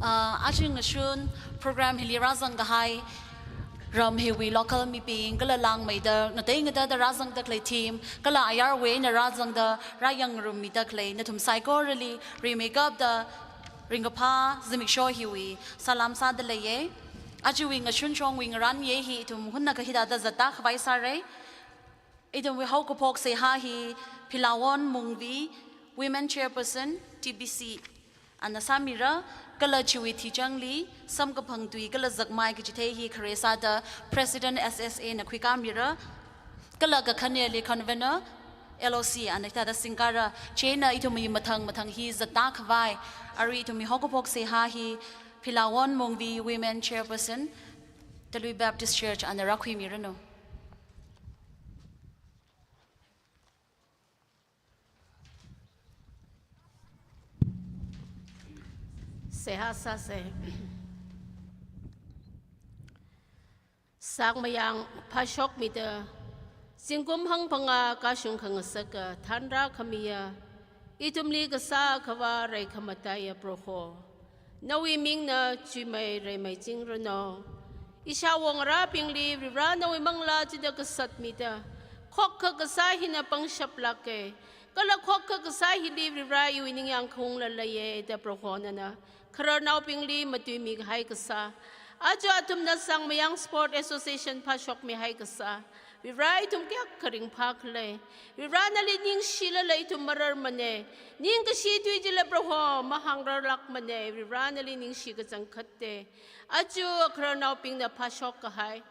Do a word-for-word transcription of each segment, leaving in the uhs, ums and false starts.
Ah, aja ngashun program hili rāzang kahai ram hiwui local mibing, kala langmeida, ngatei ngateida rāzangda khalei team, kala ayarwui eina rāzangda rāyangngarummida khalei nathum saikorali rimeikapta ringkaphā zimiksho hiwui salam sāda leiya. Ajawui ngashun shongwui ngarān hi ithum hunnakha hithāda zatda khavai sāra. Ithumwui haokaphok seihā hi Philawon Mungvi, Women Chairperson, T B C, ana sāmira, kala chiwui thichangli samkaphang tui kala zakmai kachithei hi khare sāda President S S A na khuikāmira, kala kakhaneli Convener L O C ana hithāda singkara. Chieina ithumwui mathang mathang hi zatda khavai, arui ithumwui haokaphok seihā hi Philawon Mungvi, Women Chairperson, Talui Baptist Church, ana rākhuimiranu. Seihā sāsa. Sangmayang phāshokmida, zingkum hangphangā kashung khangasaka thanrākhamiya, ithumli kasā Akhava Reikhamataiya Proho, nawui mingna chuimei reimei chingranu. Ishāwo ngarābingli Varivara nawui manglā chida kasatmida, khokkha kasā hina pangshap lāka, kala khokkha kasā hili Varivara iwui ningyāng khaungla leiya da Proho nana khararnaobingli matuimi kahai kasā, aja athumna Sangmayang Sport Association phāshokmihai kasā, Varivara ithum kayākha ringphā khala. Varivara nali ningshilala ithum mararmana. Ningkashi tui chila Proho mahāngrarlākmana. Varivara nali ningshi kachangkhatta. Aja khararnaobingna phāshok kahai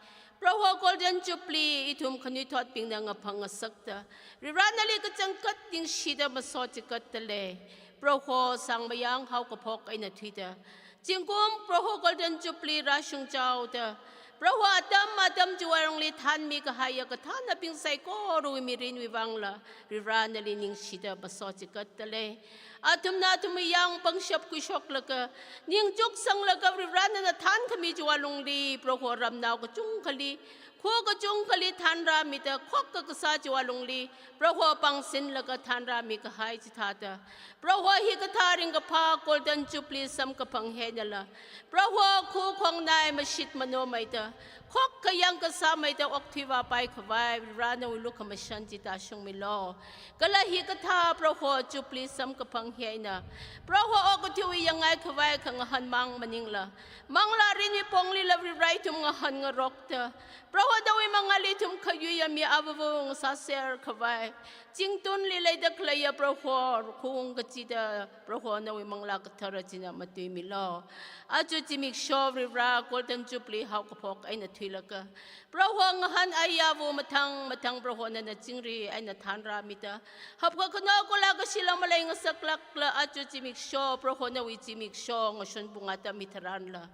Proho Golden Jubilee ithum khanuithotbingna ngaphang ngasakta, Varivara nali kachangkhat ningshida masochikatda lei. Proho Sangmayang haokaphok eina thuida, zingkum Proho Golden Jubilee rāshungchaoda, Proho atam atam chiwui lungli thanmi kahaiya kathānabing saikorawui mirinwui vangla Varivara nali ningshida masochikatda lei. Athumna athumwui yāng pangshap khuishoklaga, ningchuksanglaga Varivara nana thankhami chiwui lungli, Proho ramnao kachungkhali, kho kachungkhali thanrāmida, khokkha kasā chiwui lungli Proho pāngsinlaga thanrāmi kahai chithāda, Proho hikathā ringkaphā Golden Jubilee samkaphang hi einala, Proho kho khongnai mashit manomeida, khokkha yāng kasāmeida okthui vāpai khavai Varivara nawui lukhamashan chi tāshungmilu. Kala hikathā Proho Jubilee samkaphang hi eina, Proho okathuiwui yangngai khavai khangahān mang maningla, manglā mirinwui ponglila Varivara ithum ngahānngarokta, Proho nawui mangāli ithum khayuiya mi avāva̱ ngasāser khavai, zingtunli leida khaleiya Proho khaung kachida, Proho nawui Manglā Kathara china matuimilu. Aja zimiksho Varivara Golden Jubilee haokaphok eina thuilaga, Proho ngahān ayāva̱ mathang mathang Proho nana chingri eina thanrāmida, hapkakhano kula kashi lam malei ngasaklākla aja zimiksho, Proho nawui zimiksho ngashun pung atam hitharanla,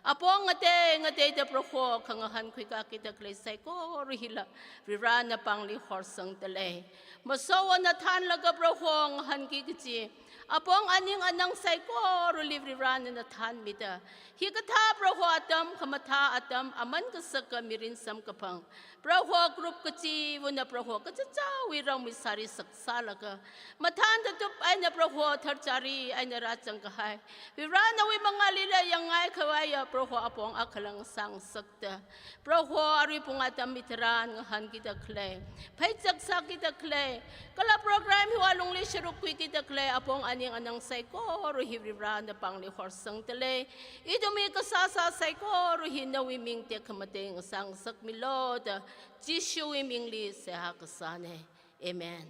apong ngatei ngateida Proho khangahān khuikakida khalei saikora hila Varivara napāngli horsangda lei. Masovana thanlaga Proho ngahānki kachi, apong aning anang saikorali Varivara nana thanmida, hikathā Proho atam, khamathā atam, aman kasaka mirin samkaphang, Proho group kachiva̱na Proho kachichāwui ramwui sāri saksālaga, mathān tatup eina Proho tharchari eina rāzang kahai Varivara nawui mangālila yangngai khavaiya Proho apong akhala ngasāngasakta, Proho arui pung atam hitharan ngahānkida khalei, pheichak sākida khalei, kala program hiwui lungli sharuk khuikida khalei apong aning anang saikora hi Varivara napāngli horsangda lei. Ithumwui kasāsā saikora hi nawui ming tekhamatei ngasāngasakmilu da Jishuwui mingli seihā kasāna. Amen.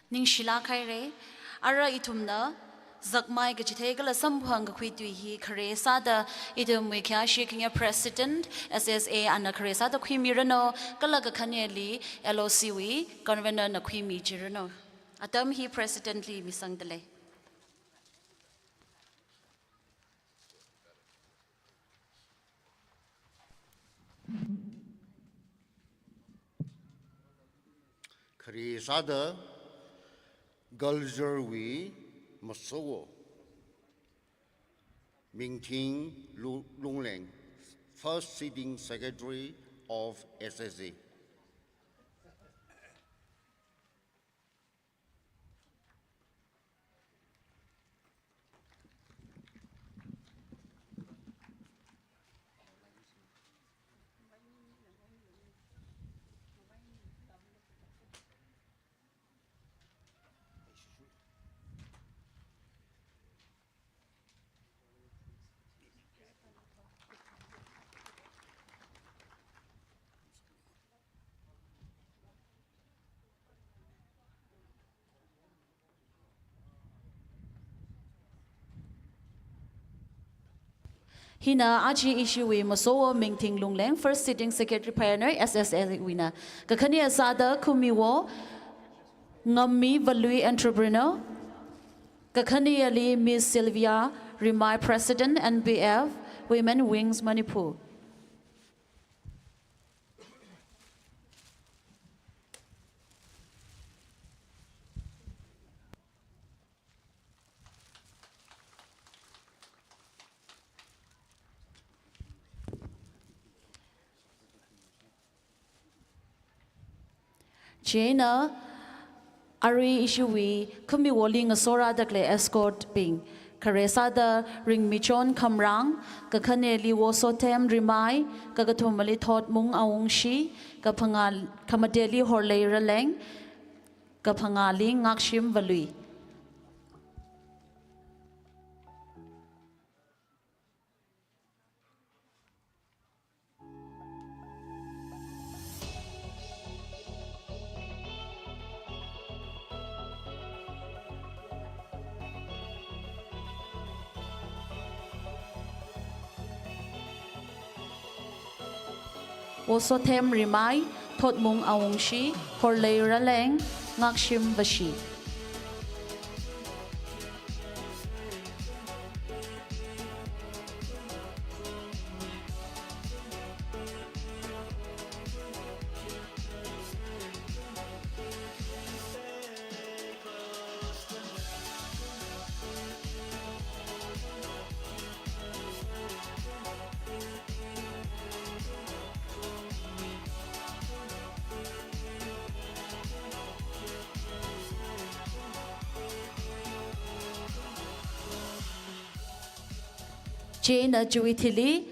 Ningshilāk haira. Ara ithumna zakmai kachithei kala samphang kakhui tui hi khare sāda ithumwui khayāshi khangayā President S S A ana khare sāda khuimiranu, kala kakhaneli L O C wui Convener na khuimichiranu. Atam hi President li misangda lei. Khare sāda culture wui masowo Mingthing Lu-, Lungleng, first sitting secretary of S S A. Hina aja ishiwui masowo Mingthing Lungleng, first sitting secretary pioneer S S A wuina. Kakhane sāda khuimiwo Ngammi Valui, entrepreneur. Kakhaneli Miss Sylvia Rimai, President, N B F Women Wings Manipur. Chieina arui ishiwui khuimiwoli ngasorāda khalei escort bing. Khare sāda Ringmichon Khamrang, kakhaneli Wosothem Rimai, kakathumali Thotmung Awungshi, kaphangā, khamateli Horlei Raleng, kaphangāli Ngakshim Valui. Wosothem Rimai, Thotmung Awungshi, Horlei Raleng, Ngakshim Vashi. Chieina chiwui thili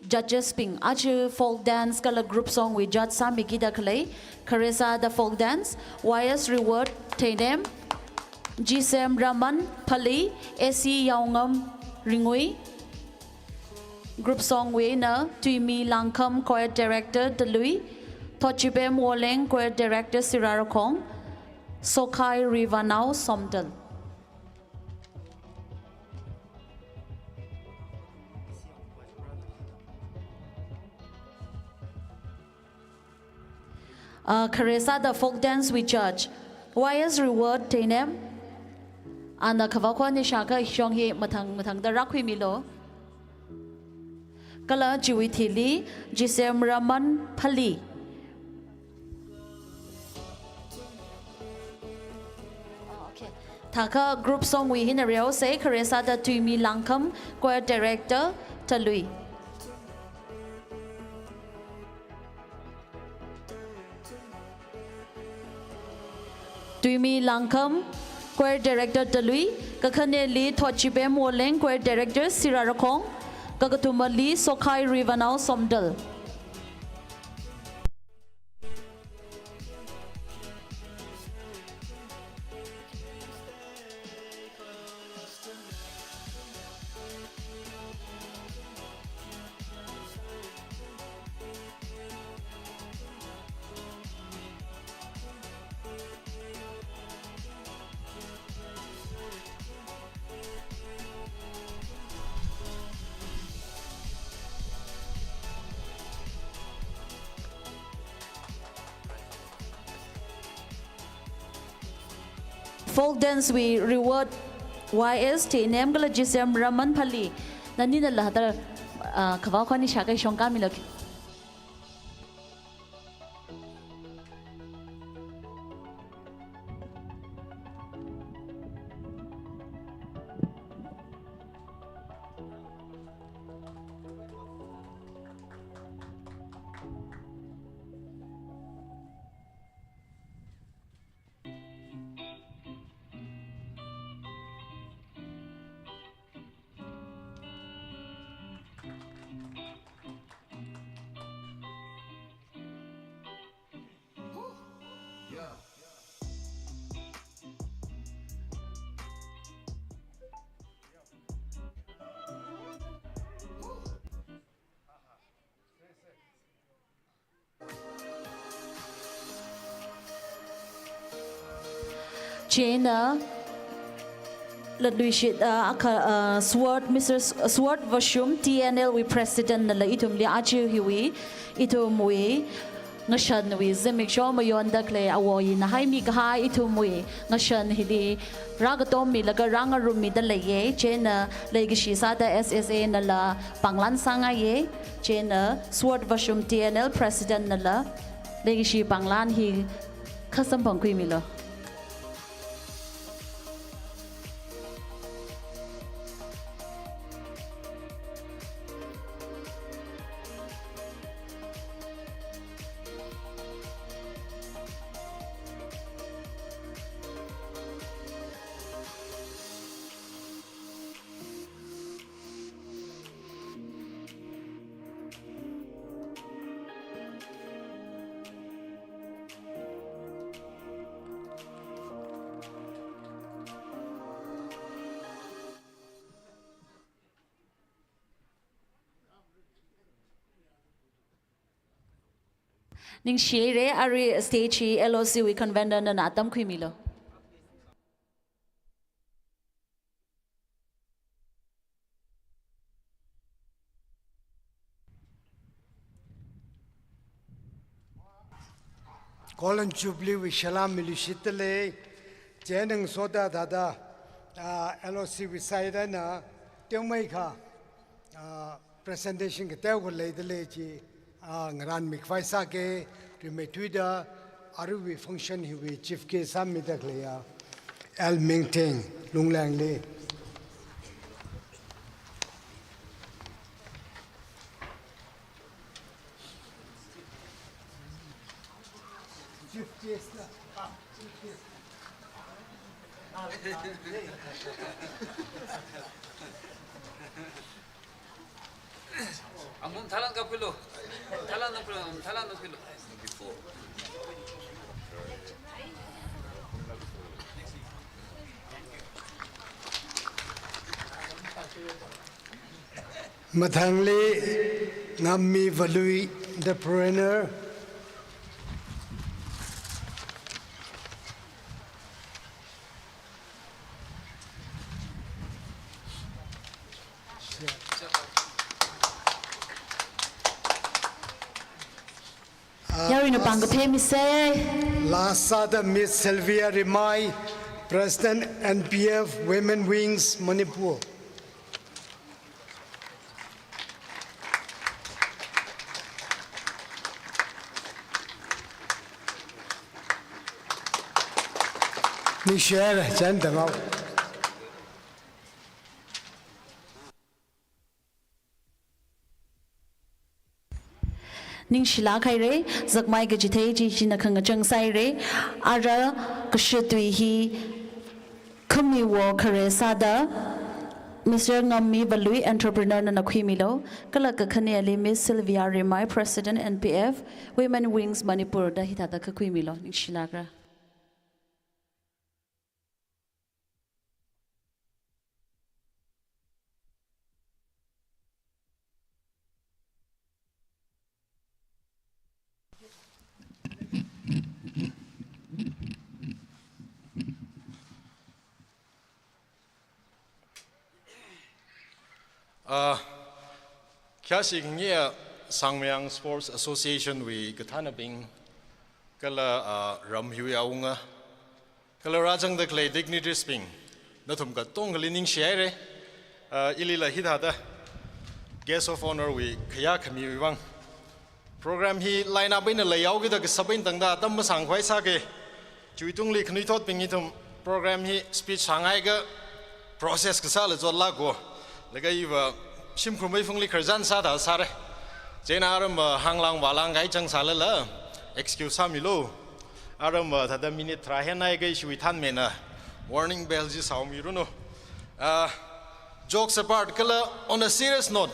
judges bing, aja folk dance kala group song wui judge sāmikida khalei, khare sāda folk dance, Y S Reward Theinem, G S M Raman Phali, A C Yaongam Ringui. Group song wui eina Tuimi Langkham, Choir Director Talui, Thotchipem Woleng, Choir Director Sirarakhong, Sokhai Rivanao Somdal. Ah, khare sāda folk dance wui judge, Y S Reward Theinem. Ana khavā khon ni shākha shong hi mathang mathangda rākhuimilu. Kala chiwui thili G S M Raman Phali. Thākha group song wui hina reosei, khare sāda Tuimi Langkham, Choir Director Talui. Tuimi Langkham, Choir Director Talui, kakhaneli Thotchipem Woleng, Choir Director Sirarakhong, kakathumali Sokhai Rivanao Somdal. Folk dance wui reward Y S Theinem kala G S M Raman Phali. Nani nala hada, ah, khavā khon ni shākha shong kamilu. Chieina, latluishit, ah, akha, ah, Sword, Mister S-, Sword Vashum, T N L wui President nala ithumli aja hiwui, ithumwui, ngashanwui zimiksho mayonda khalei awo hina haimi kahai ithumwui, ngashan hili, rākatommilaga rāngarummida leiya, chieina, leikashi sāda S S A nala, pānglan sāngaiya, chieina, Sword Vashum T N L President nala, leikashi pānglan hi, kha samphangkhuimilu. Ningshihaira, arui stage hi L O C wui convener nana atam khuimilu. Golden Jubilee wui salam miluishitda lei, chieina ngasoda thāda, ah, L O C wui side eina, teomeikha, ah, presentation kateokha leida lei chi, ah, ngarānmi khavai sāga, rimeithuida, aruiwui function hiwui chief guest sāmida khaleiya, L Mingthing, Lunglengli. Amum thalan kapkhuilu. Thalan kapkhuilu, amum thalan kapkhuilu. Mathangli Ngammi Valui, entrepreneur. Yaruina pāng kaphā misa. Last sāda Miss Sylvia Rimai, President N P F Women Wings Manipur. Ningshihaira, chān tangau. Ningshilāk haira, zakmai kachithei chi china khangachang sāhaira, ara kashitwui hi khamiwo khare sāda, Mister Ngammi Valui entrepreneur nana khuimilu, kala kakhaneli Miss Sylvia Rimai, President N P F, Women Wings Manipur da hithāda khuimilu, ningshilākra. Ah, khayāshi khangayi Sangmayang Sports Association wui kathānabing, kala, ah, ram hiwui awunga, kala rāzangda khalei dignitaries bing, nathum katongali ningshihaira, ah, ilila hithāda Guest of Honour wui khayā khamiwui vang. Program hi line up eina leihaokida kasāp eina tangda atam masāngkhavai sāga. Chiwui tungli khanuithotbing ithum program hi speech sāngaiakha process kasāla chotlāka. Laga iva shimkhur meiphungli khararchan sāda sāra. Chieina aramva hānglāng vālāng kahai chang sālala excuse sāmilu. Aramva thāda minute tharā henaiakha ishiwui thanmena warning bell chi sāhaomiranu. Ah, jokes apart kala on a serious note,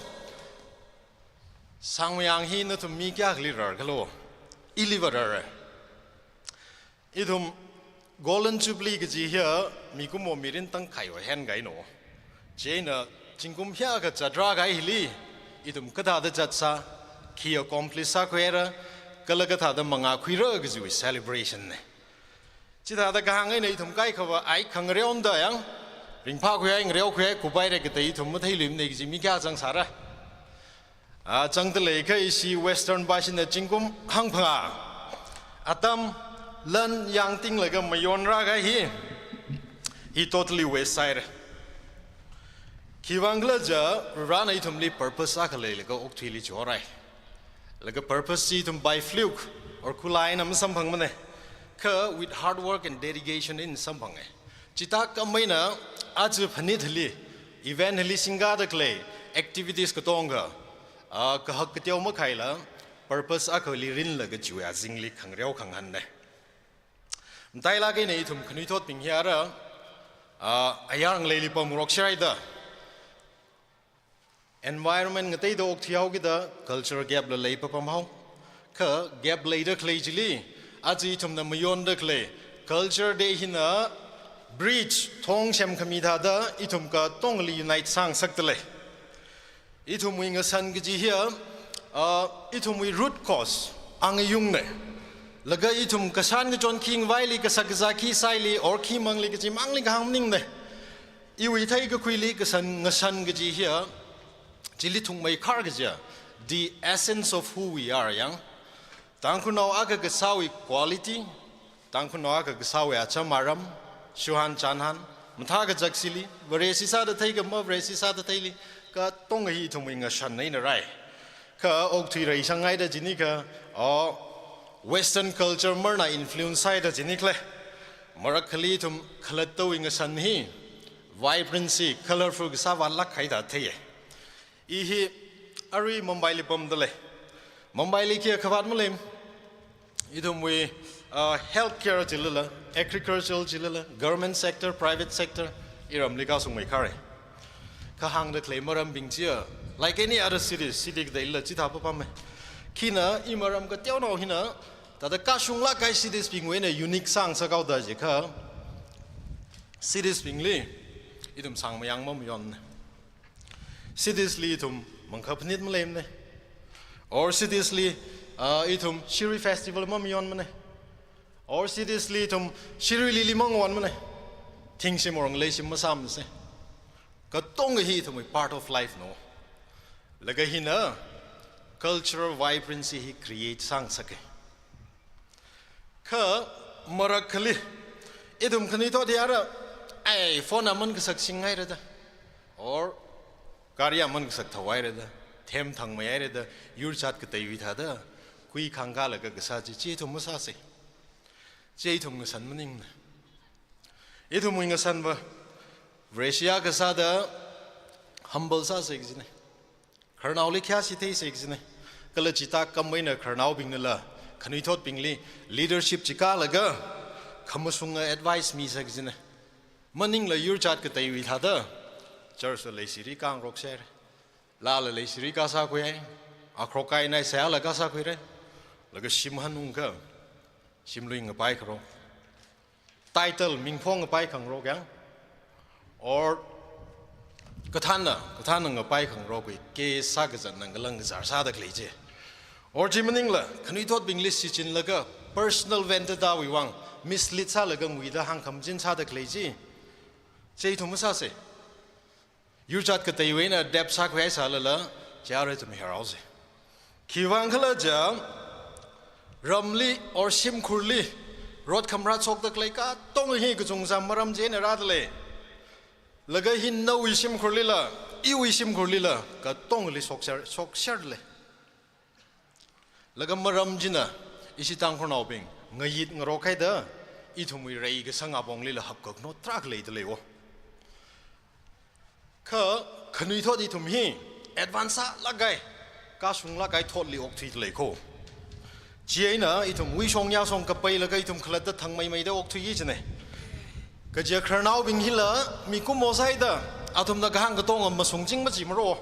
Sangmayang hi nathum mi kayākhali rarkhala? Iliva rara. Ithum Golden Jubilee kaji hiya mikumo mirin tangkhaiwui henkahaina. Chieina zingkum hiyākha zatrākahai hili, ithum kathāda zatsā, khi accomplish sākhuira, kala kathāda mangā khuira kajiwui celebration na. Chithāda kahāng eina ithum kaikhava ai khangareo da yang, ringphākhuihai, ngareokhuihai, kupaira katei ithum matheiluimana kaji mi kayā zangsāra. A, zangda leikha ishi Western bashina zingkum hangphangā. Atam, lan yangtinglaga mayonrākahai hi, hi totally waste sāhaira. Khiwuivang khala jiakha, Varena ithumli purpose akha leilaga okathuili chihorai. Laga purpose chi ithum by fluke or khulai eina masamphangmana. Kha with hard work and dedication eina samphanga. Chithākhameina aja phanit hili, event hili singkada khalei activities katonga, a, kahak kateo makhaila, purpose akhali rinlaga chiwui azingli khangareo khangahānna. Matailāk eina ithum khanuithotbing hi ara, a, ayar ngaleili pamngarokshai da. Environment ngateida okthuihaokida culture gap la leipapamhao. Kha gap leida khalei chili, aja ithumna mayonda khalei Culture Day hina bridge, thong semkhami thāda ithum katongali unite sāngasakda lei. Ithumwui ngashan kaji hiya, ah, ithumwui root cause, angayungna. Laga ithum kashan kachon khi ngavaili, kasak kazā khi sāili, or khi mangli kaji mangli kahāng maningna. Iwui theikakhuili kashan ngashan kaji hiya, chili thukmeikhar kajiya, the essence of who we are yang. Tangkhulnao akha kasāwui quality, Tangkhulnao akha kasāwui acham aram, shuhan chanhan, mathā kazak sili, Vareshi sāda theikha ma Vareshi sāda theili, katonga hi ithumwui ngashan eina rai. Kha okthui reisang haida jinikha, o, Western culture marna influence sāhaida jinikhala. Marakhali ithum khalattawui ngashan hi, vibrancy, colorful kasā vālāk haida theiya. I hi arui Mumbaili pamda lei. Mumbaili khikha khavāt maleimana. Ithumwui, ah, healthcare chilala, agricultural chilala, government sector, private sector, iramli kashungmeikhara. Kha hāngda khalei marambing chiya, like any other cities, city kateila chithā papamma. Khina i maram kateonao hina, thāda kashunglāk kahai cities bingwui eina unique sāngasakhaoda jiakha, cities bingli ithum sangmayang mamayonna. Cities li ithum mangkha phanit maleimana. Or cities li, ah, ithum Shirui Festival mamayonmana. Or cities li ithum Shirui Lily mangonmana. Thingshim or ngaleishi masāmana se. Katonga hi ithumwui part of life na. Laga hina cultural vibrancy hi create sāngasaka. Kha marakhali, ithum khanuithot hi ara, ai, phone aman kasak singhaira da. Or gari aman kasak thāhaira da. Them thangmeihaira da. Yurchat kateiwui thāda. Kui khangkalaga kasā chi, chi ithum masāsa. Chi ithum ngashan maningna. Ithumwui ngashanva, Vareshi akha sāda humble sāsa kajina. Khararnaoli khayāshi theisa kajina. Kala chithākhameina khararnaobingnala, khanuithotbingli leadership chikālaga, khamashunga advice misa kajina. Maningla yurchat kateiwui thāda, church la leishiri khangarokshai. Laala leishiri kasākhuihai. Akhrokai nai sāla kasākhuira. Laga shim hanungkha, shimlui ngapai kharok. Title, mingphong ngapai khangarok yang. Or kathānna, kathānna ngapai khangarokwui, ke sā kazatna ngalang kazar sāda khalei chi. Or chi maningla, khanuithotbingli shichinlaga, personal vendetta wui vang, mislead sālaga nguida hāngkhamachin sāda khalei chi. Chi ithum masāsa. Yurchat kateiwui eina dep sākhuihai sālala, chi ara ithum heraosa. Khiwuivang khala jiakha, ramli or shimkhurli, rot khamrat shokda khalei katonga hi kachungkha maram chieina rāda lei. Laga hi nawui shimkhurlila, iwui shimkhurlila, katongali shokshar, shokshar lei. Laga maram china, ishi Tangkhulnaobing, ngayit ngarok haida, ithumwui reikasang aponglila hapkakhanao tarākha leida leiwo. Kha, khanuithot ithum hi, advance sālāk kahai, kashunglāk kahai thotli okthuida lei ko. Chieina ithum uishong yāshong kapailaga ithum khalatta thangmeimeida okthui kajina. Kaja khararnaobing hila, mikumo sāhaida, athumna kahāng katonga mashungching machi maro.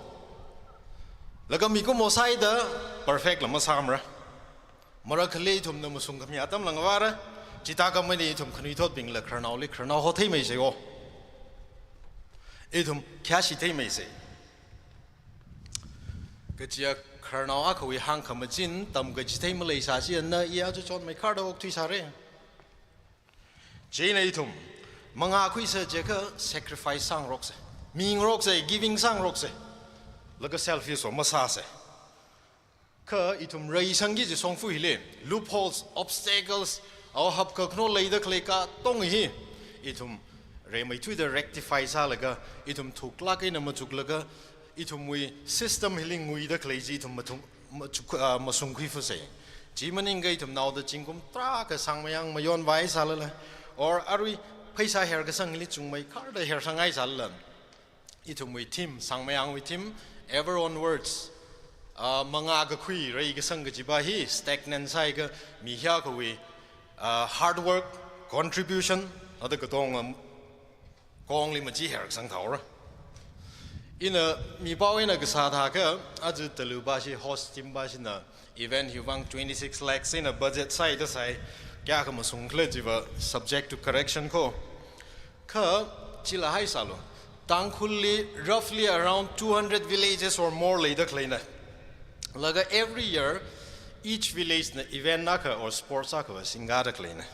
Laga mikumo sāhaida, perfect la masāmara. Marakhali ithumna mashungkhami atamla ngavāra. Chithākha mani ithum khanuithotbingla khararnaoli khararnao hotheimeisei o. Ithum khayāshi theimeisei. Kajiya khararnao akhawui hāngkhamachin tamkachithei maleisāshi, ana iya chu chonmeikharda okthuisāra. Chieina ithum mangā khuisa jiakha sacrifice sāngaroksa. Mingaroksa, giving sāngaroksa. Laga selfish o masāsa. Kha ithum reisangki kaji shongfa hili, loopholes, obstacles, awui hapkakhano leida khalei katonga hi ithum rimeithuida rectify sālaga, ithum thuklāk eina machuklaga, ithumwui system hili nguida khalei chi ithum mathung, machuk, ah, mashungkhui fusei. Chi maningakha ithum naoda zingkum tarākha sangmayang mayonvai sālala, or arui pheisā herkasang hili chungmeikharda hersanghaisai sālala, ithumwui theme, sangmayangwui theme, ever onwards, ah, mangā kakhui reikasang kajipa hi stagnant sāhaiakha mi hiyākhawui, ah, hard work, contribution, ada katonga, um, kongli machiherkasang thaora. Ina mipao eina kasā thākha, aja talupashi, host team pashina event hiwui vang twenty-six lakhs eina budget sāhaida sai, kayākha mashungkhala chiva subject to correction ko. Kha chila haisālu. Tangkhulli roughly around two hundred villages or more leida khaleina. Laga every year, each village na event akha or sports akhava singda khaleina.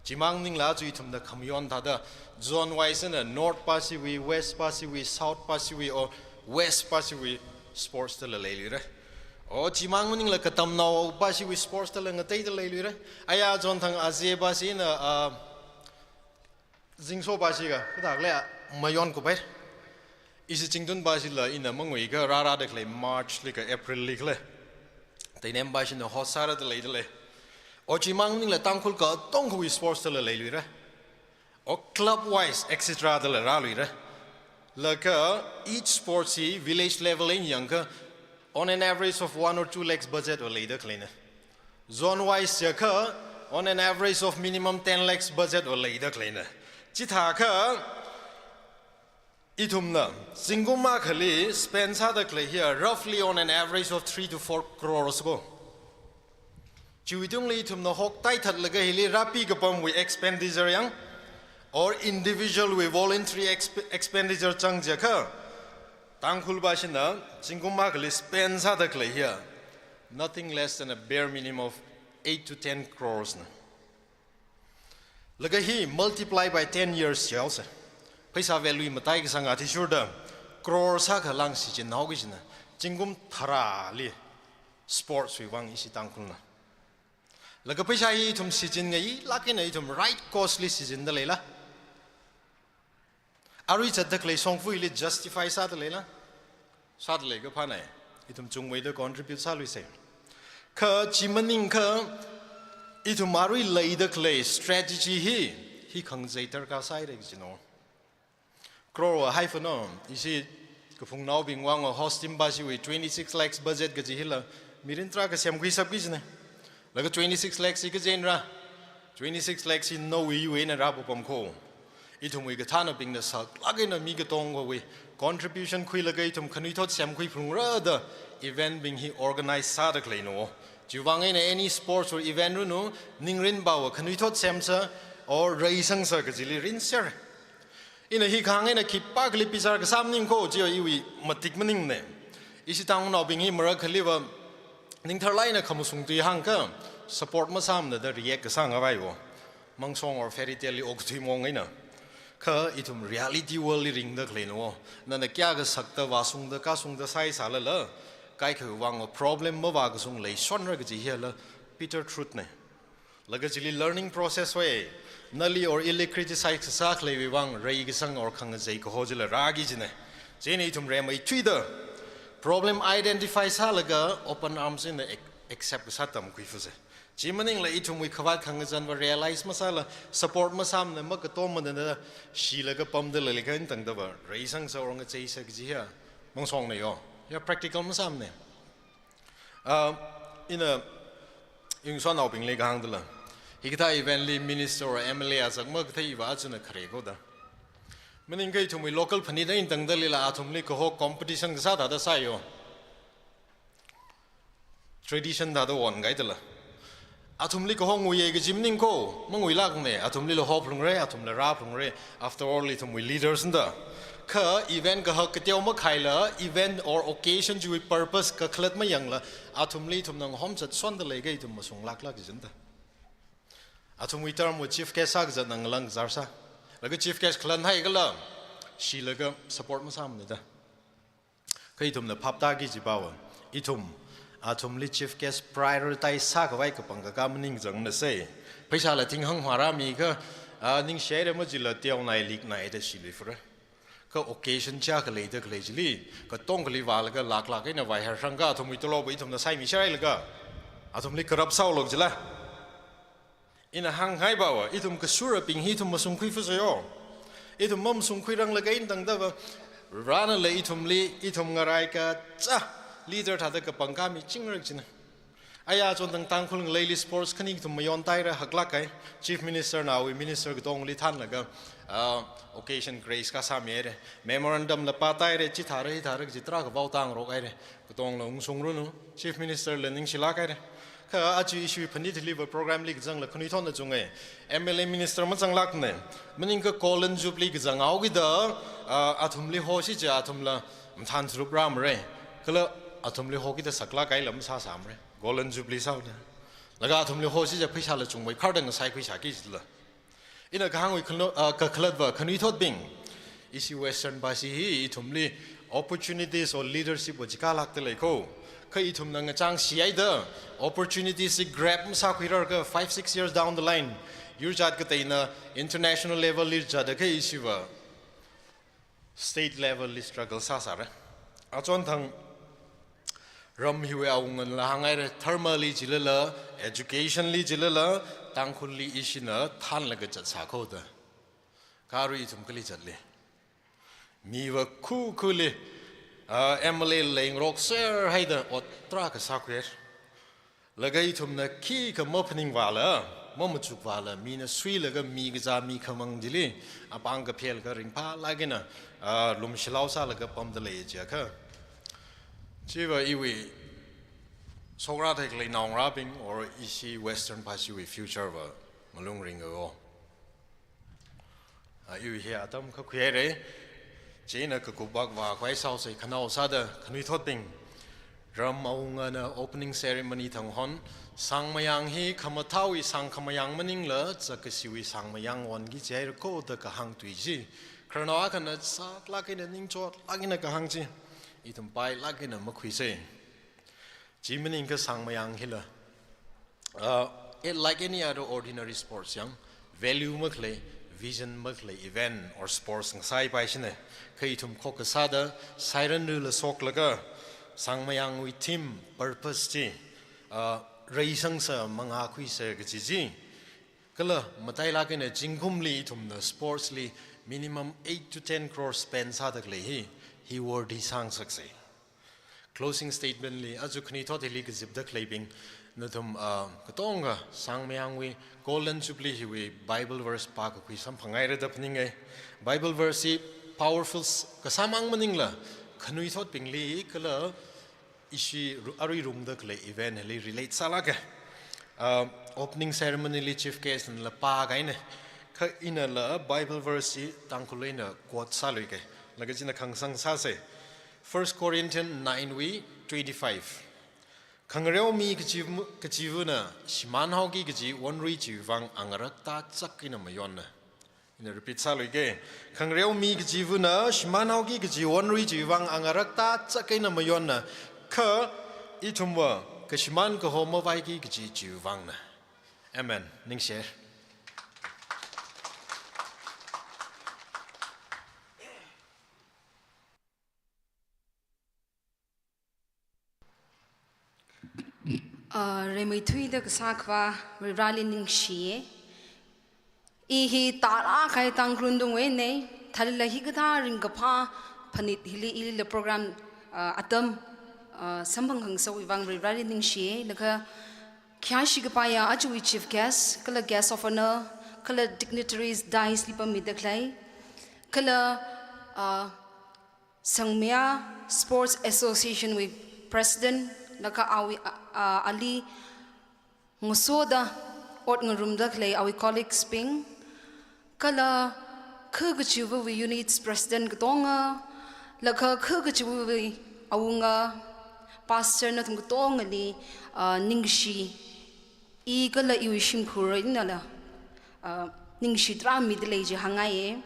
Chimang maningla chu ithumna khamayon thāda, zone wise na north pashiwui, west pashiwui, south pashiwui, or west pashiwui sports tala leiluira. O chimang maningla katamnao pashiwui sports tala ngateida leiluira. Aya zone thang aze pashina, ah, Zingsho pashikha, kathākhala mayonkupai. Ishi Zingtun pashila ina manguikha rārada khalei March li kha April li khala. Tainem pashina host sārada leida lei. O chimang maningla Tangkhul katonga hi sports tala leiluira. O club wise, et cetera tala rāluira. Laga each sports hi village level eina yangakha on an average of one or two lakhs budget va leida khaleina. Zone wise jiakha, on an average of minimum ten lakhs budget va leida khaleina. Chithākha, ithumna zingkum akhali spend sāda khalei hiya roughly on an average of three to four crores ko. Chiwui tungli ithumna hoktaithatlaga hili rāpi kapamwui expenditure yang, or individual wui voluntary exp-, expenditure chang jiakha, Tangkhul pashina zingkum akhali spend sāda khalei hiya nothing less than a bare minimum of eight to ten crores na. Laga hi multiply by ten years jihaosa. Pheisā value mataikasang athishurda crores akha lāng shichinhaoki kajina. Zingkum tharāli sports wui vang ishi Tangkhulna. Laga pheisā hi ithum shichinngailāk eina ithum right cause li shichinda leila. Arui zatda khalei shongfa hili justify sāda leila. Sāda leiakha phānai. Ithum chungmeida contribute sāluisei. Kha chi maningakha ithum arui leida khalei strategy hi, hi khangazei darkar sāhaira kajina. Crore haifano, ishi kaphungnaobing vang host team pashiwui twenty-six lakhs budget kaji hila, mirin tarākha semkhuishapki kajina. Laga twenty-six lakhs hi kaji eina rā, twenty-six lakhs hi nawui yuina rāpapam ko. Ithumwui kathānabingna saklāk eina mi katongawui contribution khuilaga ithum khanuithot semkhui phungra da event bing hi organize sāda khaleina. Chiwui vang eina any sports or event ranu, ningrin bawa khanuithot semsa or reisangsa kajili rinser. Ina hi khang eina khipākhali pizar kasā maning ko, chiya iwui matik maningne. Ishi Tangkhulnaobing hi marakhaliva ningtharlāk eina khamashung tui hāngakha support masāmana da react kasā ngavai wo. Mangsong or fairy tale li okthui mong eina. Kha ithum reality world li ringda khaleina wo. Nana kayākha sakta vāshungda kāshungda sāhaisālala, kaikhawui vang problem mavākashung leishonra kaji hila bitter truth ne. Laga chili learning process hoi, nali or ili criticize kasā khaleiwui vang reikasang or khangazei kaho chila rāki kajina. Chieina ithum rimeithuida problem identify sālaga open arms eina ac-, accept kasā tamkhui fusa. Chi maningla ithumwui khavāt khangazanva realize masāla support masāmana, makatomana da shilaga pamda leilakha eina tangdava reisangsa or ngacheisa kaji hiya mangsongna yo. Hiya practical masāmana. Ah, ina, iwui ngasotnaobingli kahāng dala. Hikathā event li minister or M L A azak makathei iva achuna khare ko da. Maningakha ithumwui local phanit eina tangda leila athumli kaho competition kasā thāda sāyo. Tradition thāda won kaidala. Athumli kahongwui kaji maningko, mangwuilākne, athumlila hophalungra, athumla rāphalungra, after all ithumwui leaders na da. Kha event kahak kateo makhaila, event or occasion chiwui purpose kakhalat mayangla, athumli ithumna ngahomzat sonda leiakha ithum masunglāklāk kajina da. Athumwui term wui chief guest sākazatna ngalang kazār sā. Laga chief guest khalan haikhala, shilaga support masāmana da. Kha ithumna phaptāki kajiva, ithum athumli chief guest prioritize sākhavai kapangkaka maningzangna sai. Pheisāla thinghang hua rāmiakha, a, ningshihaira majila teonai liknai da shilui fura. Kha occasion chiyākha leida khalei chili, katongali vālaga lāklāk eina vaihar sangakha athumwui tolopva ithumna saimi sharailaga, athumli corrupt sāhaolu kajila. Ina hānghaiva, ithum kashurabing hi ithum masungkhui fusai o. Ithum mamasungkhuiranglaga eina tangdava, Varena ithumli, ithum ngarai kachā leader thāda kapangkami chingrak china. Aya chon tang Tangkhul ngaleili sports khani ithum mayontaira haklāk kahai. Chief Minister nawui minister katongli thānlaga, ah, occasion grace kasāmihaira. Memorandum la pātaira, chithāra, hithāra, kaji tarākha vaotāngarokhaira. Katongla ungshungranu, Chief Minister la ningshilāk haira. Kha aja issue phanit hiliva program li kazangla khanuithotna chunga. M L A minister mazanglākna. Maningakha Golden Jubilee kazanghaokida, ah, athumli hosi chiakha athumla mathān sarup rāmara. Kala athumli hokida saklāk kahaila masāsāmara. Golden Jubilee sāhaoda. Laga athumli hosi chiakha pheisāla chungmei khardang saikhui sāki jila. Ina kahāngwui khanu-, ah, kakhalatva khanuithotbing. Ishi Western Pashi hi ithumli opportunities or leadership va chikalākda leiko. Kha ithumna ngachāngshi haida opportunities hi grab masākhuirarkha five, six years down the line, yurjat kateina international level li zatakha ishiva state level li struggle sāsāra. Achon thang ram hiwui awunganla hānghaira, dharmali jilala, education li jilala, Tangkhulli ishina thānlaga zatsāhaoda. Kha arui ithum kali zatli? Miva khukhuli, ah, M L A leingarok serhaida ot tarākha sākhuihaira. Laga ithumna khikha maphaningvāla, mamachukvāla, mina suilaga mi kazā mi khamang chili, apāng kaphel kha ringphālāk eina, ah, lumshilao sālaga pamda lei chiakha. Chiva iwui shokra theikhalei naongarābing or ishi Western Pashiwui future va malung ringa o. Ah, iwui hi atam kha khuihaira. Chieina kakupvak vākhavai sāhaosei khanao sāda khanuithotbing. Ram awungana opening ceremony thang hon, sangmayang hi khamathāwui sangkhamayang maningla, zakkashiwui sangmayang onki jihairako da kahāng tui chi. Khararnao akhana sāklāk eina ningchotlāk eina kahāng chi. Ithum pailāk eina makhuisei. Chi maningakha sangmayang hila, ah, it like any other ordinary sports yang, value makhalei, vision makhalei event or sports ngasāpai shina. Kha ithum khokkha sāda, sairanrila shoklaga, sangmayangwui theme, purpose chi, ah, reisangsa mangā khuisa kaji chi. Kala matailāk eina zingkumli ithumna sports li minimum eight to ten crore spend sāda khalei hi, hi worthy sāngasaksei. Closing statement li, aja khanuithot hili kazipda khaleibing, nathum, ah, katonga sangmayangwui Golden Jubilee hiwui Bible verse pākakhui samphanghaira da phaninga. Bible verse hi powerful s-, kasāmang maningla, khanuithotbingli kala ishi ru-, arui rungda khalei event hili relate sālāka. Ah, opening ceremony li chief guest nala pākahaina. Kha inala Bible verse hi Tangkhul eina quote sāluika. Laga china khangasang sāsei. First Corinthians nine wui twenty-five. Khangareo mi kachi-, kachivana shimānhaoki kaji wonrui chiwuivang angarak tāchak eina mayonna. Ina repeat sāluika. Khangareo mi kachivana shimānhaoki kaji wonrui chiwuivang angarak tāchak eina mayonna. Kha ithumva kashimān kaho mavaiki kaji chiwuivangna. Amen. Ningshi. Ah, rimeithuida kasākhavā Varivarāli ningshiya. I hi tarākha Tangkhul Lundungwuina, thālala hikathā ringkaphā phanit hili ilila program, ah, atam, ah, samphang khangasakwui vang Varivarāli ningshiya. Laga khayāshi kapaiya ajawui chief guest, kala guest of honour, kala dignitaries dais li pammida khalei, kala, ah, Sangmaya Sports Association wui President, laga awui, a, a, ali Ngasoda ot ngarumda khalei awui colleagues bing, kala kha kachiva̱wui units president katonga, laga kha kachiva̱wui awunga, pastor nathum katongali, ah, ningshi, i kala iwui shimkhur einala, ah, ningshi tarā mida lei chi hāngngaiye.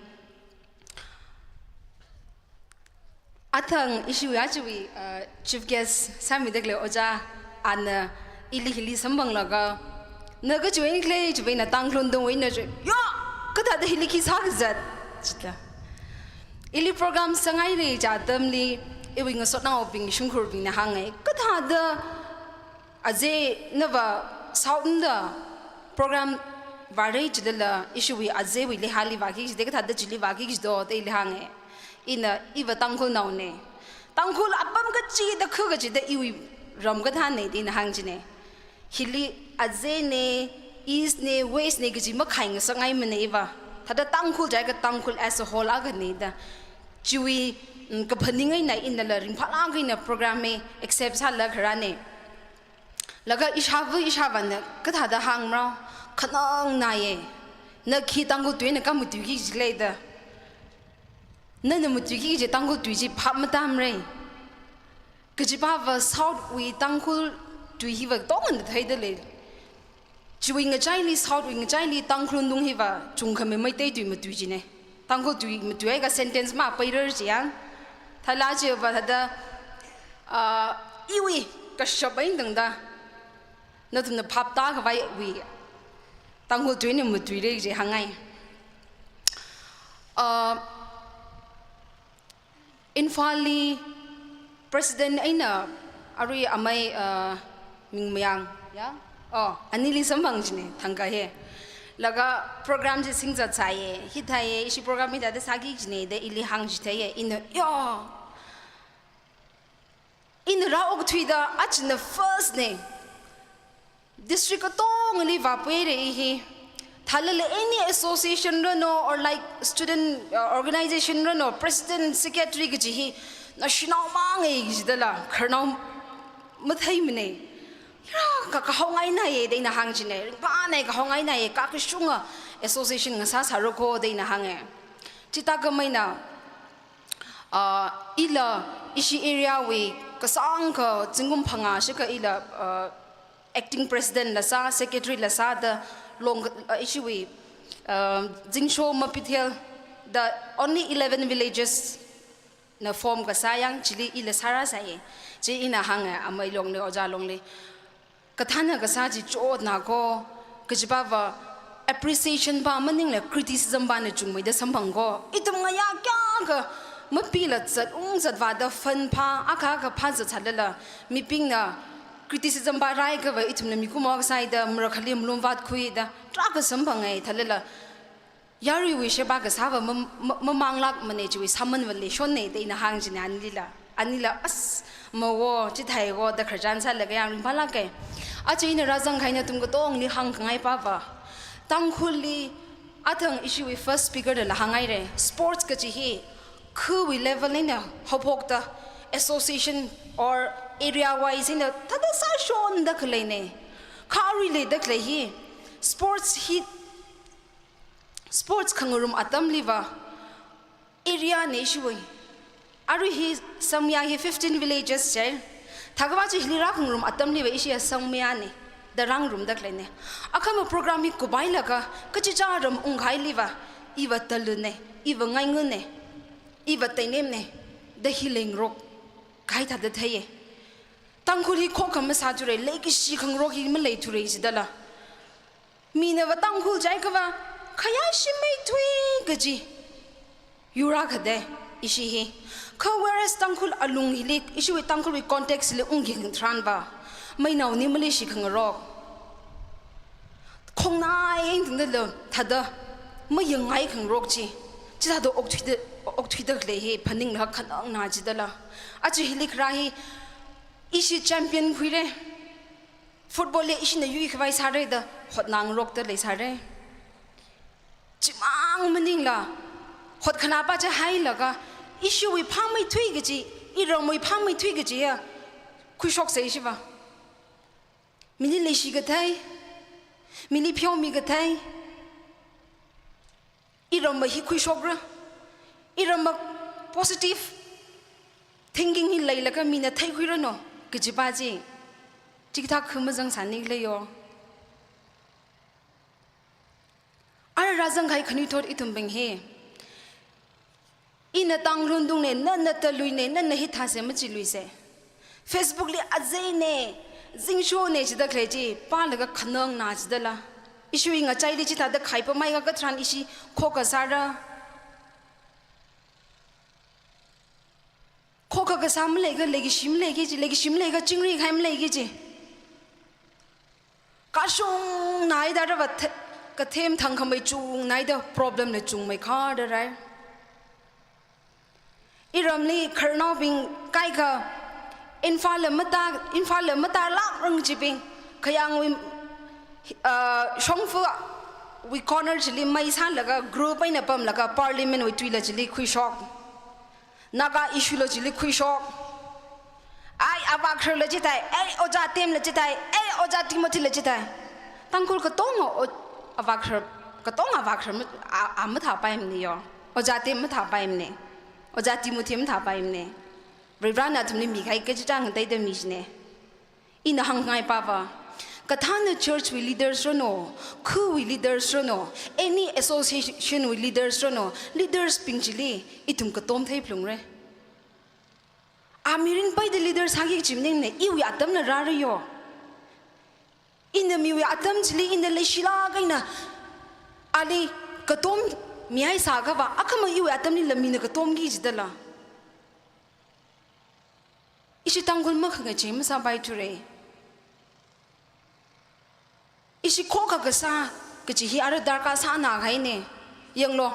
Athang ishiwui ajawui, uh, chief guest sāmida khalei ojā, ana ili hili samphanglaga, na kachiwui eina khalei chiwui eina Tangkhul Lundung wui eina chi, yo, kathāda hili khi sākazat, chida. Ili program sāngailei chi atamli, iwui ngasotnaobing shimkhurbingna hāngngai, kathāda aze nava South da program vāra chilala, ishiwui azewui leihāli vāki kajida, kathāda chili vāki kajido da ili hānge. Ina iva Tangkhulnaone. Tangkhul apam kachida khu kachida iwui ram kathāne da ina hāng chine. Hili azene, East ne, West ne kaji makhai ngasakngaimane iva. Thāda Tangkhul jiakha Tangkhul as a whole akhane da. Chiwui, mm, kaphaning eina inala ringphālāk eina program hi accept sālaga kharāne. Laga ishāva̱ ishāvāna kathāda hāngmara, khanang naye. Na khi Tangkhul tui eina kha matuiki jilei da. Nana matuiki kaji Tangkhul tui chi phap matamrei. Kajipava South wui Tangkhul tui hiva tongana theida lei. Chiwui ngachaili, South wui ngachaili Tangkhul Lundung hiva chungkhamei Meitei tui matui chine. Tangkhul tui matui haiakha sentence mapairar chi yang. Thala chiva thāda, ah, iwui kashap eina tangda nathumna phap tākhavaiwui Tangkhul tui eina matuira chi hāngngai. Ah, Imphalli president eina arui amei, uh, ming mayang, ya? Oh, anili samphang chine, thangkha he. Laga program chi singzat sāye, hithāye, ishi program hithāda sāki chine da ili hāng chitheiye, ina, yo. Ina rāokthuida, achina first ne. District katongali vāpuire i hi. Thalala any association rano or like student, uh, organization rano, president, secretary kaji hi, naoshinao māngai kajidala, khararnao matheimane. Ira ka kahaongainaye da ina hāng chine. Ringphānai kahaongainaye, kakashunga association ngasā sārako da ina hānge. Chithākhameina, uh, ila ishi area wui kasāngkha zingkum phangā shikha ila, uh, acting president la sā, secretary la sāda long, uh, ishiwui, uh, Zingsho Mapithel da only eleven villages na form kasā yang chili ila sārāsāye. Chi ina hānge, amei longli, ojā longli. Kathāna kasā chi chotnako, kajipava appreciation pa maningla criticism pana chungmeida samphangko. Ithum ngayā kayākha mapila zat ungzat vāda fund pa, akha akha phāzat sālala, mibingna criticism pa rāhaiakhava ithumna mikumo kasāida, marakhali malung vātkhuida, tarākha samphangai thalala. Yaruiwui sheba kasāva mam-, ma-, mamanglākmane chiwui sāmanva leishonne da ina hāng chine anilila. Anila, as, mawo, chithāiwo, da khararchan sālaga yang ringphālāke. Aja ina rāzangkahai nathum katongli hāngkhangai pava. Tangkhulli, athang ishiwui first speaker nala hānghaire. Sports kaji hi, khawui level eina haophokta, association or area wise eina thāda sāshonda khaleine. Kha arui leida khalei hi, sports hi, sports khangarum atamliva area ne ishiwui. Arui hi Sangmaya hi fifteen villages chai. Thākha va chi hili rākhangarum atamliva ishi Sangmaya ne da rāngarumda khaleine. Akhama program hi kuphailaga kachichā ram ungkhailiva iva Talun ne, iva Ngaingun ne, iva Teinem ne da hi leingarok kahai thāda theiye. Tangkhul hi khokkha masāthure, leikashi khangarok hi maleithure jidala. Minava Tangkhul jiakhava, khayāshi meithui kaji yurākha de, ishi hi. Kha whereas Tangkhul alung hili, ishiwui Tangkhulwui context hili ungki khang tharanva, meinao ni maleishi khangarok. Khongnai eina tangdala, thāda, mayangngai khangarok chi. Chithāda okthuida, okthuida khalei hi, phaninglaga khanangna jidala. Aja hili kharā hi, ishi champion khuire. Football li ishina yuikhavai sāre da hotnangarokda leisāre. Chimang maningla, hotkhanā pa chihailaga, ishiwui phāmeithui kaji, iramwui phāmeithui kajiya, khuishoksei ishiva. Mili leishi kathei, Mili pheomi kathei, iramva hi khuishokra, iramva positive thinking hi leilaga mina theikhuiranu, kajipa chi, chikathā khu mazangsāni leiyo. Ara rāzang kahai khanuithot ithumbing hi, ina Tangkhul Lungdungne, nana Taluine, nana hithāse machiluise. Facebook li azeine, zingshone jida khalei chi, pālaga khanangna jidala. Ishiwui ngachaili chithāda khaipamhaiakha katharan ishi khokha sāra. Khokha kasā maleikha, leikashi maleiki chi, leikashi maleikha, chingri kahai maleiki chi. Kashungnaida rava the-, kathem thangkhamei chungnaida problem la chungmei khadarai. Iramli khararnaobing kaikha, Imphal la mata, Imphal la matalākrang chibing, Khayangwui, uh, Shongfawui corner chili mei sālaga group eina pamlaga Parliament wui tuila chili khuishok. Naga issue la chili khuishok. Ai, Avākhar la chithai, ai, Ojā Tem la chithai, ai, Ojā Timothy la chithai. Tangkhul katonga o-, Avākhar, katonga Avākhar ma-, a, a mathāpaimane yo. Ojā Tem mathāpaimane. Ojā Timothy mathāpaimane. Varivarana athumli mikahai kachichā ngateida mishine. Ina hāngngaipa va, kathāna church wui leaders ranu, khawui leaders ranu, any association wui leaders ranu, leaders bing chili ithum katom theiphalungra. A mirin paida leaders sāki kaji maningne, iwui atamla rāra yo. Ina miwui atam chili ina leishilāk eina ali katom mihaisākha va, akhama iwui atamlila mina katomki jidala. Ishi Tangkhul makhangachei masāpaithura. Ishi khokha kasā kaji hi ara darkar sāna kahaine. Yanglu.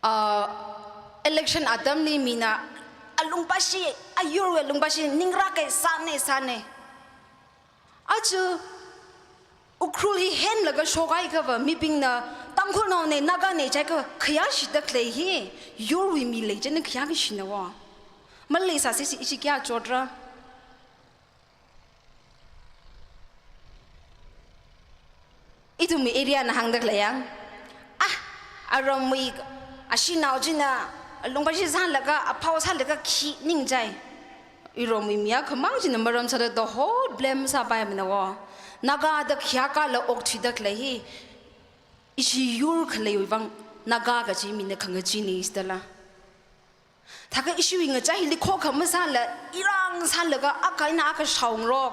Ah, election atamli mina alungpashi, ayurwui alungpashi, ningra kahai sāne, sāne. Aja Ukhrul hi henlaga shokhaiakha va, mibingna Tangkhulnaone, Nagane jiakha khayāshida khalei hi, yurwui mi lei china khayākashina wo. Maleisāsi si ishi kayā chotra. Ithumwui area na hāngda khalei yang. Ah, aramwui, ashinao china, lungpashi sālaga, aphao sālaga khi ningchai. Iramwui mi akhamang china maram sāda the whole blame sāpaimana wo. Naga da khayākala okthuida khalei hi, ishi yur khaleiwui vang, Naga kaji mina khangachei ni jidala. Thākha ishiwui ngachai hili khokha masāla, irang sālaga, akha eina akha shaongarok,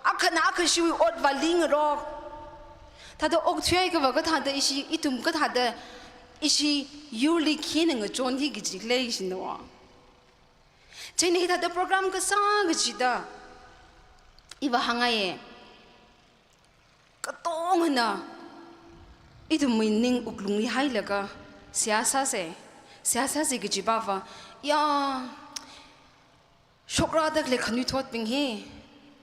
akhana akha ishiwui ot vālingarok. Thāda okthuihaiakha va kathāda ishi, ithum kathāda ishi yurli khina ngachonki kaji khalei shina wo. Chieina hithāda program kasā kachida iva hāngngaiye. Katongana ithumwui ning wuklungli hailaga, seihā sāse, seihā sāse kajipa va, ya, shokrada khalei khanuithotbing hi,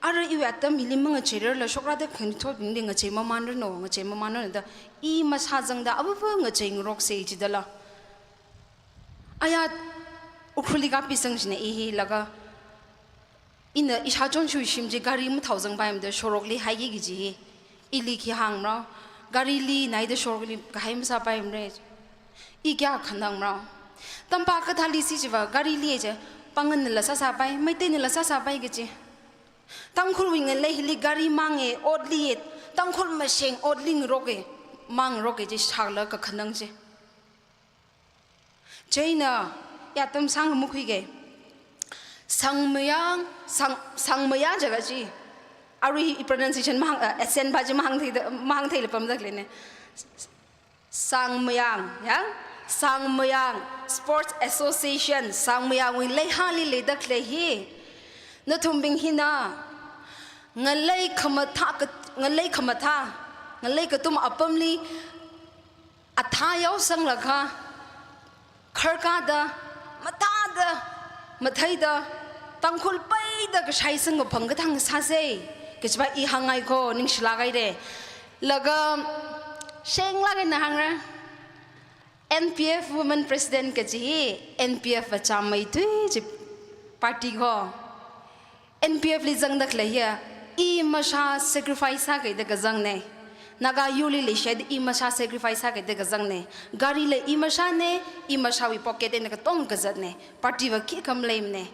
ara iwui atam hili mangacheirarla, shokrada khanuithotbingli ngachei mamanranu, ngachei mamanranu da, i masāzangda, avava ngacheingarokse jidala. Aya, Ukhrulli kapisang shina i hi laga, ina ishāchon shuishim chi gari mathaozangpaimada shorokli haiki kaji hi, ili khi hāngmarao, garili naida shorokli kahai masāpaimara. I kayā khanangmarao. Tampa kathāli si chiva, garili je, panganla sāsāpai, Meiteinala sāsāpai kaji. Tangkhulwui ngalei hili gari mange, otli, Tangkhul masheng otli ngaroke, mangaroke ji shākla kakhanang ji. Chieina, ya tamsang mukhuike. Sangmayang, Sang, Sangmayang jiakha chi. Arui i pronunciation mahāng, eh, accent pa chi mahāngthei, mahāngtheila pamda khaleine. Sangmayang, ya? Sangmayang Sports Association, Sangmayangwui leihāli leida khalei hi. Nathumbing hina, ngalei khamathā ka, ngalei khamathā, ngalei katum apamli, athā yaosanglaga, kharkāda, mathāda, matheida, Tangkhul peida kashai sangkaphang kathang sāse, kajipa i hāngngaiko, ningshilāk haire. Laga, shenglāk eina hāngra, N P F Women President kaji hi, N P F va chāmei tui ji party ko. N P F li zangda khalei hiya, I masha sacrifice sākida kazangne. Naga yurli leishida i masha sacrifice sākida kazangne. Gari la i mashane, i mashawui pocket eina katong kazatne. Party va khikha maleimane.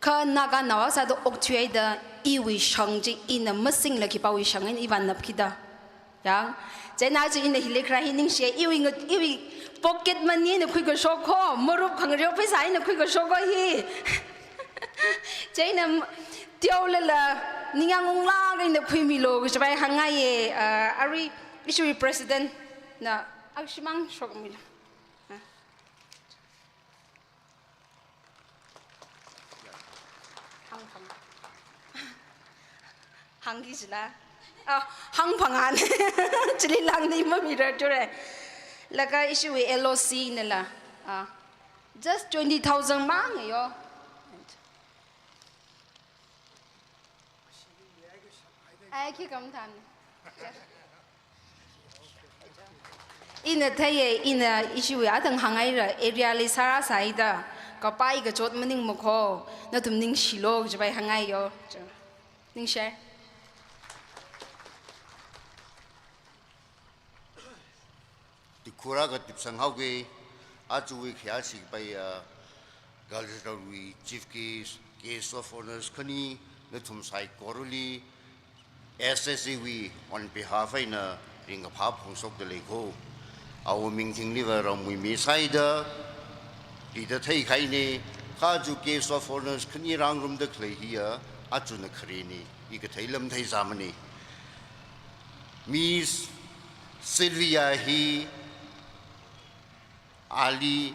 Kha Naga naosāda okthuida iwui shang chi ina masingla khipāwui shang eina i vānapkida. Yang, chieina chi ina hili khara hi ningshi, iwui ngat, iwui pocket money eina khuikashok ko, marup khangareo pheisā eina khuikashok ko hi. Chieina m-, teolala, ningyāng unglāk eina khuimilu, kajipa hāngngaiye, uh, arui ishiwui president na, akshimang shokmilu. Hāngphang. Hāngki jila. Ah, hāngphangan. Chili langni mamira ture. Laga ishiwui L O C nala. Ah, just twenty thousand mang yo. Ai, khi kam tham. Ina theiye, ina ishiwui athang hānghaira, area li sārāsāida, kapai kachot maningmakho, nathum ningshilu, kajipa hāngngaiyo. Ningshi. Tukhura katipsang haoki, aruiwui khayāshi kapai, ah, cultural wui chief guest, guest of honours khani, nathum saikorali, S S A wui on behalf eina ringkaphā phongshokda leiko. Awo Mingthingli va ramwui mi sāida, rida theikhaine, kha aru guest of honours khani rāngarumda khalei hiya, arui na kharine, i kathei lam theizāmane. Miss Sylvia hi ali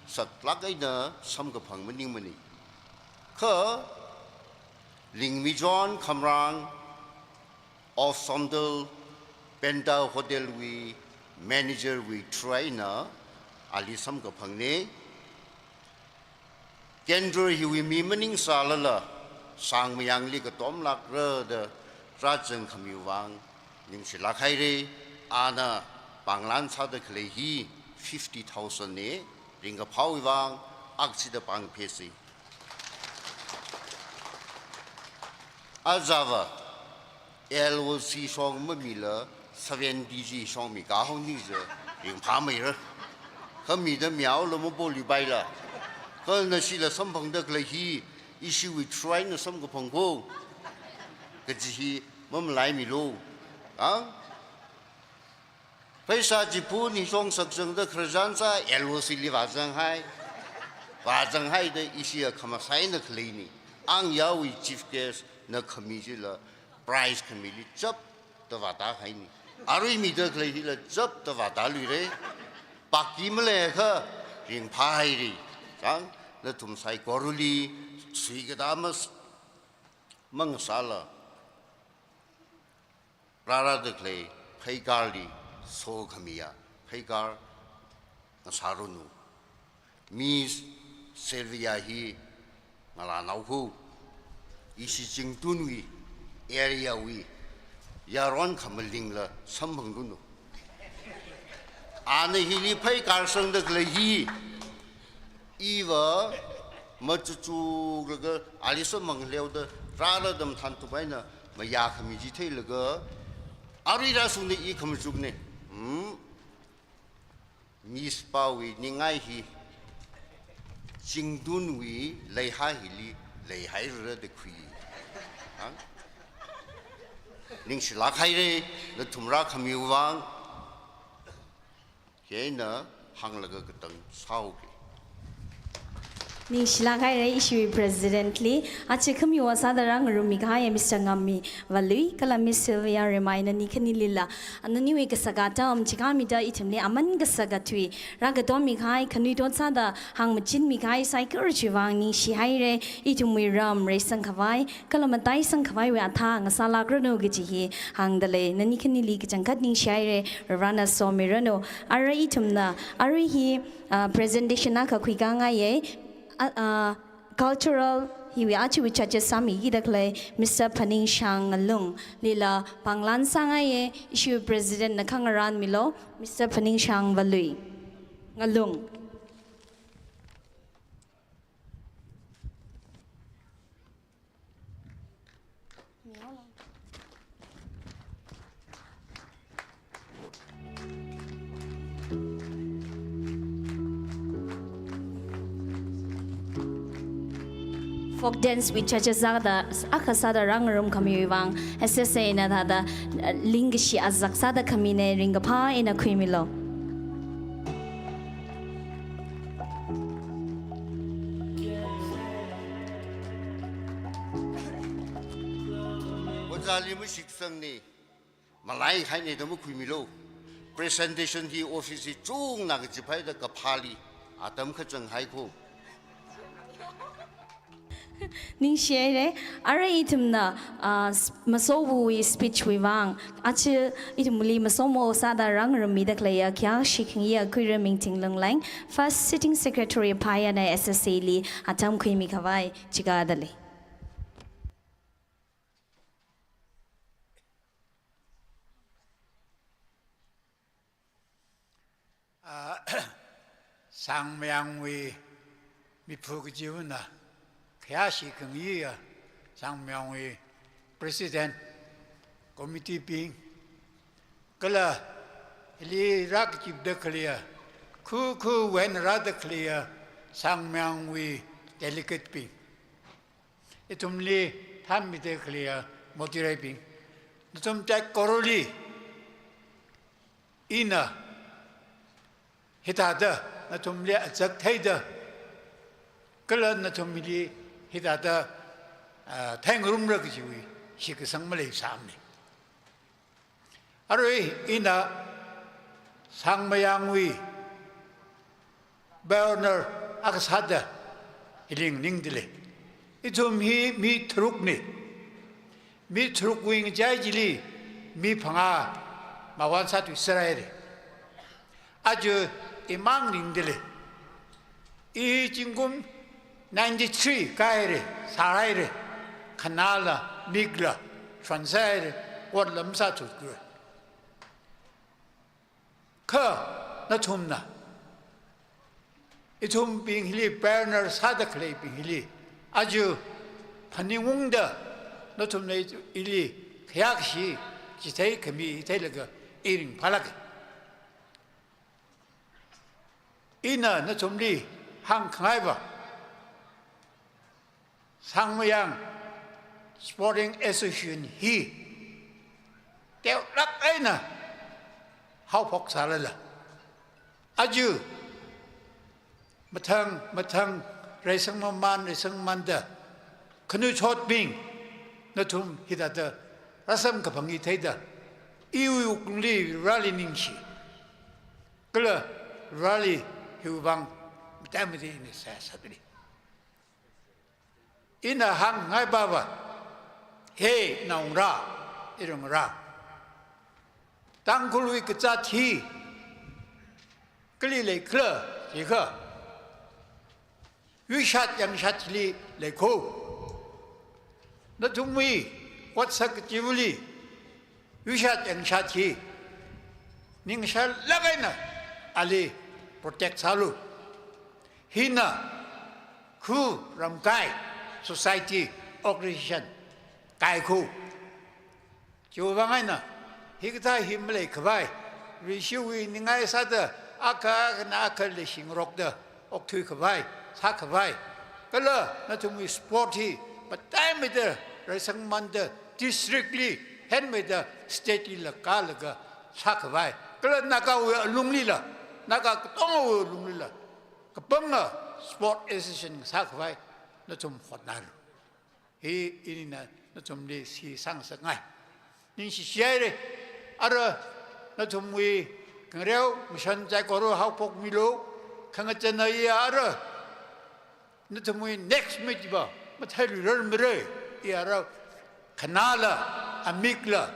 saklāk eina samkaphang maningmane. Kha Lingmijon Khamrang of Somdal Penta Hotel wui manager wui through eina ali samkaphangne. Kendra hiwui mi maningsālala, sangmayangli katomlākra da rāzangkhamiwui vang ningshilāk haire. Ana panglan sāda khalei hi fifty thousand ne, ringkaphāwui vang akchida pāngphese. Ajava, L O C shong mamila, seventy chi shong mi kahao ni je, ringphāmeira. Kha mida mihaola mapolipaila. Kha nashila samphangda khalei hi, ishiwui through eina samkaphang ko. Kaji hi mamalaimilu. Ang? Pheisā chipuni shong sakzangda khararchan sā L O C li vāzanghai. Vāzanghaida ishiya khamasai eina khaleine. Ang yaowui chief guest na khami chila prize khamili chapda vātāhaine. Arui mida khalei hila chapda vātāluire. Paki maleiakha ringphāhaire. Chang, nathum saikorali suikatā mas-, mangasāla. Rārāda khalei pheikarli sokhamiya, pheikar ngasāranu. Miss Sylvia hi ngalānao hu. Ishi Chingtunwui area wui yaron khamalingla samphangranu. Ana hili pheikar sangda khalei hi, iva machuchuklaga ali samphang leoda rāra dam thantup eina mayākhami chi theilaga, arui rāshungda i khamachukne. Hmm. Miss pawui ningai hi, Chingtunwui leihā hili leihairara da khui. Ha? Ningshilāk haire, nathum rākhamiwui vang. Hieina hānglaga katang sāuke. Ningshilāk haire ishiwui president li, achi khamiwui sāda rāngarummikahai Mister Ngammi Valui, kala Miss Sylvia Remai nani khanilila, naniwui kasaka atam chikha mida ithumli aman kasaka tui rākatommikahai, khanuithot sāda hāngmachinmikahai saikora chiwui vang ningshihaire, ithumwui ram reisangkhavai, kala mataisangkhavai wui athā ngasālākranu kaji hi hāngda lei, nani khanili kachangkhat ningshihaire, Varivarana somiranu. Ara ithumna, arui hi, ah, presentation akha khuikāngaiye, ah, ah, cultural hiwui achiwui judges sāmikida khalei, Mister Phaningshang Ngalung, lila panglan sāngaiye, ishiwui president na khangarānmilu, Mister Phaningshang Valui. Ngalung. Dance with Chacha sāda, akha sāda rāngarumkhamiwui vang, S S A na thāda, uh, ningkashi azak sāda khamina, ringkaphā eina khuimilu. Ojāli mashiksangni, malaihaina da makhuimilu. Presentation hi office hi chungna kachipaida kaphāli atam kachang haiko. Ningshihaira, arui ithumna, ah, s-, Masowui speech wui vang, aja ithumli masomo sāda rāngarummida khaleiya khayāshi khangayi Khuiraming Thinglungleng, First Sitting Secretary phāya eina S S A li atam khuimi khavai chikada lei. Ah, Sangmayangwui miphu kachiva̱na, khayāshi khangayiya Sangmayangwui President, Committee bing, kala hili rākachipda khaleiya, khu khu wui eina rāda khaleiya Sangmayangwui delegate bing, ithumli thānmida khaleiya motireibing, nathum saikorali ina hithāda nathumli azak theida, kala nathumli hithāda, ah, theingarumra kajiwui shitkasang maleisāmana. Arui ina Sangmayangwui pioneer akha sāda hili nganingda lei. Ithum hi mi tharukna. Mi tharukwui ngachai chili mi phangā mawun sāthuiserhaira. Aja imang nganingda lei. I zingkum ninety-three kāhaira, sārhaira, khanāla, mikla, shonserhaira, otla masāthutkura. Kha nathumna, ithumbing hili pioneer sāda khaleibing hili, aja phaningungda nathumna ili khayākashi chithei khami theilaga i ringphālāka. Ina nathumli hāngkhangai va, Sangmayang Sporting Association hi teolāk eina haophok sālala, aja mathang mathang reisangmaman reisangmamanda khanuithotbing nathum hithāda rāsamkaphang theida iwui wuklungli Vareli ningshi. Kala Vareli hiwui vang mataimati ina seihā sādalei. Ina hāngngai pava, he naongarā, iwui naongarā, Tangkhulwui kazāt hi kali leikhala jiakha, yuishat yangshat chili leiko. Nathumwui otsak kachivali yuishat yangshat hi ningshālāk eina ali protect sālu. Hina khu ramkai society organization kaikho. Chiwui vang eina hikathā hi maleikhavai, rishiwui ningai sāda akha akhana akhali shingrokda okthuikhavai, sākhavai, kala nathumwui sport hi mataimeida reisangmanda district li, henmeida state lila kālaga sākhavai, kala Nagawui alunglila, Naga katongawui alunglila kapanga sport association sākhavai nathum hotnalu. Hi ina nathumli shitsang sāngai. Ningshishihaira, ara nathumwui khangareo ngashan saikora haophokmilu, khangachāna iya ara nathumwui next meet va matheiluirarmara, iya ara khanāla, amikla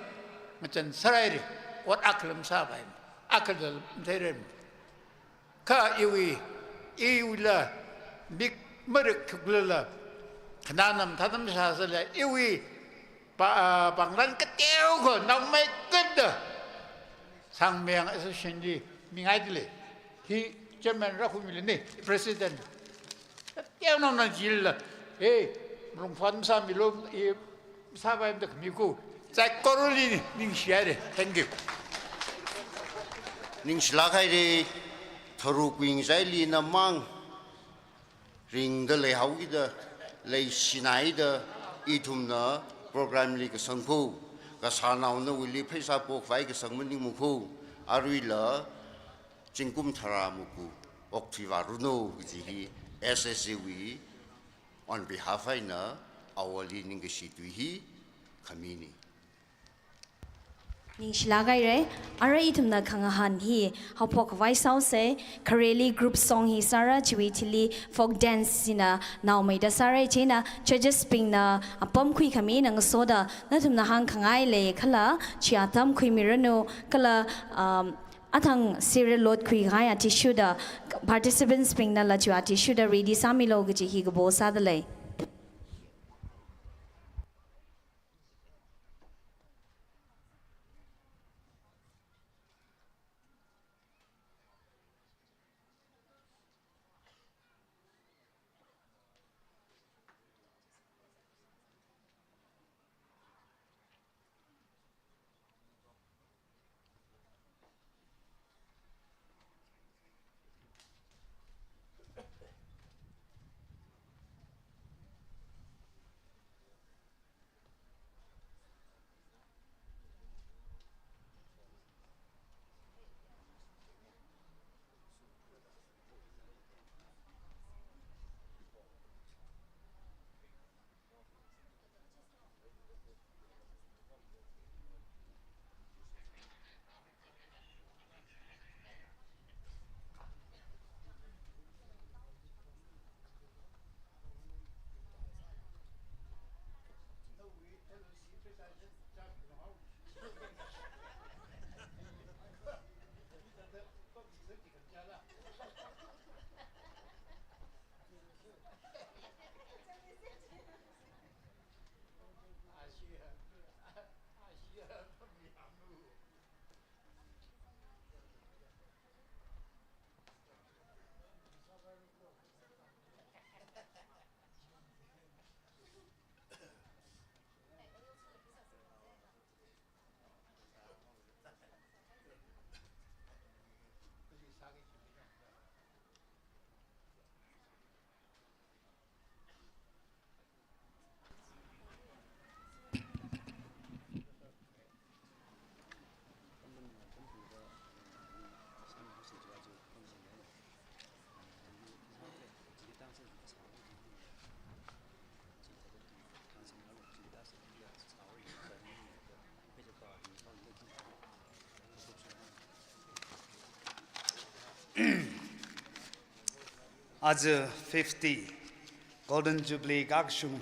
ngachānserhaira, ot akhala masāpai, akhala matheirarmara. Kha iwui, iwuila mik marikthukla, khanāna mathāda mashāsāla, iwui pa-, ah, pānglan kateokha naomeikapta Sangmayang Association li mingaidalei. Hi chairman rākhuimilu ni, president. Kateonaona jilala, eh, malungphān masāmilu, i masāpaimada khamiku, saikorali ningshihaira. Thank you. Ningshilāk haira, tharukwui ngachaili namang ringda leihaokida, Leishinaida ithumna program li kasang kho, kasānao nawuili pheisā pokhavai kasang maningmana kho, aruila zingkum tharā muku okthuivāranu kaji hi S S A wui on behalf eina awali ningkashi tui hi khamina. Ningshilāk haira, arui ithumna khangahān hi haophok khavai sāsa, Khareli group song hi sāra, chiwui thili folk dance china naomeida sāra, chieina judges bingna apam khuikhami ngasoda, nathumna hāngkhangai leikhala, chi atam khuimiranu, kala, um, athang serial load khuikahai athishurda, participants bingnala chi athishurda ready sāmilu kaji hi kapo sāda lei. Aja fifty Golden Jubilee kakashung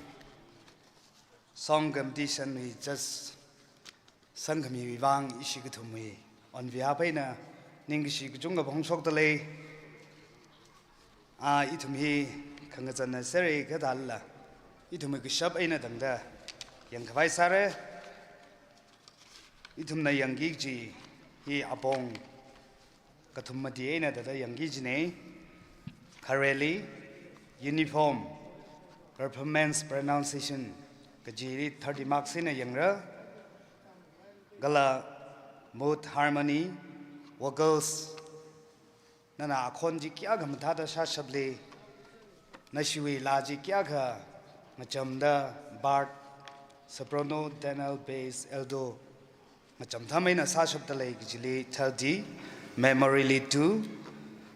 song competition wui judge sangkhamiwui vang ishi kathumwui on behalf eina ningkashi kachungkha phongshokda lei. A, ithum hi khangazanna sāra kathālala, ithumwui kashap eina tangda yangkhavai sāra. Ithumna yangki kaji hi apong kathum mati eina thāda yangki kajina. Khareli, uniform, performance, pronunciation kajili thirty marks eina yangra. Kala mood, harmony, vocals, nana akhon chi kayākha mathāda sāshapli, nashiwui laa chi kayākha ngachamda, bard, soprano, tenor, bass, alto ngachamtham eina sāshapda lei kajili thirty, memory li two,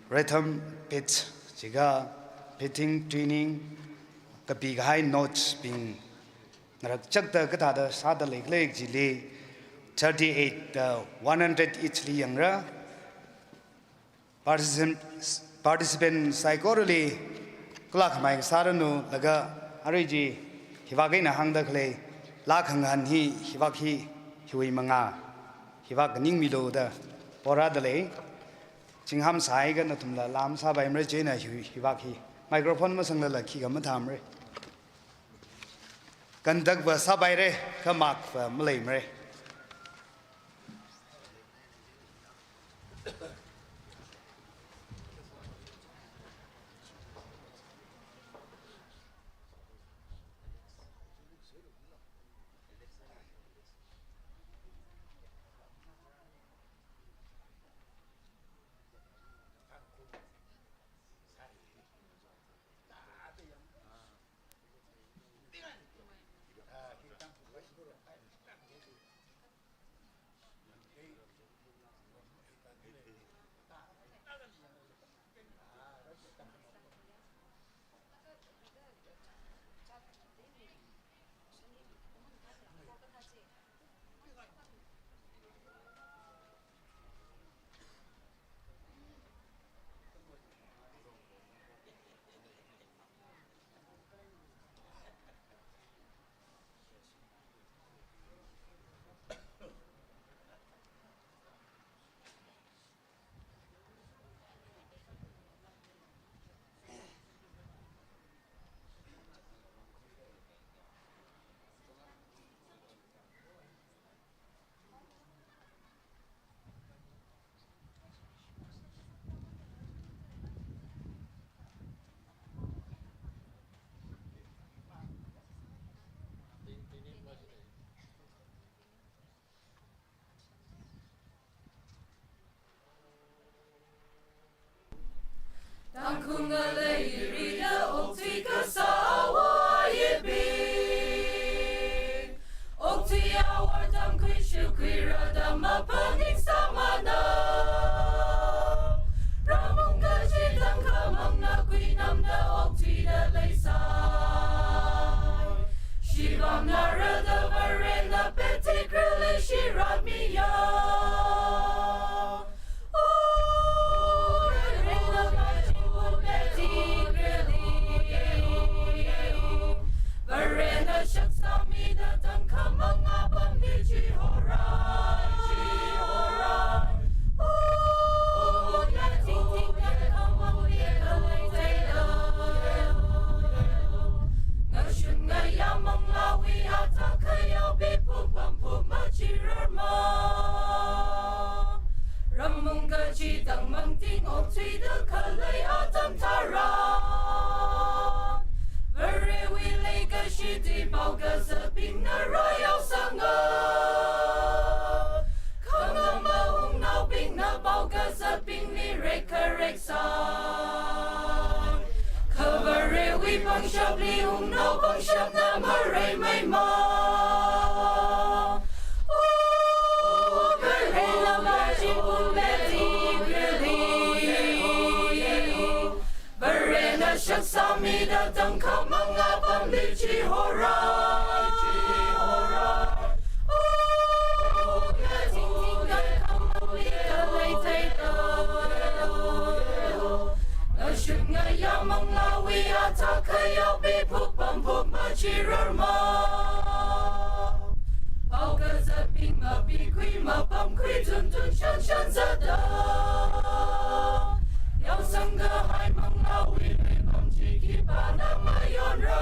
rhythm, pitch, chiakha pitching, tuning, kapikahai notes bing ngarakchakda kathāda sāda leikhala kajili thirty-eight, uh, one hundred each li yangra. Participant, participant saikorali kala khamei sāranu, laga arui chi hivak eina hāngda khalei laa khangahān hi, hivak hi, hiwui mangā, hivak ningmilu da porāda lei. Chingham sāhaiakha nathumla laa masāpaimara, chieina hi, hivak hi microphone masanglala khikha mathāmara. Conduct va sāpaira, kha mark va maleimara. Ngalei rida okthui kasā awui bing. Okthui awor tamkhui shukhui rada maphaning sāmana. Ramung kachithang khamangna khuinamda okthuida leisai. Shibamna rada Varena peti krili shirat miya. Ramung kachithang mangting okthuida khalei atam tharan, Varewui leikashida paokazatbingna rāyaosanga. Khangam maungnaobingna paokazatbingli rekkharek sāi. Kha Varewui pangshapli ungnao pangshapna mareimeima. Varena shaksamida tangkhamang apamli chihorai, chihorai. Ngashun ngayā manglāwui athā khayāpi phukpam phukma chirarma. Paokazatbing mapikhui mapamkhui tuntun shanshan zatda, yaosangkahai manglāwui luipam chi khipāna mayonra.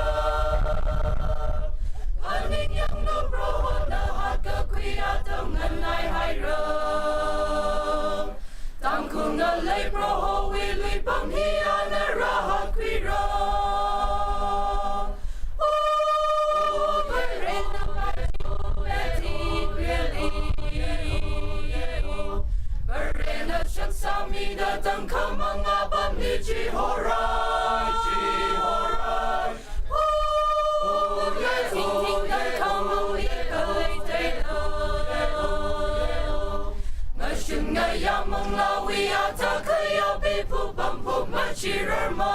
Phaningyanglu Prohona hatkakhui atam nganaihaira. Tangkhul ngalei Prohowui luipam hi ana rāhatkhuira. Varena shaksamida tangkhamang apamli chihorai, chihorai. Ngashun ngayā manglāwui athā khayāpi phukpam phukma chirarma.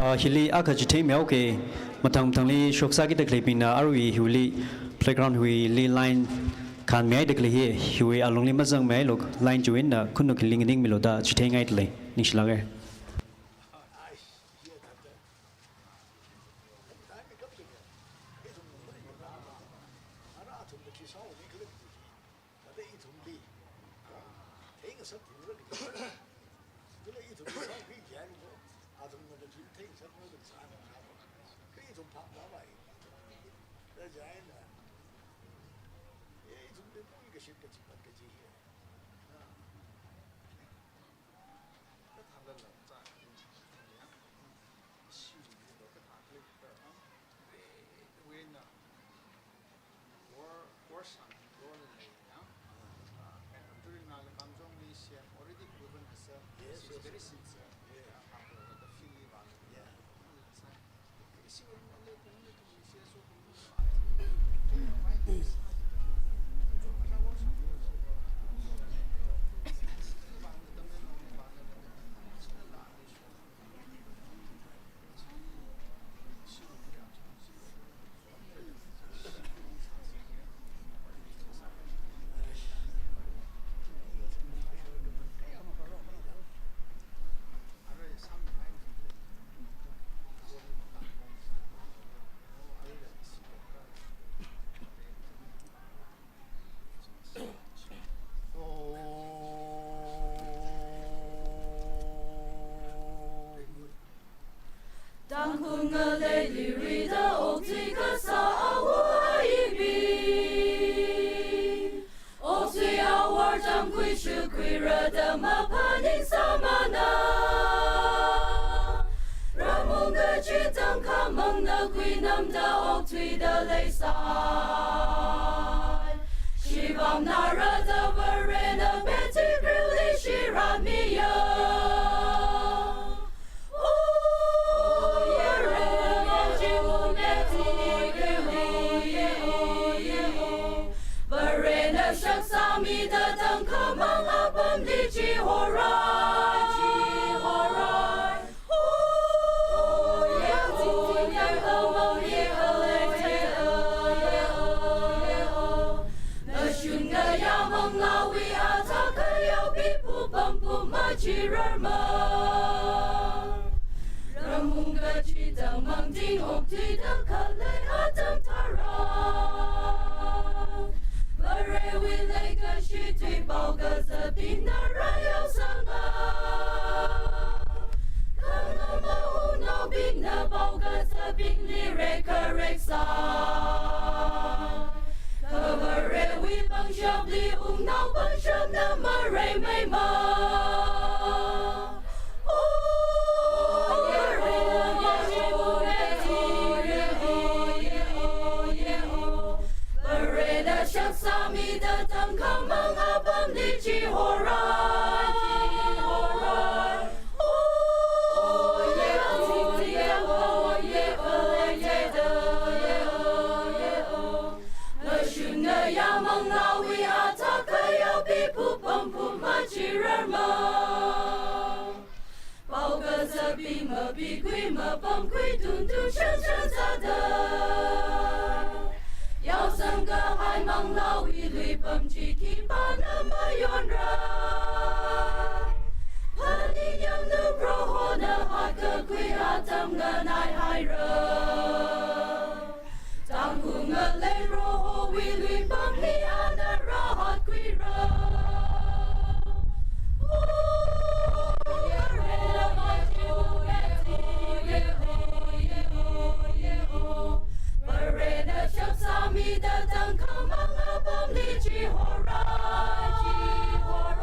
Ah, hili akha chitheimihaoke, mathang mathangli shoksāki da khaleibingna arui hiwuili playground hiwuili line khanmihaida khalei hi, hiwui alungli mazangmihailu, line chiwui eina khanuk hili nganingmilu da chitheingaidalei, ningshilāka. Tangkhul ngaleili rida okthui kasā awui bing. Okthui awor tamkhui shukhui rada maphaning sāmana. Ramung kachithang khamangna khuinamda okthuida leisai. Ivamnara da Varena petigriuli shiratmiya. O Vare, Varena shakzāmida tangkhamang apamli chihora, chihora. Nashun ngayā manglāwui athā khayaopi pupam puma chirarma. Ramung kachida mangding okthuida khalei atam tharan, Varewui leikashi tui pao kazatbingna rāyaosanga. Khangamā wungnaobingna pao kazatbingli rekhareksā. Kha Varewui pangshapli wungnao pangshapna mareimeima. O Vare, Varena shakzāmida tangkhamang apamli chihora, chihora. Nashun ngayā manglāwui athā khayaopi pupam puma chirarma. Pao kazatbing mapikhui mapamkhui tuntun shanshan sāda, yaosang kahai manglāwui luipam chi khipāna mayonra. Phaningyanglu Prohona hatkakhui atam nganaihaira. Tangkhul ngalei Prohowui luipam hi ana rāhatkhuira. Varena shakzāmida tangkhamang apamli chihora, chihora.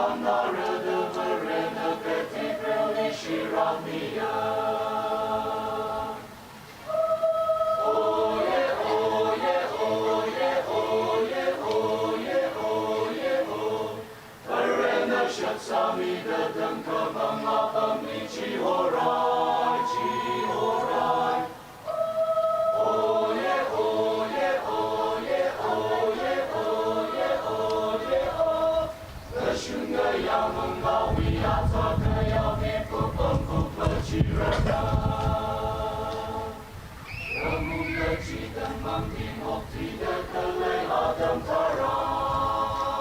Ngarada Varena cathedral-li shirāmiya. Varena shitsāmida tangkhamang apamli chihorai, chihorai. Kashunga yāmangawui athā kayāmi kupang kupachirana. Ramungda chitangmang timok tida khalei atam tharan,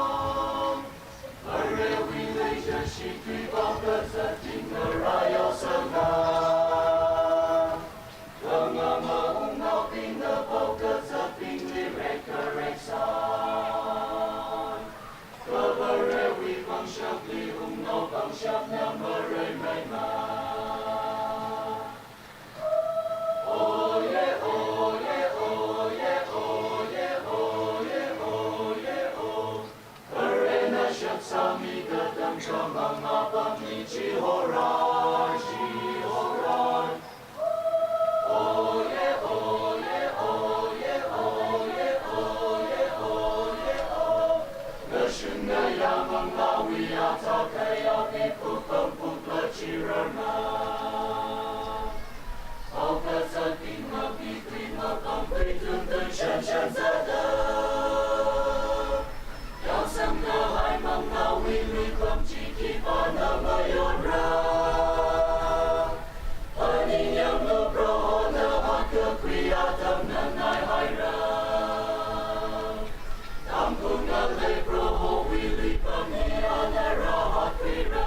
Varewui leishishi tui pao kazatbingna rāyaosanga. Kangama wungnaobingna pao kazatbingli rekhareksai. Kha Varewui pangshapli wungnao pangshapna mareimeimei. Varena shitsāmida tangkhamang apamli chihorai, chihorai. Kashunga yāmangawui athā kayāmi kupang kupachirana. Pao kazatbingna pipli mapam pui tuntun shanshan zata. Yangsangda haimangawui luipam chi khipāna mayonra. Phaningyanglu Prohona hakkakhui atamna naihaira. Tamkhui ngalei Prohowui luipamli ana rāhatkhuira.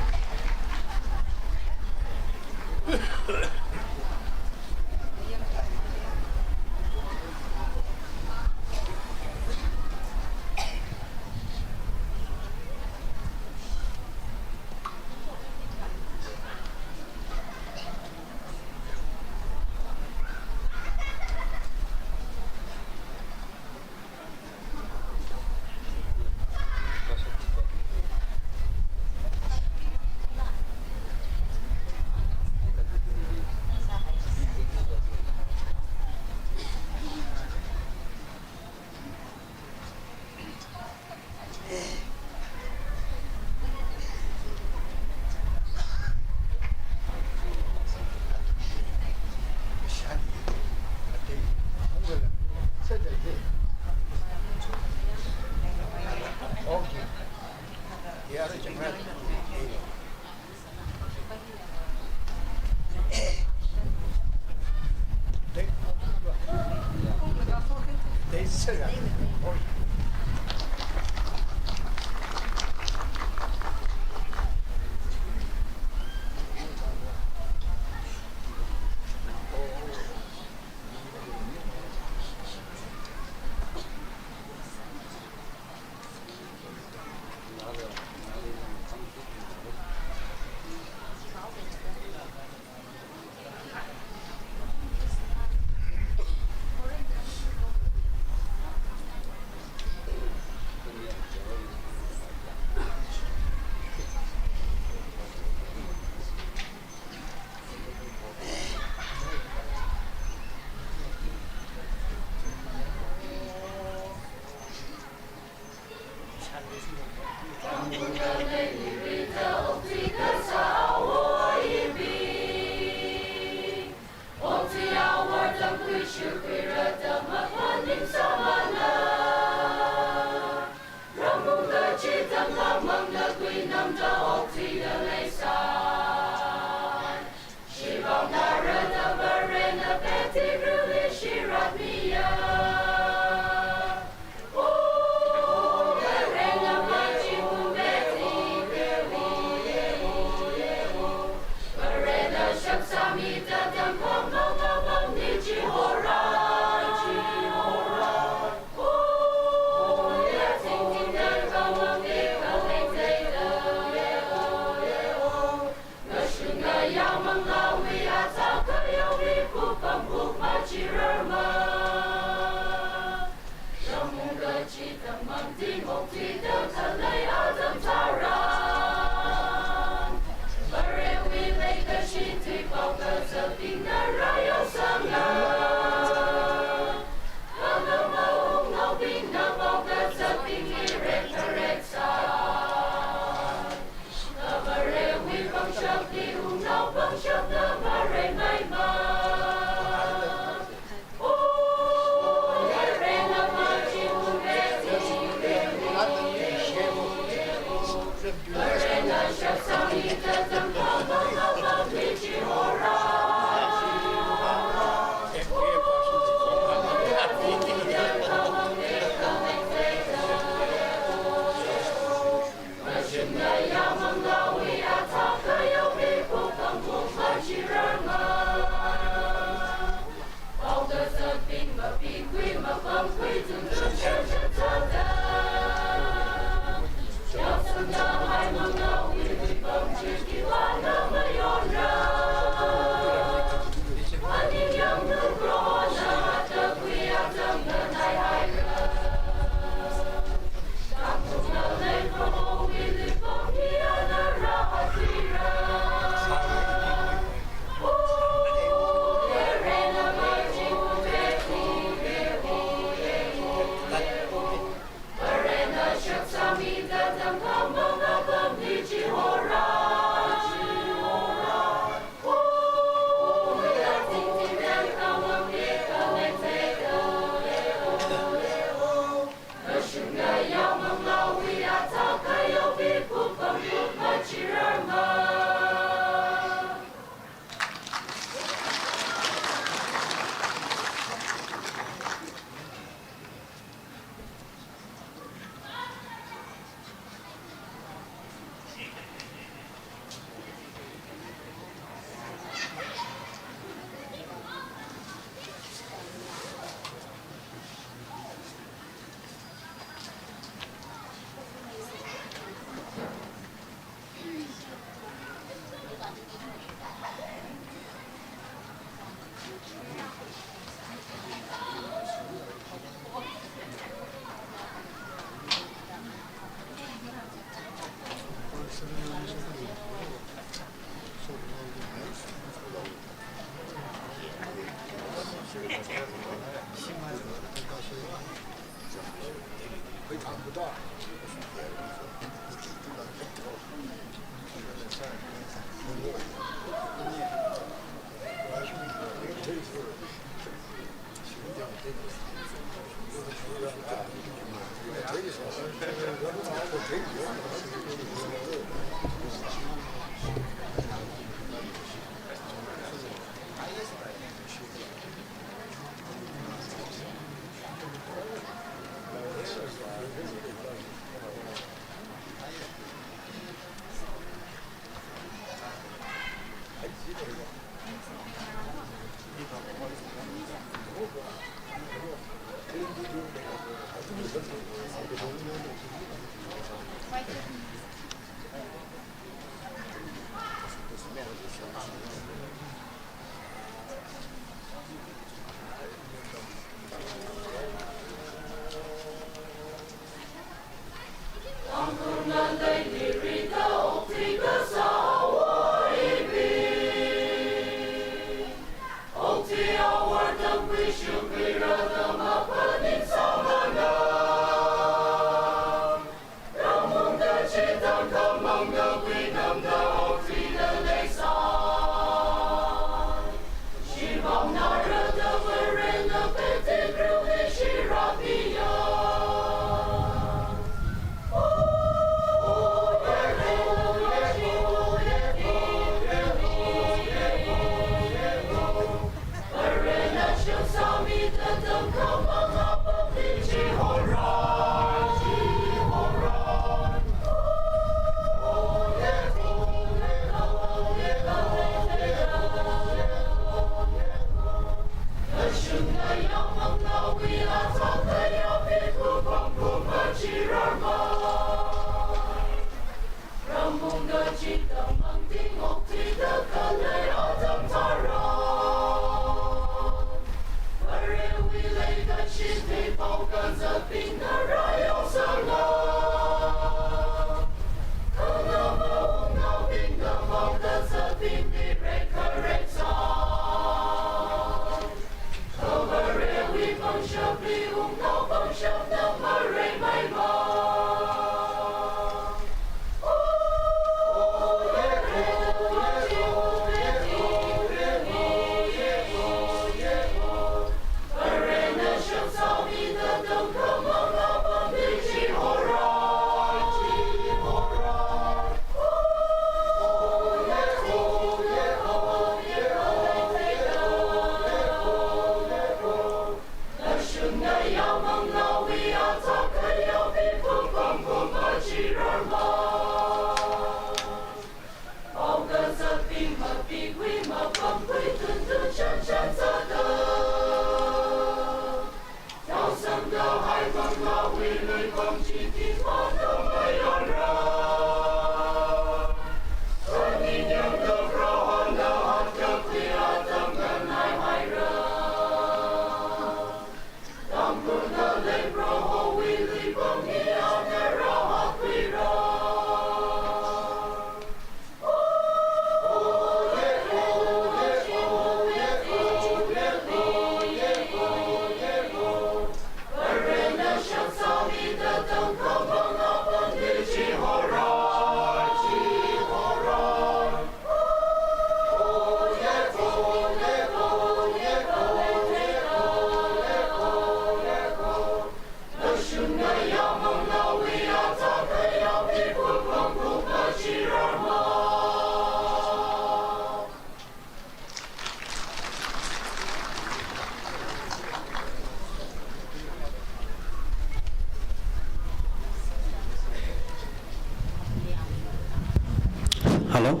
Hello.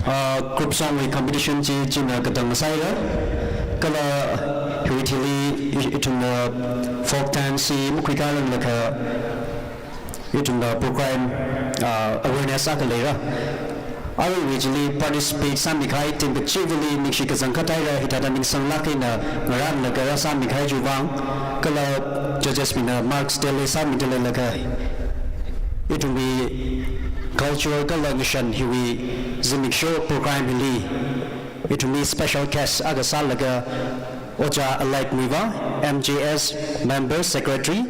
Uh, group song wui competition chi, china katang sāhaira. Kala hiwui thili i-, ithumna folk dance chi makhuikāranglakha ithumna program, uh, awareness akha leira. Aruiwui chili participate sāmikahai team kachivali ningshi kazang kataira hithāda ningsanglāk eina ngarānlaga rāsāmikahai chiwui vang. Kala judges bingna marks tele sāmida leilakha ithumwui culture kala ngashan hiwui zimiksho program hili ithumwui special guest akha sālaga Ojā Alex Muivah, M J S Member Secretary,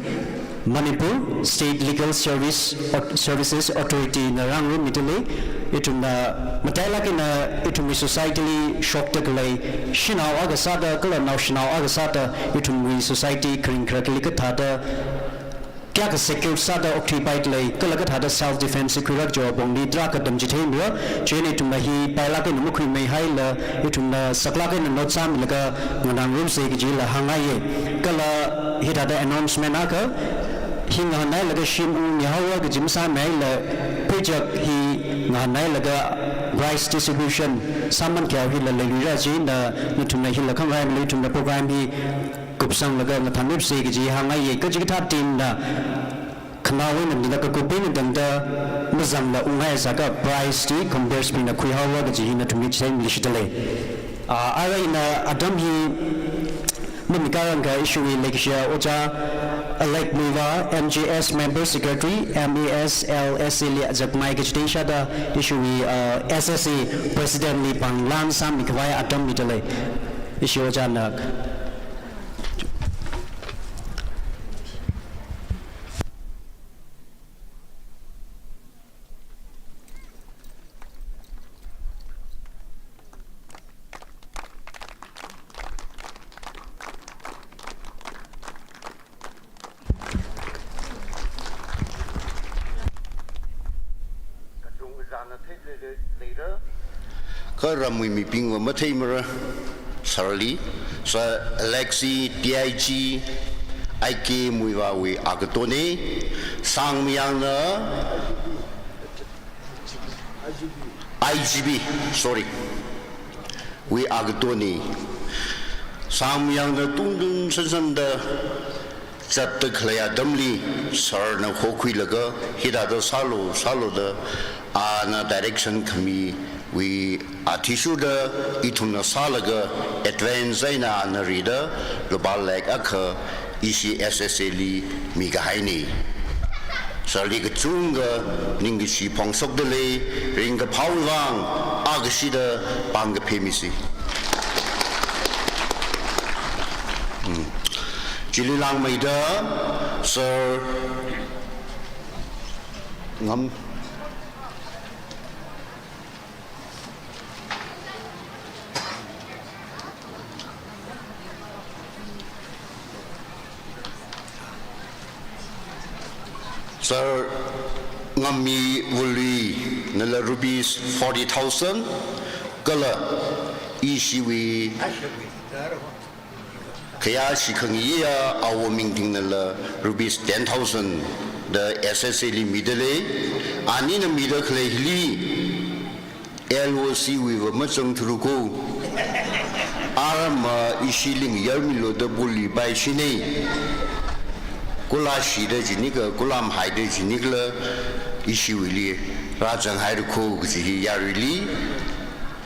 Manipur State Legal Service, Services Authority na rāngarumida lei. Ithumna matailāk eina ithumwui society li shokda khalei shanao akha sāda kala naoshinao akha sāda ithumwui society kharing kharakli kathāda kayākha secure sāda okthuipaida lei, kala kathāda self defense khuira kajiwui apongli tarākha tamchitheimira. Chieina ithumna hi pailāk eina makhuimeihaila, ithumna saklāk eina note sāmilaga nganāngarumsa kajila hāngngaiya. Kala hithāda announcement akha, hi ngahānhailaga shim ungmihaowa kaji masāmihaila, project hi ngahānhailaga prize distribution sāman khayao hila leiluira chieina nathumna hila khangahaimila ithumna program hi kupsanglaga ngathānmipsa kaji hāngngaiya. Kachikathā team na khanaowa eina tangda kakup eina tangda mazangla unghaisākha prize chi comperes bingna khuihaowa kaji hi nathumli chitheimilishida lei. Ah, arui ina atam hi mamikārangkha ishiwui leikashiya Ojā Alex Muivah, M J S Member Secretary, M A S L S A li azak mai kachithei shāda ishiwui, ah, S S A President li pānglan sāmikhavai atam mida lei. Ishi Ojāna Kachungkha zāna theilei, leira. Kha ramwui mibingva matheimara. Sir li, Sir Alex chi D I G I K Muivah wui agato ne. Sangmayangna I G P, sorry, wui agato ne. Sangmayangna tungtun sansanda zatda khalei atamli sir na hokhuilaga hithāda sālu, sālu da ana direction khamiwui athishurda ithumna sālaga advance eina ana rida lupā lakh akha ishi S S A li mikahai ne. Sir li kachungkha ningkashi phongshokda lei, ringkaphāwui vang akashida pāng kaphā misi. Hmm. Chili langmeida Sir Ngam Sir Ngammi Wului nala rupees forty thousand, kala ishiwui khayā shikhangaiya Awo Mingting nala rupees ten thousand da S S A li mida lei. Anina mida khalei hili L O C wuiva mazangthura ko. Aramma ishi lingayarmilu da puli pai shine. Kula shida jinikha, kula mahaida jinikhala ishiwuili rāzanghaira ko kaji hi yaruili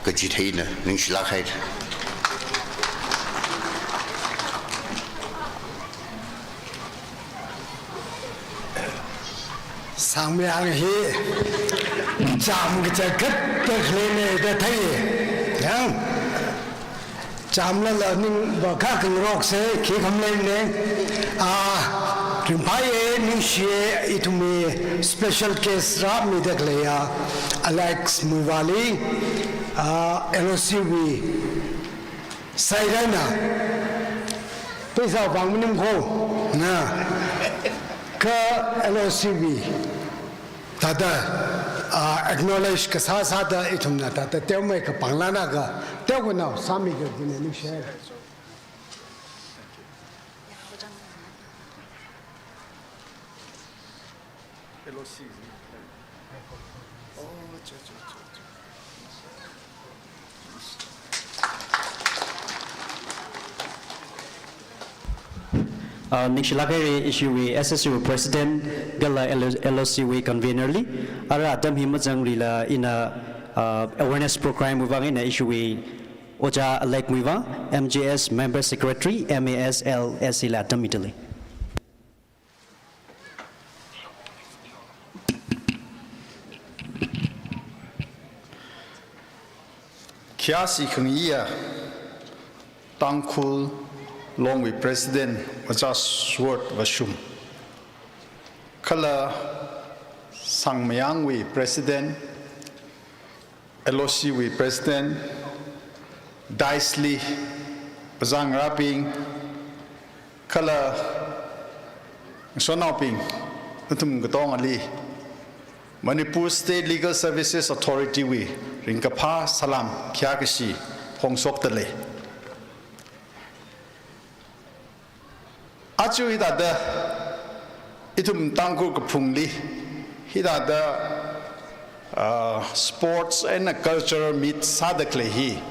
kachitheina ningshilāk haira. Sangmayang hi chām kachangkhat da khaleina da thei. Yang chāmlala ningva kha kangaroksa, khi kham leine. Ah, ringphāya, ningshiya, ithumwui special guest rāmida khaleiya Alex Muivah li, ah, L O C wui side eina, paisa vang maning ko, na, kha L O C wui thāda, ah, acknowledge kasā sāda ithumna thāda teomeikha pānglan akha, teokhanao sāmikajina ningshi. L O C. Oh, cho, cho, cho, cho. Uh, ningshilāk haira ishiwui S S U President kala L O C wui Convener li, ara atam hi mazangrila ina, uh, awareness program wui vang eina ishiwui Ojā Alek Muivah, M J S Member Secretary, M A S L S C la atam midalei. Khayāshi khangaiya Tangkhul Longwui President Ojā Sword Vashum, kala Sangmayangwui President, L O C wui President, dais li, ojā ngarābing, kala ngasotnaobing, nathum katongali Manipur State Legal Services Authority wui ringkaphā salam khayākashi phongshokdalei. Aja hithāda ithum Tangkhul kaphungli hithāda, ah, sports and cultural meet sāda khalei hi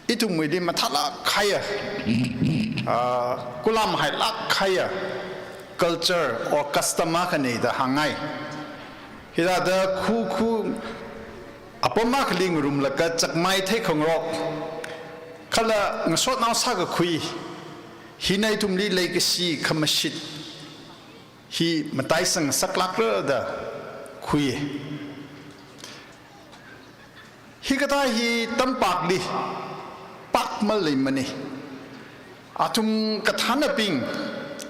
ithumwuili mathālāk kahaiya, ah, kulam hailāk kahaiya culture or custom akhana da hāngngai. Hithāda khu khu apam akhali ngarumlaga chakmai theikhangarok kala ngasotnao sākakhui hina ithumli leikashi khamashit hi mataisang saklākra da khui. Hikathā hi tampakli pākmaleimana. Athum kathānabing,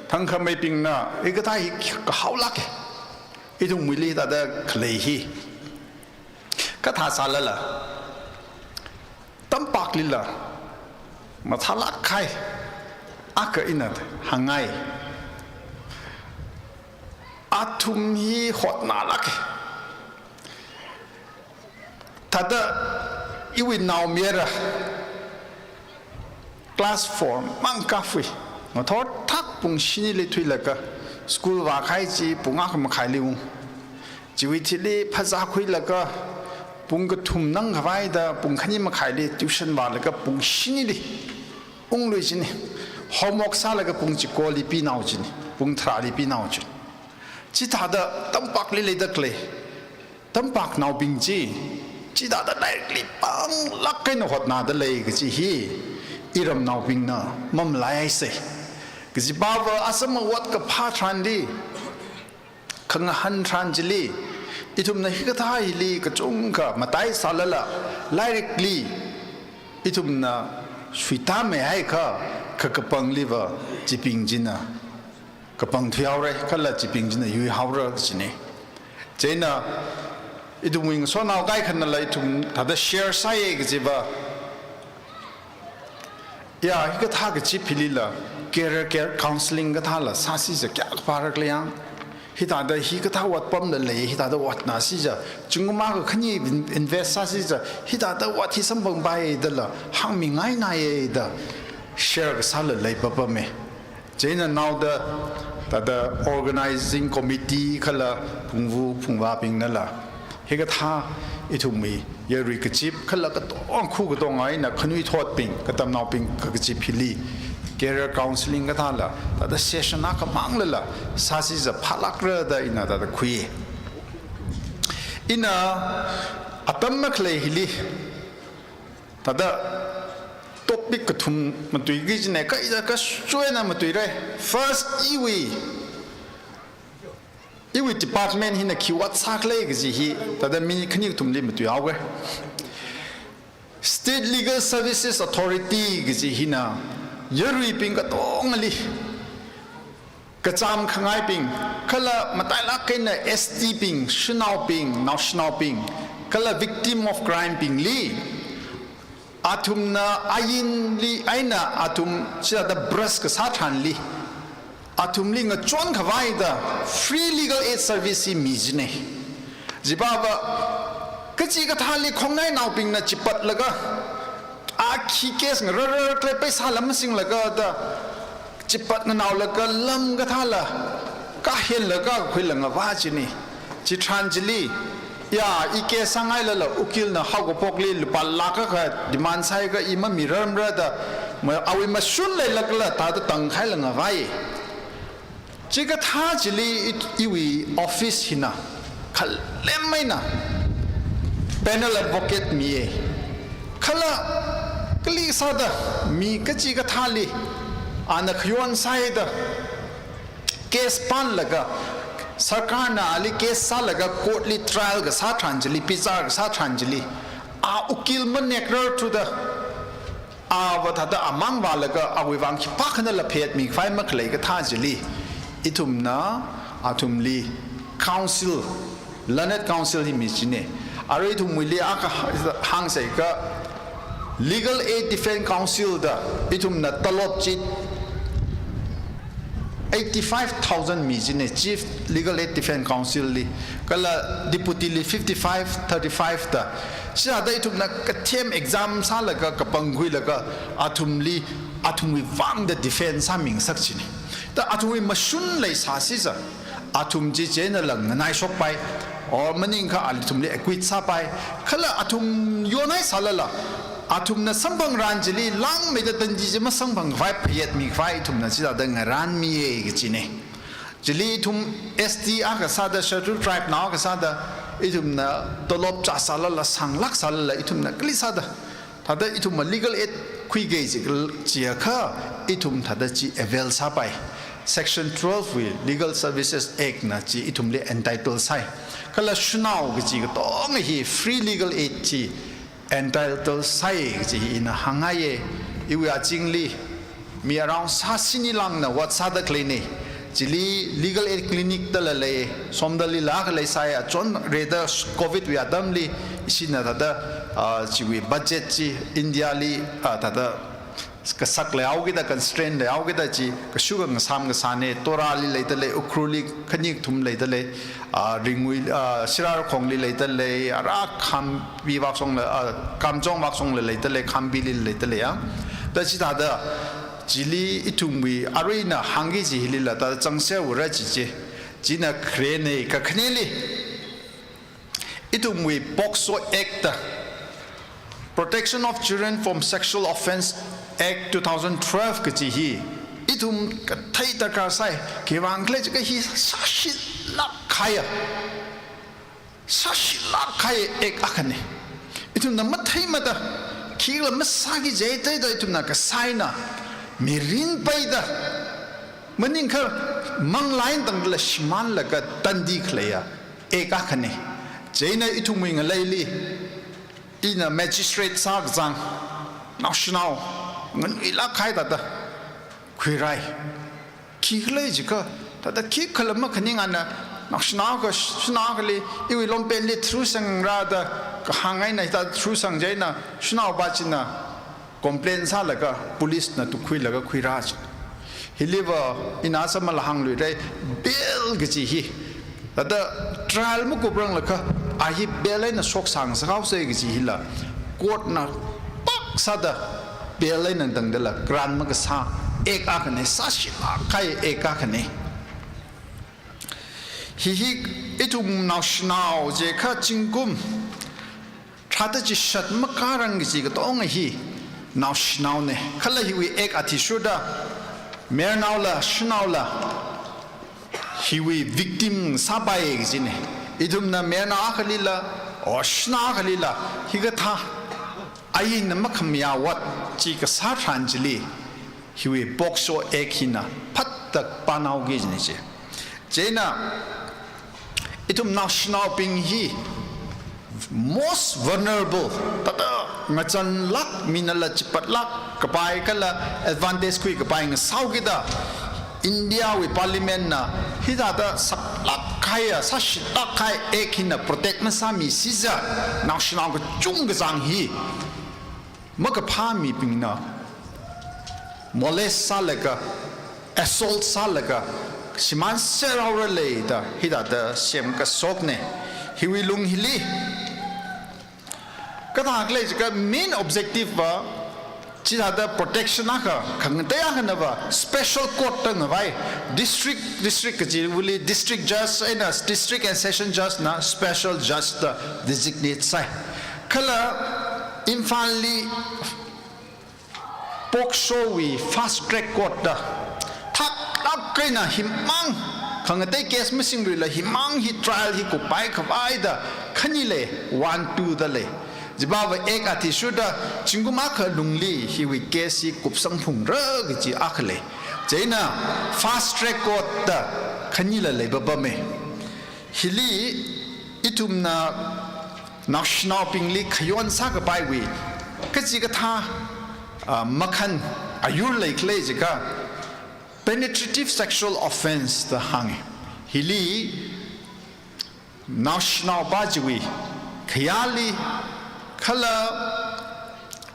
thangkhameibingna hikathā hi kahaolāka. Ithumwuili thāda khalei hi. Kathā sālala, tampaklila mathālāk kahai akha ina hāngngai. Athum hi hotnalāka. Thāda iwui naomayara class four mang kākhui. Ngathor thak pung shinili thuilaga school vākahai chi pung akha makhaili ung. Chiwui thili phazā khuilaga pung kathum nangkhavai da pung khani makhaili tuition vālaga pung shinili unglui china. Homework sālaga pung chikoli pinao china. Pung tharāli pinao china. Chithāda tampakli leida khalei tampaknaobing chi, chithāda lairikli pānglāk eina hotnada lei kaji hi iramnaobingna mamalaihaisa. Kajipava Assam Award kaphā tharanli, khangahān tharan chili, ithumna hikathā hili kachungkha matai sālala, lairikli ithumna suitāmeihaikha, kha kapangliva chibing china kapang thuihaora, kala chibing china yuihaora kajina. Chieina ithumwui ngasotnao kaikhanala ithum thāda share sāya kajiva, ya, hikathā kachip hilila career, career counseling kathāla sāsi ja kayākha phāra khala yang. Hithāda hikathā otpamla lei, hithāda otnasi ja, zingkum akha khani in-, invest sāsi ja, hithāda ot hi samphangpai dala hāngmingainaiya da share kasāla leipapama. Chieina naoda, thāda organizing committee kala phungvu phungvābingnala hikathā ithumwui yarui kachip kala katonga khu katonga eina khanuithotbing, katamnaobing kakachip hili career counseling kathāla, thāda session akha manglala sāsi ja phālākra da ina thāda khui. Ina atam makhalei hili thāda topic kathum matuiki kajina, kha ida kachuina matuira. First, iwui, iwui department hina khi ot sākhala kaji hi, thāda minute khani kathumli matuihaoga. State Legal Services Authority kaji hina yaruibing katongali, kachām khangaibing, kala matailāk eina S T bing, shanaobing, naoshinaobing, kala victim of crime bingli, athumna ainli eina athum chithāda brush kasā tharanli, athumli ngachon khavai da free legal aid service hi mi kajina. Chipava, kachikathāli khongnainaobingna chipatlaga, a khi case ngararkhala paisāla masinglaga da, chipat nganaolaga lam kathāla, kahenlaga khuila ngavā kajina. Chitharan chili, ya, i case sāngailala, ukilna haokaphokli lupā lakh akha demand sāhaiakha i mamirarmara da, ma, awui mashun leilākla thāda tangkhaila ngavāya. Chikathā chili i, iwui office hina khalem eina panel advocate miya. Kala kali sāda mi kachikathāli ana khayon sāhaida case panlaga, sarkarna ali case sālaga court li trial kasā tharan chili, bichar kasā tharan chili, a ukil manekrar thuda, ava thāda amang vālaga awui vang khipākhana la phet mikhavai makhalei kathā chili, ithumna athumli counsel, learned counsel hi michina. Arui ithumwuili akha hāngsa akha, Legal Aid Defense Counsel da ithumna talop chi eighty-five thousand michina, Chief Legal Aid Defense Counsel li, kala Deputy li fifty-five, thirty-five da. Chithāda ithumna kathem exam sālaga kapangkhuilaga athumli, athumwui vangda defense sāmingasak china. Da athumwui mashun leisāsi za, athum chi chieina la nganaishokpai, or maningakha athumli acquit sāpai, kala athum yonhai sālala, athumna samphang ran chili langmeida tandi chi masamphangkhavai phayet mikhavai ithumna chithāda ngaranmiya kachina. Chili ithum S T akha sāda, Scheduled Tribe nao akha sāda, ithumna talop cha sālala, sanglāk sālala, ithumna kali sāda, thāda ithumna legal aid khuiga chi, chiakha ithum thāda chi avail sāpai. Section twelve wui Legal Services Act na chi ithumli entitle sāi. Kala shanao kachi katonga hi free legal aid chi entitle sāi kachi hi ina hāngngaiya. Iwui azingli mi around sāshini lāngna vāsāda khaleina. Chili legal aid clinic dala lei, Somdalli la khalei sāi, achonreda Covid wui atamli, ishina thāda, ah, chiwui budget chi India li, ah, thāda kasak leihaokida, constraint leihaokida chi, kashuka ngasam kasāna, Torali leidalei, Ukhrulli khani kathum leidalei, ah, Ringui, ah, Sirarakhongli leidalei, ara Khambi Vakshongla, ah, Kamjong Vakshongla leidalei, Khambili leidalei, ah. Da chithāda, chili ithumwui arui ina hāngki kachi hilila, thāda chāngser ura chi chi. China kharena, kakhaneli ithumwui POCSO Act da, Protection of Children from Sexual Offence Act two thousand twelve kachi hi ithum kathei darkar sāi, khiwuivang khala jiakha hi sāshitlāk kahaiya, sāshitlāk kahai act akhana. Ithumna matheimada, khikhala masāki jida ithumna kasā eina mirin paida, maningakha manglā eina tangdala shimānlaga tandi khaleiya act akhana. Chieina ithumwui ngaleili, ina magistrate sākazang naoshinao nganuilāk kahai thāda khuirai. Khikhala jiakha, thāda khikhala makhaning ana, naoshinao akha, shanao akhali iwui longpenli tharu sangra da kahāng eina, hithāda tharu sang chieina shanao pa china complain sālaga police na tukhuilaga khuira chi. Hiliva ina sāmala hāngluira, bail kachi hi, thāda trial makuprang lakha, a hi bail eina shoksang sāhaosa kachi hila, court na pak sāda bail eina tangdala grant makasā act akhana, sāshitlāk kahai act akhana. Hi hi ithum naoshinao jiakha zingkum tharāda chishat makārang kachi katonga hi naoshinaona. Kala hiwui act athishurda mayarnaola, shanaola hiwui victim sāpai kachina. Ithumna mayarnao akhalila, or shanao akhalila, hikathā ainna makhamayā ot chi kasā tharan chili, hiwui POCSO Act hina phattak pānhaoki kachina chi. Chieina ithum naoshinaobing hi most vulnerable, thāda ngazanlāk, minala chipatlāk kapai kala advantage khuikapai ngasāhaokida, India wui Parliament na hithāda saklāk kahaiya, sāshitlāk kahai act hina protect masāmisi za, naoshinao kachungkha zang hi makaphā mibingna molest sālaga, assault sālaga, shimānser haora lei da, hithāda semkashokna. Hiwui lung hili kathā khala jiakha main objective va, chithāda protection akha, khangatei akhana va special court da ngavai, district, district kachiwuili district judge eina district and session judge na special judge da designate sāi. Kala Imphalli POCSO wui fast track court da thaklāk Chieina himang, khangatei case masingluila himang hi trial hi kuppai khavai da khani lei, one, two da lei. Chiva act athishurda zingkum akha lungli hiwui case hi kupsangphungra kaji akha lei. Chieina fast track court da khanila leipapame. Hili ithumna naoshinaobingli khayon sākapaiwui kachikathā, ah, makhan ayur leikhala jiakha penetrative sexual offense da hānga. Hili naoshinaopa chiwui khayāli kala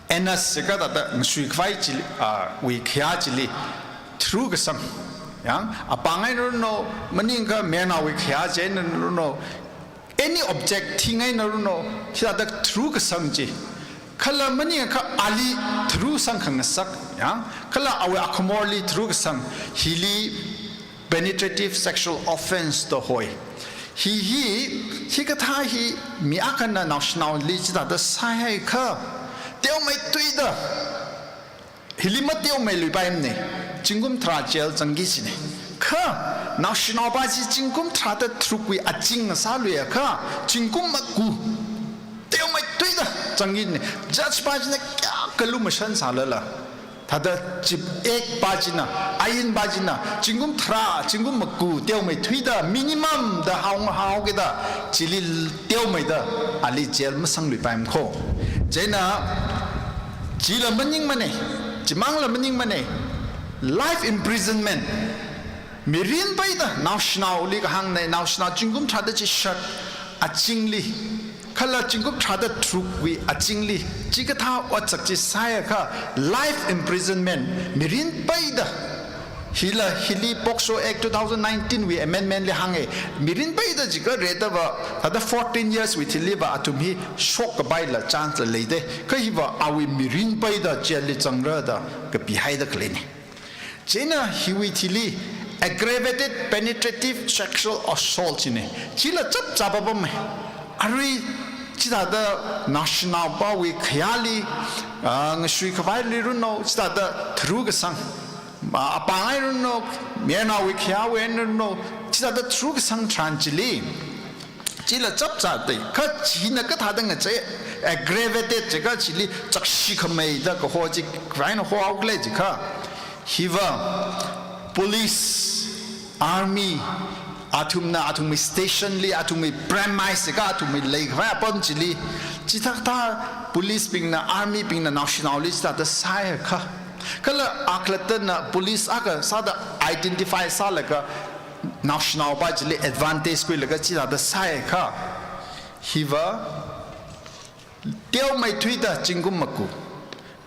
anus jiakha thāda ngasui khavai chili, ah, wui khayā chili tharukasang. Yang, apāng eina runo, maningakha mayarnaowui khayā chi eina runo, any object thing eina runo, hithāda tharukasang chi. Kala maningakha ali tharusang khangasak, yang, kala awui akhamorli tharukasang, hili penetrative sexual offense da hoi. Hi hi, hikathā hi mi akhana naoshinaoli chithāda sāhaiakha, teomeithuida hili mateomeiluipaimana, zingkum tharā jail zangki kajina. Kha naoshinaopa chi zingkum tharāda tharukwui azing sāluiakha, zingkum maku teomeithuida zangkina. Judge pa china kayākha lumashan sālala, thāda chief act pa china, ain pa china, zingkum tharā, zingkum maku teomeithuida minimum da hao, haokida, chili teomeida ali jail masangluipaimana kho. Chieina chila maningmana, chimangla maningmana, life imprisonment. Mirin peida naoshinaoli kahāngna, naoshinao zingkum tharāda chishat azingli, kala zingkum tharāda tharukwui azingli chikathā otsak chi sāhaiakha life imprisonment, mirin peida. Hila hili POCSO Act two thousand nineteen wui amendment li hānga, mirin peida jiakha redava, thāda fourteen years wui thiliva athum hi shokkapaila chance la leida. Kha hiva awui mirin peida jail li zangra da kapihaida khaleina. Chieina hiwui thili aggravated penetrative sexual assault china. Chila chapchā papama. Arui chithāda naoshinaopawui khayāli, ah, ngasui khavaili runo, chithāda tharukasang, ah, apāng eina runo, mayarnaowui khayāwui eina runo, chithāda tharukasang tharan chili, chila chapchāda, kha china kathāda ngachei, aggravated jiakha chili chakshi khameida kaho chi khavai eina hohaokhala jiakha, hiva police, army, athumna athumwui station li, athumwui premise jiakha athumwui leikhavai apam chili, chithāda police bingna, army bingna naoshinaoli chithāda sāhaiakha, kala akhalattana police akha sāda identify sālaga naoshinaopa chili advantage khuilaga chithāda sāhaiakha, hiva teomeithuida zingkum maku,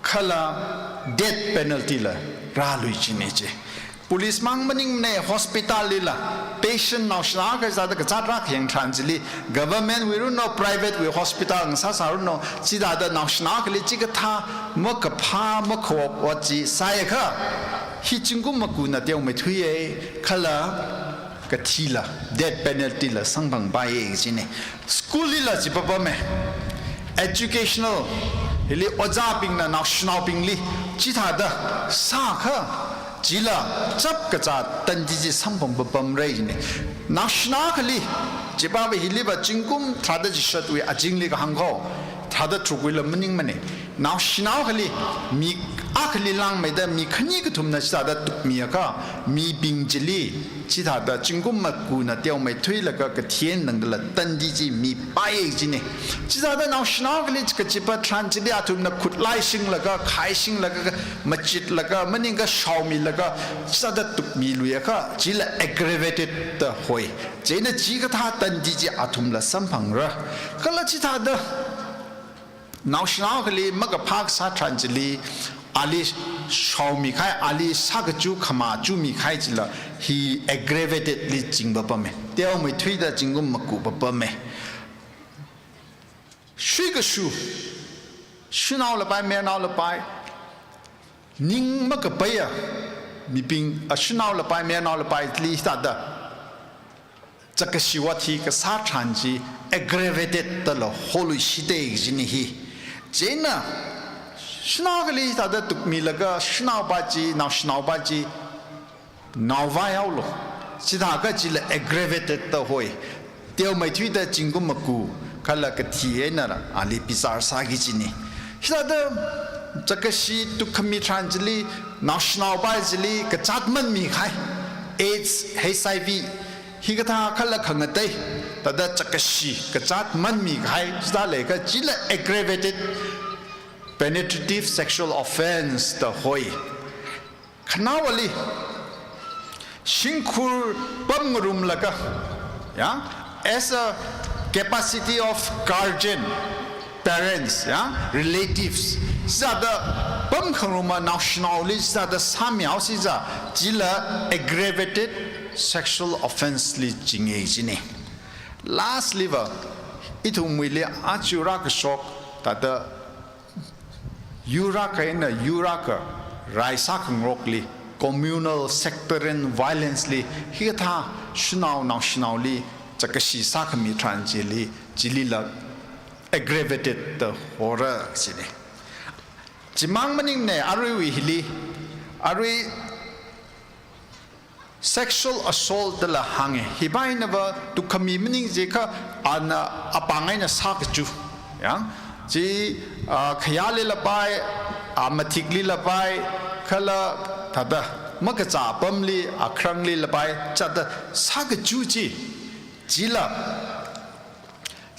kala death penalty la rālui kajina chi. Police mang maningmana, hospital lila patient naoshinao akha sāda kazāt rākhayang tharan chili, government wui runo, private wui hospital ngasāsā runo, chithāda naoshinao akhali chikathā makaphā makhawop ot chi sāhaiakha, hi zingkum makuna teomeithuiya, kala kathila, death penalty la samphangpaiya kajina. School lila chi papama. Educational, hili ojābingna naoshinaobingli chithāda sāakha, chila chapkachā tandi chi samphang papamra kajina. Naoshinao akhali, chipāva hiliva zingkum tharāda chishatwui azingli kahāng kho, tharāda tharukwuila maningmana. Naoshinao akhali, mi akhali langmeida mi khani kathumna chithāda tukmiakha, mibing chili chithāda zingkum makuna teomeithuilaga kathi eina tangdala tandi chi mipaiya kajina. Chithāda naoshinao akhali kachipa tharan chili athumna khutlai shinglaga, khai shinglaga, machitlaga, maningakha shaomilaga, chithāda tukmiluiakha, chila aggravated da hoi. Chieina chikathā tandi chi athumla samphangra. Kala chithāda naoshinao akhali makaphā kasā tharan chili, ali shaomikahai, ali sākachu khamā chumikahai chila, hi aggravated li zing papama. Teomeithuida zingkum maku papama. Shuikashu, shanao lapai, mayarnao lapai, ning makapaiya mibing, a shanao lapai, mayarnao lapaili thāda chakashi ot hi kasā tharan chi aggravated dala holuishita kajina hi. Chieina shanao akhali thāda tukmilaga shanaopa chi, naoshinaopa chi naovai haolo. Chithākha chila aggravated da hoi. Teomeithuida zingkum maku kala kathi eina ali bichar sāki kajina. Chithāda chakashi tukhami tharan chili, naoshinaopai chili kazāt manmi kahai, AIDS, H I V, hikathā kala khangatei, thāda chakashi kazāt manmi kahai chithā leiakha chila aggravated penetrative sexual offense da hoi. Khanaowali, shimkhur pamngarumlaga, ya, as a capacity of guardian, parents, ya, relatives, chithāda pamkhangaruma naoshinaoli chithāda sāmihaosi chiakha, chila aggravated sexual offense li chinga kajina. Lastly va, ithumwuili aja rākashok, thāda yur akha eina yur akha rai sākhangarokli, communal, sectarian violence li, hikathā shanao naoshinaoli chakashi sākhami tharan chili, chilila aggravated da hora kajina. Chimang maningmana, aruiwui hili, arui sexual assault dala hānga. Hiva einava tukhami maning chiakha ana apāng eina sākachu. Ya, chi, ah, khayāli lapai, ah, mathikli lapai, kala thāda makachā apamli, akhrangli lapai, chithāda sākachu chi, chila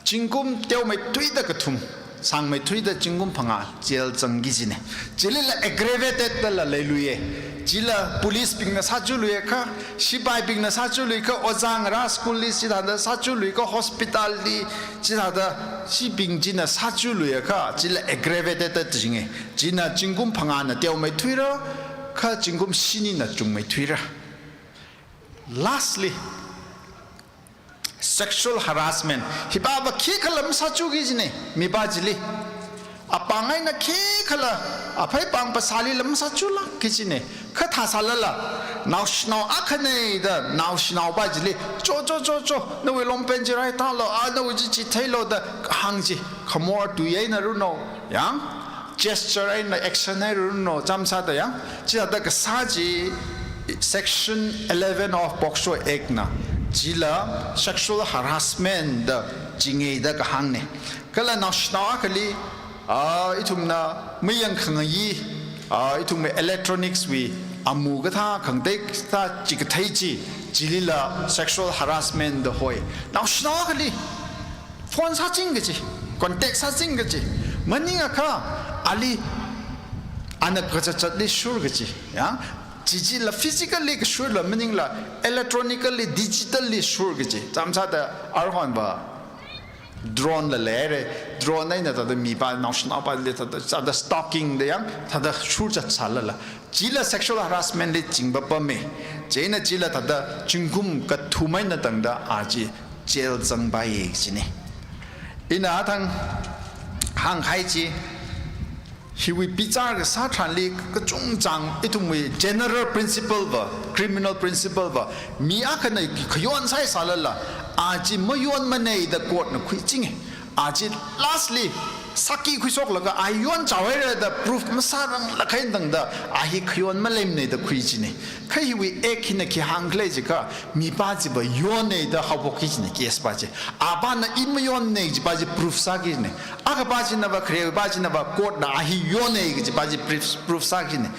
zingkum teomeithuida kathum, sangmeithuida zingkum phangā jail zangki kajina. Chilila aggravated dala leiluiya. Chila police bingna sāchuluiakha, sipaibingna sāchuluiakha, ojā ngarā school li chithāda sāchuluiakha, hospital li chithāda chibing china sāchuluiakha, chila aggravated da chinga. China zingkum phangāna teomeithuira, kha zingkum shinina chungmeithuira. Lastly, sexual harassment. Hipava khikhala masāchuki kajina, mipā chili. Apāng eina khikhala, aphei pāng phasālila masāchulākki kajina. Kha thāsālala, naoshinao akhana da naoshinaopa chili, cho, cho, cho, cho, nawui longpant chi raitālu, a, nawui chi chitheilu da hāng chi, khamor tui eina runo, ya, gesture eina action eina runo, chāmsāda ya, chithāda kasā chi Section eleven of POCSO Act na, chila sexual harassment da chinga da kahāngna. Kala naoshinao akhali, ah, ithumna mayang khangayi, ah, ithumwui electronics wui amu kathā khangatei kathā chi kathei chi, chilila sexual harassment da hoi. Naoshinao akhali phone sāching kaji, contact sāching kaji, maningakha ali ana kazātzatli shur kaji, ya. Chi chila physically kashurla maningla, electronically, digitally shur kaji. Chāmsāda aruihonva drone la leira, drone eina thāda mipā naoshinaopali thāda, thāda stalking da ya, thāda shurzatsālala, chila sexual harassment li chingpapama. Chieina chila thāda zingkum kathum eina tangda a chi jail zangpaiya kajina. Ina athang hāngkahai chi, hiwui bichar kasā tharanli kachungchang ithumwui general principle va, criminal principle va, mi akhana khayon sāhaisālala, a chi mayonmana da court na khuichinga. A chi lastly, sāki khuishoklaga a yonchaohaira da proof masāranglakha eina tangda, a hi khayon maleimana da khui kajina. Kha hiwui act hina khi hāngkhala jiakha, mipā chiva yona da haophoki kajina case pa chi. Apāna i mayonna kajipa chi proof sāki kajina. Akhapa chinava, kharewui pa chinava court na a hi yona kajipa chi proof, proof sāki kajina.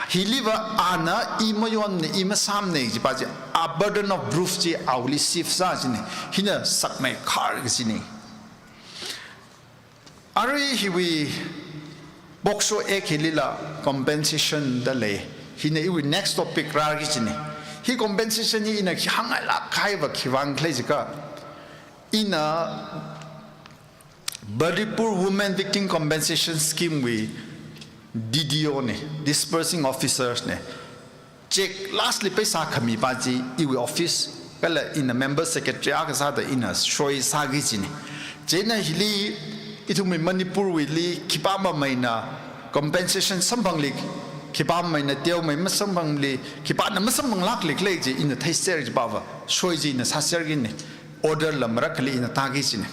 Hiliva ana i mayonna, i masāmana kajipa chi, a burden of proof chi awuili shift sā kajina. Hina sakmeikhar kajina. Arui hiwui POCSO Act hilila compensation da lei. Hina iwui next topic rāki kajina. Hi compensation hi ina khi hāngngailāk kahaiva khiwui vang khala jiakha, ina Badipur Women Victim Compensation Scheme wui D D O na, Disbursing Officer na, cheque lastly pheisā khamipa chi iwui office, kala ina member secretary akha sāda ina soi sāki kajina. Chieina hili ithumwui Manipurwuili khipā mameina compensation samphangli, khipā mameina teomei masamphangli, khipāna masamphanglākli khala chi ina theiser kajipava, soi chi ina sāserkina, order la marakhali ina tāki kajina.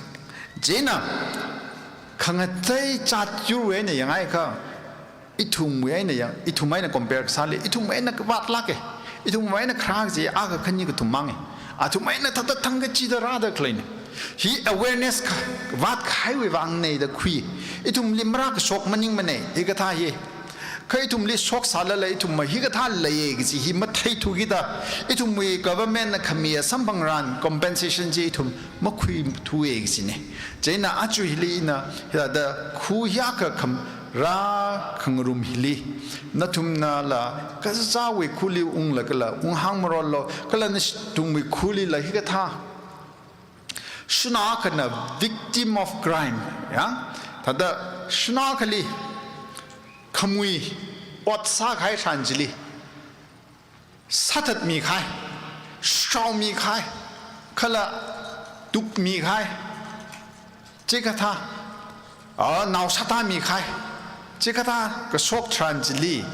Chieina khangatei jāt yurwui eina yangakha, ithumwui eina yang, ithum eina compare kasāli, ithum eina kavātlāka. Ithumwui eina kharā kaji akha khani kathum mang e. Athumwui eina thāda thang kachida rāda khaleina. Hi awareness kha, vātkahaiwui vāngna da khui. Ithumli marākashok maningmana, hikathā hi. Kha ithumli shoksālala ithumva hikathā leiya kaji hi matheithu kida, ithumwui government na khami samphangran compensation chi ithum makhuithuwa kajina. Chieina aja hili ina hithāda khu hiyākha kham rā khangarum hili, nathumnala kazāzāwui khuli unglakhala unghāng marālu, kala nathumwui khulila hikathā shanao akhana victim of crime, ya? Thāda shanao akhali khamui ot sākahai tharan chili sāthatmikahai, shaomikahai, kala tukmikahai, chikathā, a, nao sātāmikahai, chikathā kashok tharan chili,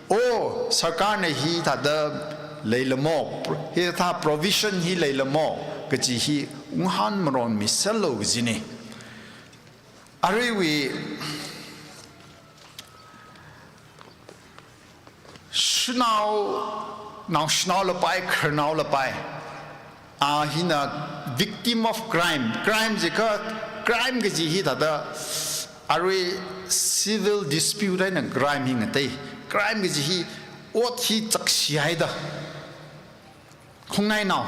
o, sarkarna hithāda leilamo, hithāda provision hi leilamo kaji hi unghān maronmiserlu kajina. Aruiwui shanao, naoshinao lapai, khararnao lapai, a, hina victim of crime. Crime jikha, crime kaji hithāda, arui civil dispute eina crime hi ngatei. Crime kaji hi ot hi chakshihaida khongnainao,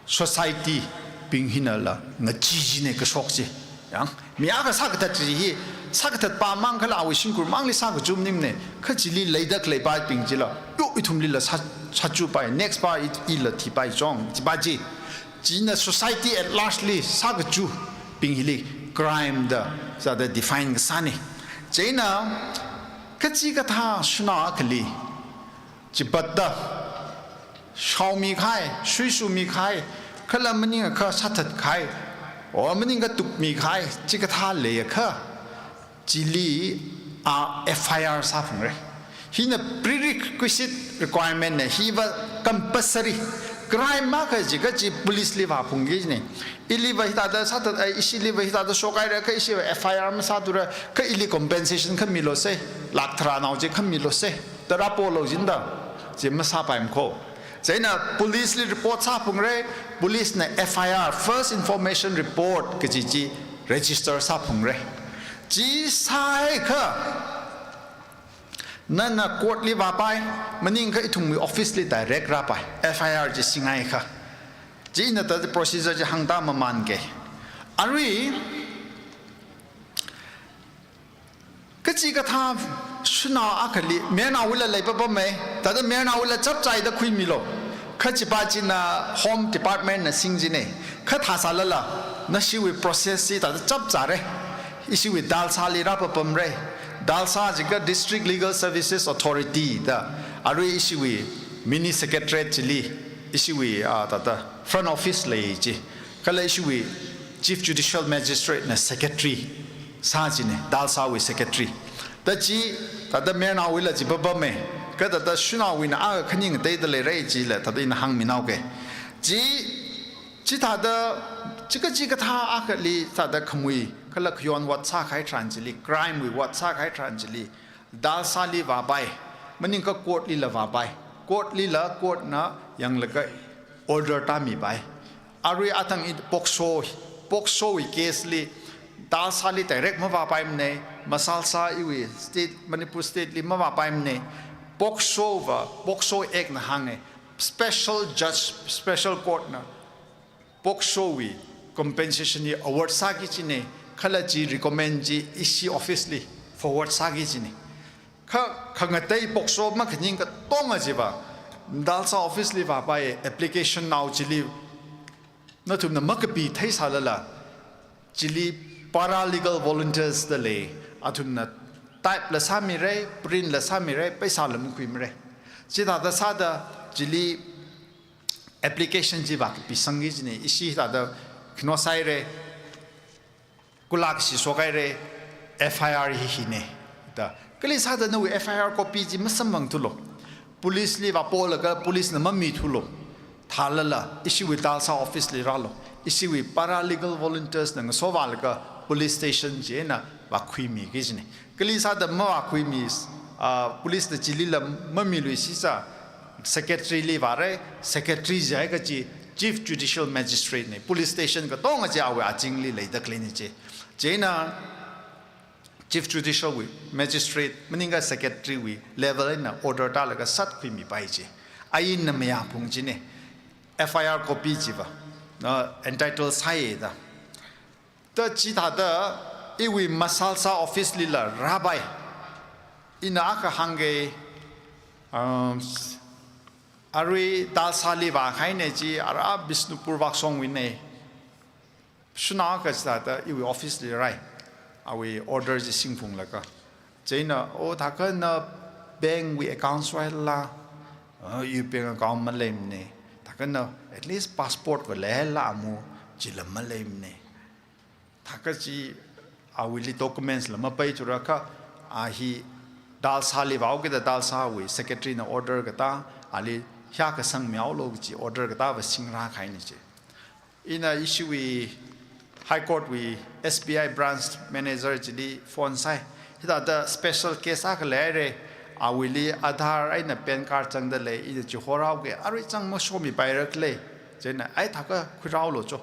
society bing hinala ngachee kajina kashok chi. Yang, mi akha sākathat chi hi, sākathatpa mang kala awui shimkhur mangli sākachu maningmana, kha chili leida khaleipabing chila, yo, ithumlila sā, sāchupai, next pa i, ila thipai chong, chipa chi. China society at large li sākachubing hili crime da, sāda define kasāna. Chieina, kachikathā shanao akhali chipatda shaomikahai, shuishumikahai, kala maningakha sāthatkahai, o maningakha tukmikahai, chikathā leiakha, chili a F I R sāphungra. Hina prerequisite requirement na, hiva compulsory. Crime akha jikha chi police li vāphungki kajina. Iliva hithāda sāthat, ai, ishiliva hithāda shokhaira, kha ishiva F I R masāthura, kha ili compensation khamilo se, lakh tharānao chi khamilo se, da rāpolu jinda, chi masāpaimana ko. Chieina police li report sāphungra, police na F I R, First Information Report kaji chi register sāphungra. Chi sāhaiakha, nana court li vāpai, maningakha ithumwui office li direct rāpai, F I R chi singaiakha. Chieina thāda procedure chi hāngda mamānga. Arui, kachikathā shanao akhali, mayarnaowuila leipapama, thāda mayarnaowuila chapchaida khuimilu. Kha chipa china Home Department na sing kajina. Kha thāsālala, nashiwui process chi thāda chapchāra. Ishiwui DLSA li rāpapamra. DLSA jikha District Legal Services Authority da. Arui ishiwui Mini Secretariat chili, ishiwui, a, thāda front office lei chi. Kala ishiwui Chief Judicial Magistrate na secretary sā kajina, DLSA wui secretary. Da chi, thāda mayarnaowuila chipapama, kha thāda shanaowuina akha khaning teida leira chila, thāda ina hāngminaoga. Chi, chithāda, chi kachikathā akhali, thāda khamui, kala khayon ot sākahai tharan chili, crime wui ot sākahai tharan chili, DLSA li vāpai, maningakha court lila vāpai. Court lila, court na yanglaga order tāmipai. Arui athang i POCSO, POCSO wui case li, DLSA li direct mavāpaimana, masālsa iwui state, Manipur state li mavāpaimana, POCSO va, POCSO Act na hānga, special judge, special court na, POCSO wui compensation hi award sāki kajina, kala chi recommend chi ishi office li forward sāki kajina. Kha, khangatei POCSO makhaning katonga chiva, DLSA office li vāpai application nao chili, nathumna makapi theisālala, chili paralegal volunteers da lei, athumna type la sāmira, print la sāmira, paisa la makhuimara. Chithāda sāda, chili application chi vākapisangki kajina, ishi thāda khino sāhaira, kula kashi shokhaira, F I R hi hina da. Kali sāda nawui F I R copy chi masamphangthulu. Police li vāpolaga police na mamithulu. Thālala, ishiwui DLSA office li rālu. Ishiwui paralegal volunteers na ngasovālaga police station chieina vākhuimiki kajina. Kali sāda mavākhuimi, ah, police na chilila mamiluisisa, Secretary li vāra, Secretary jiakha chi Chief Judicial Magistrate na, police station katonga chi awui azingli leida khaleina chi. Chieina Chief Judicial wui, Magistrate maningakha Secretary wui level eina order tālaga sākhuimipai chi. Ainna mayāphung china, F I R copy chiva, uh, entitled sāya da. Da chithāda iwui Masalsa office lila rāpai. Ina akha hāngga, um, arui Talsali vākahaina chi, ara Bishnupur Vakshongwuina. Shanaokha chithāda iwui office li rāi. Awui order chi singphunglaga. Chieina, o, thākha na bank wui account sāhaila, uh, iwui bank account maleimana. Thākha na at least passport va leila amu, chila maleimana. Thākha chi awuili documents la mapaithura kha, a hi Talsali vāhaoki da Talsawui secretary na order katā, ali hiyākha sangmihaolu chi order katāva singrākahaina chi. Ina ishiwui High Court wui S B I branch manager chili phone sāi. Hithāda special case akha leira, awuili Aadhaar eina PAN card zangda lei, ina chihoraoki, arui zang mashomipaira khala. Chieina, ai thākha khuirāolu cho.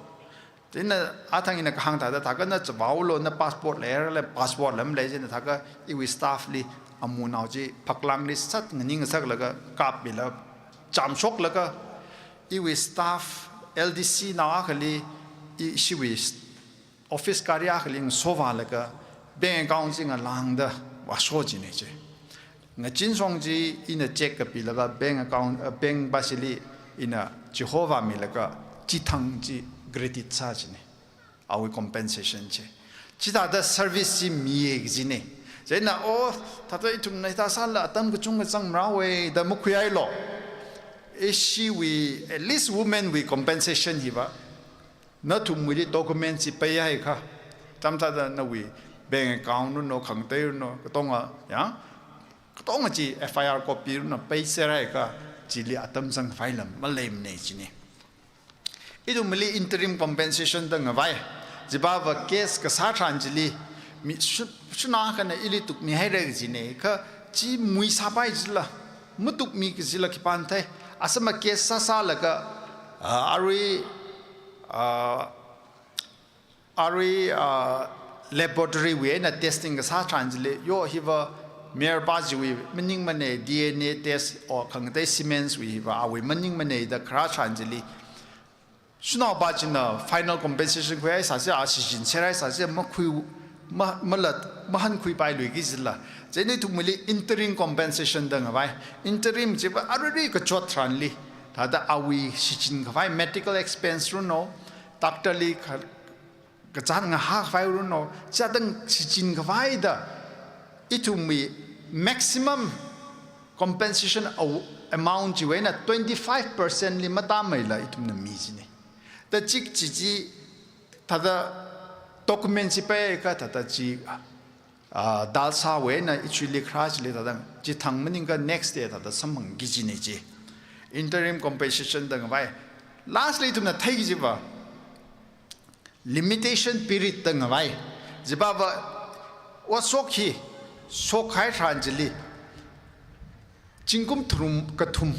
Chieina athang ina kahāng thāda, thākha na chavāolu, na passport leira, passport lam lei, chieina thākha iwui staff li amunao chi phaklangli sat nganing saklaga kapmila, chamshoklaga, iwui staff L D C nao akhali, ishiwui office gari akhali ngasovālaga, bank account chi ngalāngda vāsho china chi. Ngachinshong chi ina check kapilaga bank account, uh, bank pāshili ina chihovāmilaga chithang chi credit sā china. Awui compensation chi. Chithāda service chi miya kajina. Chieina, o, thāda ithumna hithā sāla atam kachungkha zangmarāhaowa da makhuihailu. Ishiwui, at least women wui compensation hiva, nathumwuili document chi peihaikha, chāmsāda nawui bank account runo, khangatei runo, katonga, ya, katonga chi F I R copy runo peiserhaikha, chili atam zangkhavai lam maleimana china. Ithumli interim compensation da ngavai. Chipāva case kasā tharan chili, mi shu-, shanaokhana ili tukmihaira kajina, kha chi mui sāpai jila, matukmi kajila khipāna thei. Asama case sāsālaga, ah, arui, ah, arui, ah, laboratory wui eina testing kasā tharan chili, yo hiva mayarpā chiwui maningmana, D N A test or khangatei Siemens wui hiva awui maningmana da kharā tharan chili, shanaopā china final compensation khuihai sāsi, a shichin serhai sāsi, makhui, ma-, malat, mahankhuipailuiki jila. Chieina ithumli interim compensation da ngavai. Interim chiva arui kachot tharanli, thāda awui shichinkhavai medical expense runo, doctor li kha-, kachān ngahākhavai runo, chithāda shichinkhavai da, ithumwui maximum compensation au-, amount chiwui eina twenty-five percent li matāmeila ithumna mi china. Da chik chi chi, thāda document chi peikha thāda chi, ah, Talsawui eina ichili kharā chili thāda chithang maningakha next day thāda samphangki kajina chi. Interim compensation da ngavai. Lastly, ithumna theiki kajiva limitation period da ngavai. Chipāva otshok hi shokhai tharan chili zingkum thum kathum,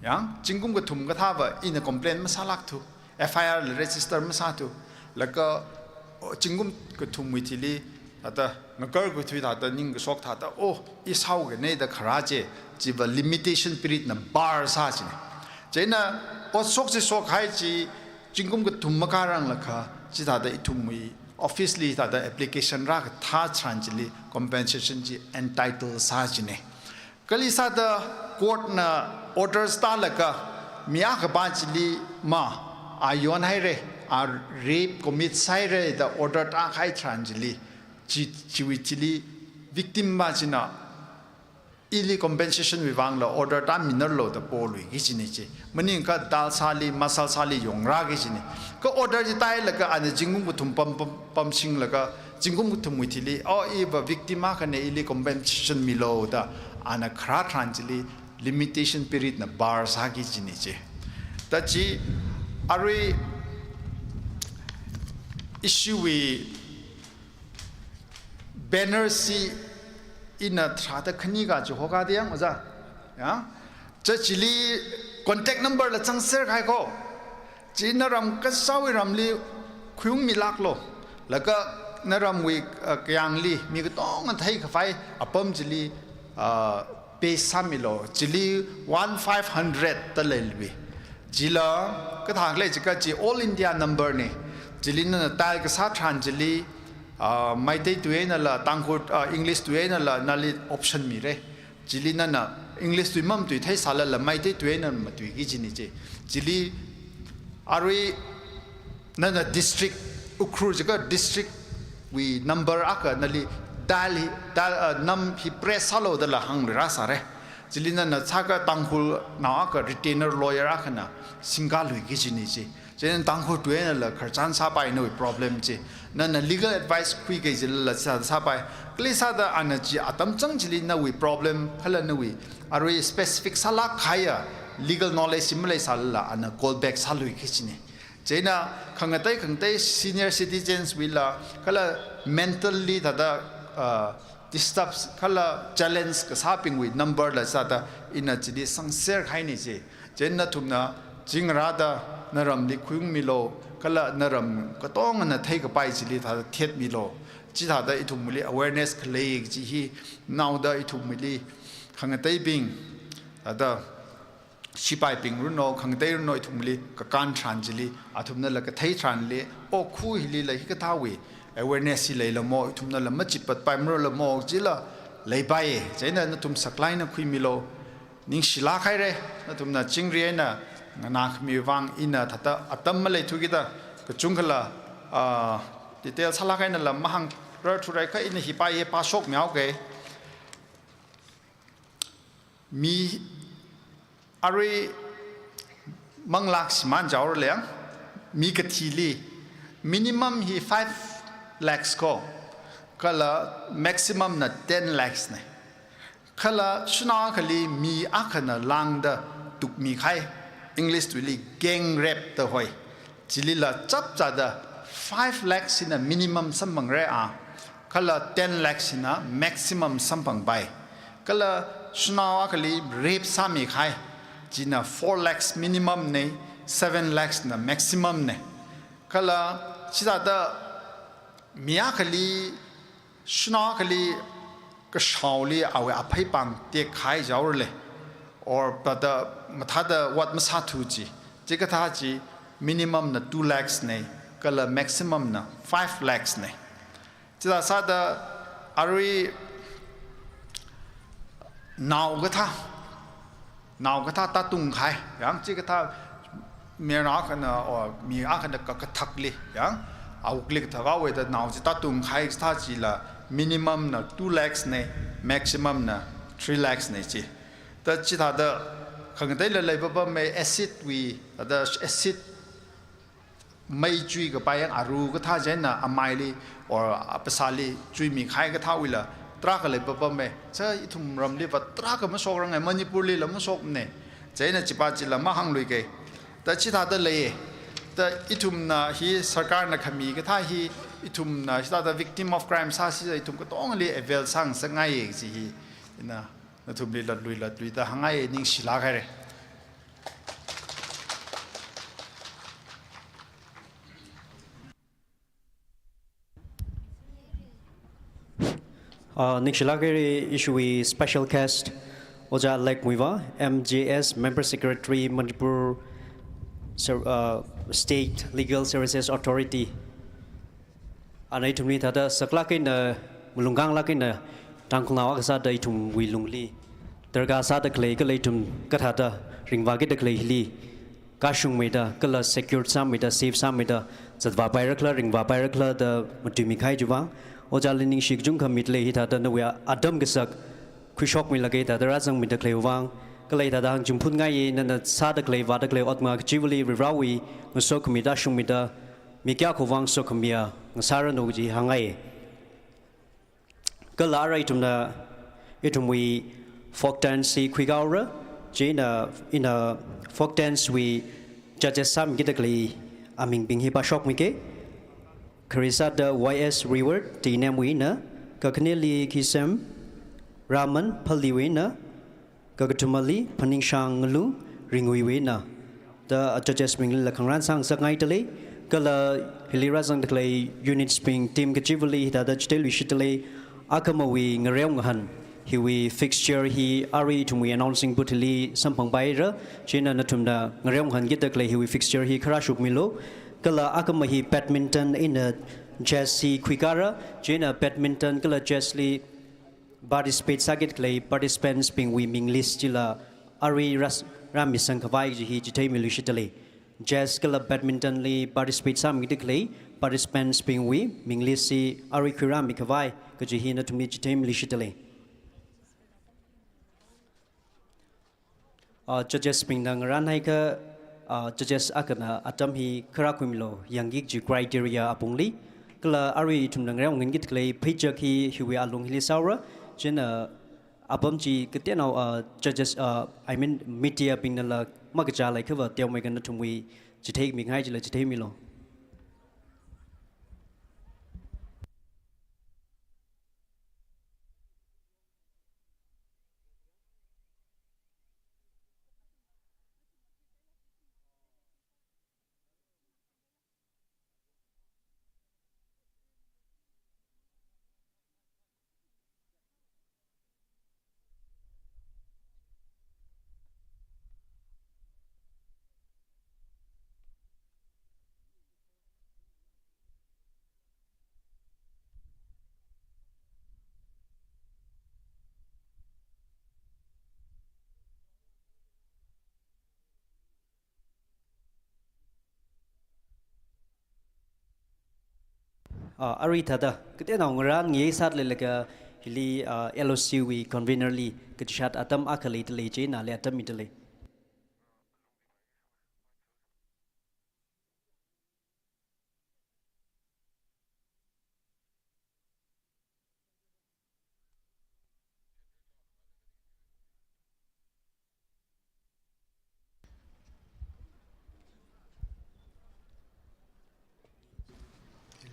ya, zingkum kathum kathāva ina complaint masālākthu, F I R la register masāthu, laga, o, zingkum kathumwui thili thāda ngakarkathui thāda ningkashok thāda, o, i shaokana da kharā chi, chiva limitation period na bar sā china. Chieina otshok chi shokhai chi zingkum kathum makāranglakha, chithāda ithumwui office li thāda application rākathā tharan chili compensation chi entitle sā china. Kali sāda court na orders tālaga mi akhapa chili ma, a yonhaira, a rape commit sāhaira da order tākahai tharan chili, chi, chiwui chili victim pā china ili compensation wui vangla order tāminerlo da poluiki kajina chi. Maningakha Talsali, Masalsali yongrāki kajina. Kha order chi tāhailaga ana zingkum kathum pam, pam, pamsinglaga, zingkum kathumwui thili, o, iva victim akhana, ili compensation milo da ana kharā tharan chili limitation period na bar sāki kajina chi. Da chi arui ishiwui banner chi ina tharāda khani kachi hokada yang, oja. Ya? Cha chili contact number la zangser kahai ko. Chi naram kasāwui ramli khuiungmilāklo. Laga naramwui, uh, kayāngli mi katonga theikhavai apam chili, uh, pay sāmilo. Chili one five hundred da leilui. Chila kathā khalei jiakha chi All India number ne. Chili nana dial kasā tharan chili, uh, Meitei tui einala, Tangkhul, uh, English tui einala, nali option mira. Chili nana English tui mamatui theisālala Meitei tui eina matuiki kajina chi. Chili arui nana district, Ukhrul jiakha district wui number akha nali dial hi, dial, uh, nam hi press sālo dala hāngluirāsāra. Chili nana sākha Tangkhulnao akha retainer lawyer akhana singkaluiki kajina chi. Chieina Tangkhul tui einala khararchan sāpai nawui problem chi. Nana legal advice khuiki kajilala sā, sāpai. Kali sāda ana chi atam chang chili nawui problem kala nawui arui specific sālāk kahaiya legal knowledge chi maleisālala ana call back sāluiki kajina. Chieina khangatei khangatei senior citizens wuila kala mentally thāda, uh, disturbs kala challenge kasābingwui number la sāda ina chili zangser kahaina chi. Chieina nathumna chingrāda naramli khuiungmilo, kala naram katongana theikapai chili thāda thetmilo. Chithāda ithumwuili awareness khalei chi hi naoda ithumwuili khangateibing thāda sipaibing runo, khangatei runo ithumli kakān tharan chili, athumnala kathei tharanli, o khu hilila hikathāwui awareness hi leilamo, ithumnala machipatpai maralamo, chila leipai, chieina nathum saklāk eina khuimilo, ningshilāk haira, nathumna chingri eina nganākhami vang ina thāda atam maleithukida, kachungkhala, ah, detail sālāk einala mahāngrarthurai kha ina hipa hi pāshokmihaoke. Mi arui manglāk shimān jaorale, mi kathili minimum hi five lakhs ko, kala maximum na ten lakhs ne. Kala shanao akhali mi akhana lāngda tukmi kahai, English tuili gang rape da hoi. Chilila chapchāda five lakhs hina minimum samphangra a, kala ten lakhs hina maximum samphangpai. Kala shanao akhali rape sāmi kahai, china four lakhs minimum ne, seven lakhs na maximum ne. Kala chithāda mi akhali, shanao akhali kashaoli awui apheipāng tekkahai jaorale, or thāda mathāda ot masāthu chi, chikathā chi minimum na two lakhs ne, kala maximum na five lakhs ne. Chithā sāda arui nao kathā, nao kathā tātung kahai, yang chikathā mayarnao akhana, or mi akhana ka, kathakli, yang awukli kathak awuida nao chi tātung kahai kathā chila minimum na two lakhs ne, maximum na three lakhs ne chi. Da chithāda khangateila leipapama, acid wui, thāda acid mei chuikapai yang aru kathā chieina amaili or apasāli chuimi kahai kathāwuila tarākha leipapama. Cha ithum ramliva tarākha mashokrang, Manipurlila mashokmane. Chieina chipa chila mahāngluike. Da chithāda leiye. Da ithumna hi sarkarna khami kathā hi, ithumna hithāda victim of crime sāsi ithum katongali avail sāngasakngaiye chi hi ina nathumli latlui latluida hāngngaiye, ningshilāk haira. Uh, ningshilāk haira, ishiwui special guest, Ojā Lek Muivah, M J S, Member Secretary, Manipur Ser-, uh, State Legal Services Authority. Ana ithumli thāda saklāk eina, malungkhanglāk eina, Tangkhulnao akha sāda ithumwui lungli darkar sāda khalei kala ithum kathāda ringvākida khalei hili kashungmeida, kala secure sāmeida, safe sāmeida zatvāpairakhala, ringvāpairakhala da matuimi kahai chiwui vang, Ojāli ningshi kachungkha midalei, hithāda nawui atam kasak khuishokmilaga thāda rāzangmida khaleiwui vang, kala hithāda hāngchimphunngaiye, nana sāda khalei, vāda khalei otma kachiva̱li Varivarāwui ngasokhami tāshungmida, mi kayākhawui vang sokhamiya ngasāranu kaji hāngngaiye. Kala arui ithumna, ithumwui folk dance hi khuihaora, chieina ina folk dance wui judges sāmikida khalei amingbing hi pāshokmike. Kharisāda Y S Reward, T N M wuina, kakhaneli Kisem Raman, Phalliwuina, Kakathumali, phaningshang ngalu, ringwui wui eina. Da judges bingli la khangarān sāngasakngaidalei, kala hili rāzangda khalei units bing team kachivali hithāda chitheiluishitdalei, akhamawui ngareo ngahān, hiwui fixture hi arui ithumwui announcing booth hili samphangpaira, chieina nathumna ngareo ngahānkida khalei hiwui fixture hi kharā shokmilu, kala akhama hi badminton eina chess hi khuikara, chieina badminton kala chess li participate sākida khalei participants bingwui ming list chila arui rā, rāmisang khavai kaji hi chitheimiluishitdalei. Chess kala badminton li participate sāmida khalei participants bingwui ming list chi arui khuirāmi khavai kaji hi nathumli chitheimiluishitdalei. Ah, judges bingna ngarānhaikha, ah, judges akhana atam hi kharā khuimilu yangki kaji criteria apongli. Kala arui ithumna ngareo ngahānkida khalei pheichak hi hiwui alung hili sāhaora. Chieina apam chi kateonao, ah, judges, ah, I mean media bingnala makachā leiakhava teomeikha nathumwui chitheimi ngai chila chitheimilu. Ah, arui thāda kateonao ngarān ngasakleilaga hili, ah, L O C wui convener li kachishat atam akha leidalei, chieina nali atam midalei.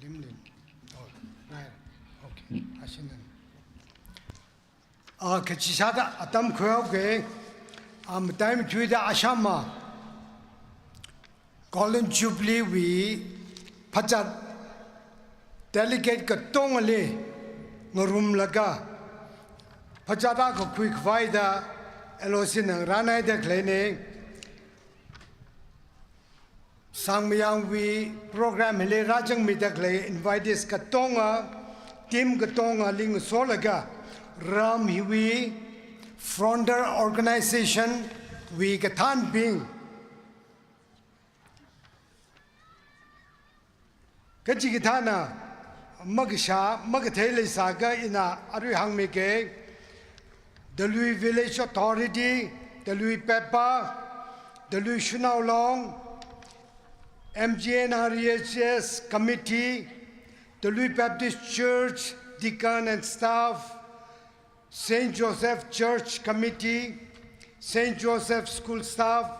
Limlim. Oh, right. Okay. Ashinan. Ah, kachishada atam khuihaoke, ah, matai mathuida ashama Golden Jubilee wui phazat delegate katongali ngarumlaga phazat akha khuikhavai da L O C na ngarānhaida khaleina. Sangmayangwui program hili rāzangmida khalei invitees katonga, team katongali ngasolaga, ram hiwui frontier organization wui kathānbing, kachikathāna makashā, makathei leisākha ina arui hāngmike, Dalui Village Authority, Dalui Pepa, Dalui Shanao Long, M G N R E H S Committee, Dalui Baptist Church, Deacon and staff, Saint Joseph Church Committee, Saint Joseph School staff,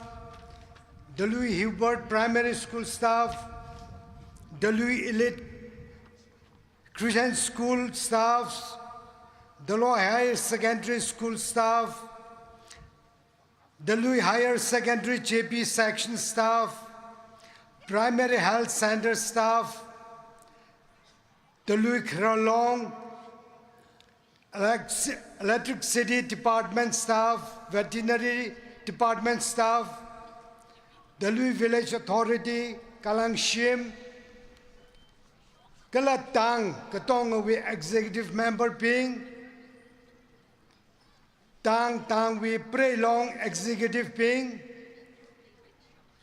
Dalui Hubert Primary School staff, Dalui Elite Christian School staffs, Dalui Higher Secondary School staff, Dalui Higher Secondary J B section staff, Primary Health Center staff, Dalui Khralong, Elec-, Electricity Department staff, Veterinary Department staff, Dalui Village Authority, Kalangshim, kala tang katongawui executive member bing, tang tangwui preilong executive bing,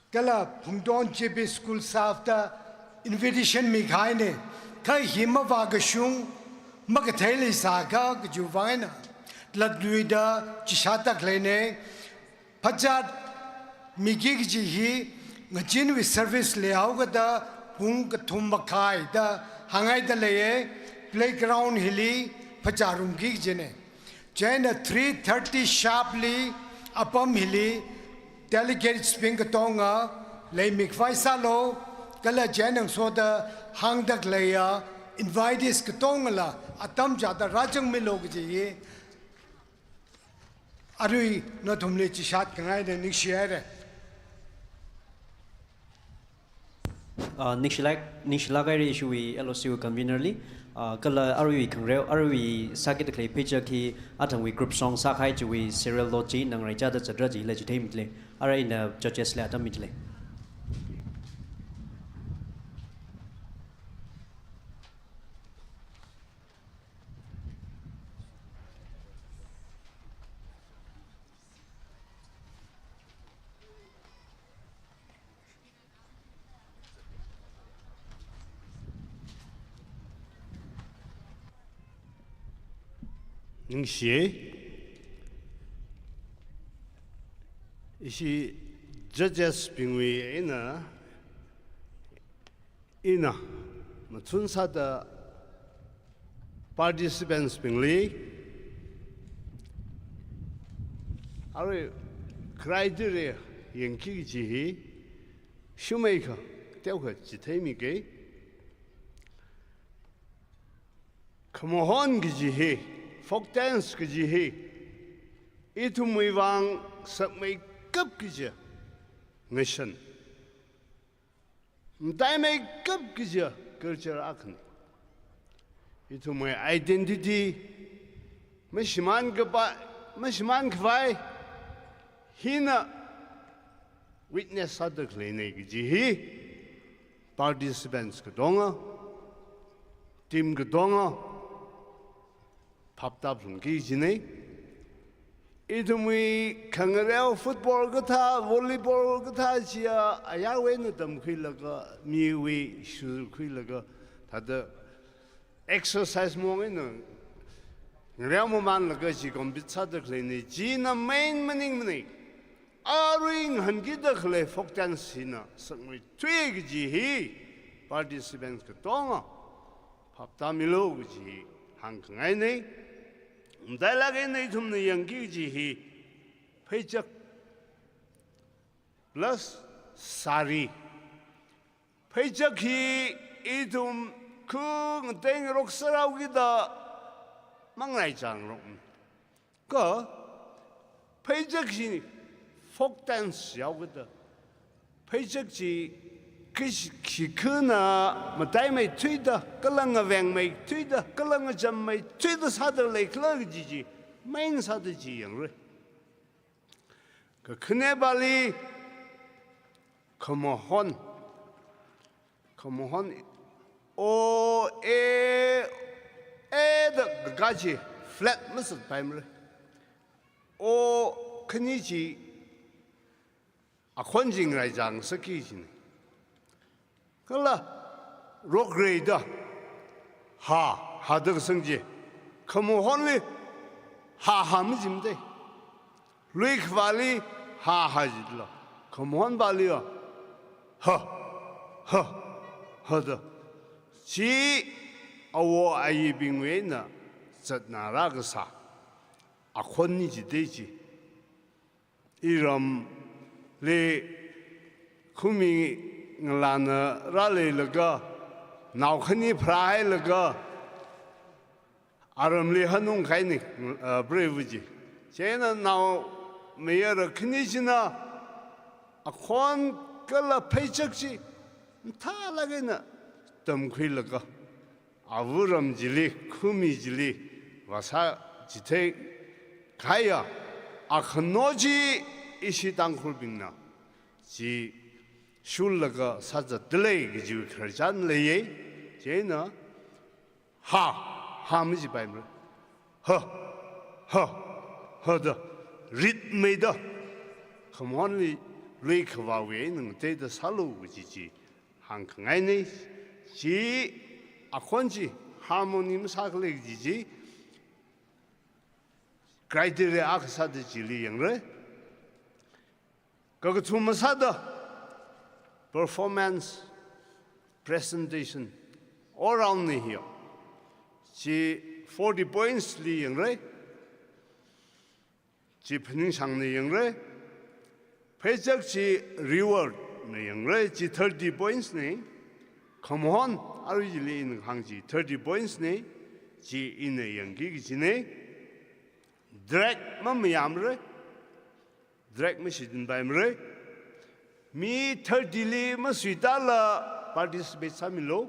kala Phungton J B School staff da invitation mikahaina, kha hi mavākashung, makathei leisākha kajiwui vang eina latluida chishāda khaleina. Phazat miki kaji hi ngachinwui service leihaokida pung kathum makhai da hānghaida leiya, playground hili phazat rumki kajina. Chieina three thirty sharp li apam hili delegates bing katonga leimikhavai sālu, kala chieina ngasoda hāngda khaleiya invitees katongala atam chāda rāzangmilu kaji hi Arui nathumli chishat khangaina, ningshihaira. Ah, ningshilak, ningshilak haira ishiwui L O C wui convener li. Ah, kala arui khangareo, arui sākida khalei pheichak hi athangwui group song sākahai chiwui serial lo chi ngaraichāda zatra chila chitheimida lei. Arui ina judges li atam mida lei. Ningshi. Ishi judges bingwui eina, ina mathun sāda participants bingli arui criteria yangki kaji hi shumai kha, teokha chitheimiki. Khamahon kaji hi, folk dance kaji hi, ithumwui vang sakmeikap kaji ngashan, mataimeikap kaji culture akhana. Ithumwui identity mashimān kapa, mashimān khavai hina witness sāda khaleina kaji hi participants katonga, team katonga phap tāphalungki kajina. Ithumwui khangareo football kathā, volleyball kathā chiya ayarwui eina tamkhuilaga, miwui shurkhuilaga, thāda exercise mong eina ngareo mamānlaga chi compete sāda khaleina, china main maningmana. Arui ngahānkida khalei folk dance hina sakmeithui kaji hi participants katonga phap tāmilu kaji hi hāngkhangaina. Matailak eina ithumna yangki kaji hi pheichak plus sari. Pheichak hi ithum khu ngateingarok sārao kida mangaraichāngarok. Kha pheichak hi folk dance yao kida, pheichak chi khi, khikhana mataimeithuida, kala ngavengmeithuida, kala ngachammeithuida sāda leikhala kaji chi main sāda chi yangra. Kakhanepali khamahon. Khamahon, o, e, e da kakā chi flat masāpaimara. O khani chi akhon chi ngaraichāngasakki kajina. Kala rokreida ha, ha da kasang chi. Khamahonli ha, ha majimada. Lui khavāli ha, ha jidala. Khamahon vāli ya ha, ha, ha da. Chi awo ayibingwui eina zatna rākasā akhon ni jida chi. Iramli khumi ngalāna rāleilaga, nao khani pharāhailaga, aramli hanungkahaina, ah, preiva chi. Chieina naomayara khani china akhon kala pheichak chi mathālāk eina tamkhuilaga, ava ram chili, khumi chili vāsā chitheikahaiya akhano chi ishi Tangkhurbingna chi shullaga sāzatda lei kaji khararchan leiya. Chieina ha, ha majipaimara. Ha, ha, ha da, ritmeida, khamahonli lui khavāwui eina ngateida sālu kaji chi hāngkhangaina. Chi akhon chi harmony masākhala kaji chi criteria akha sāda chili yangra. Kakathuma sāda performance, presentation, all round na hiya. Chi forty points li yangra. Chi phaningshangna yangra. Pheichak chi reward na yangra, chi thirty points na. Khamahon arui chili ina hāng chi thirty points na. Chi ina yangki kajina. Drag mamayāmara. drag mashichinpaimara. Mi thirty li masuitāla participate sāmilu.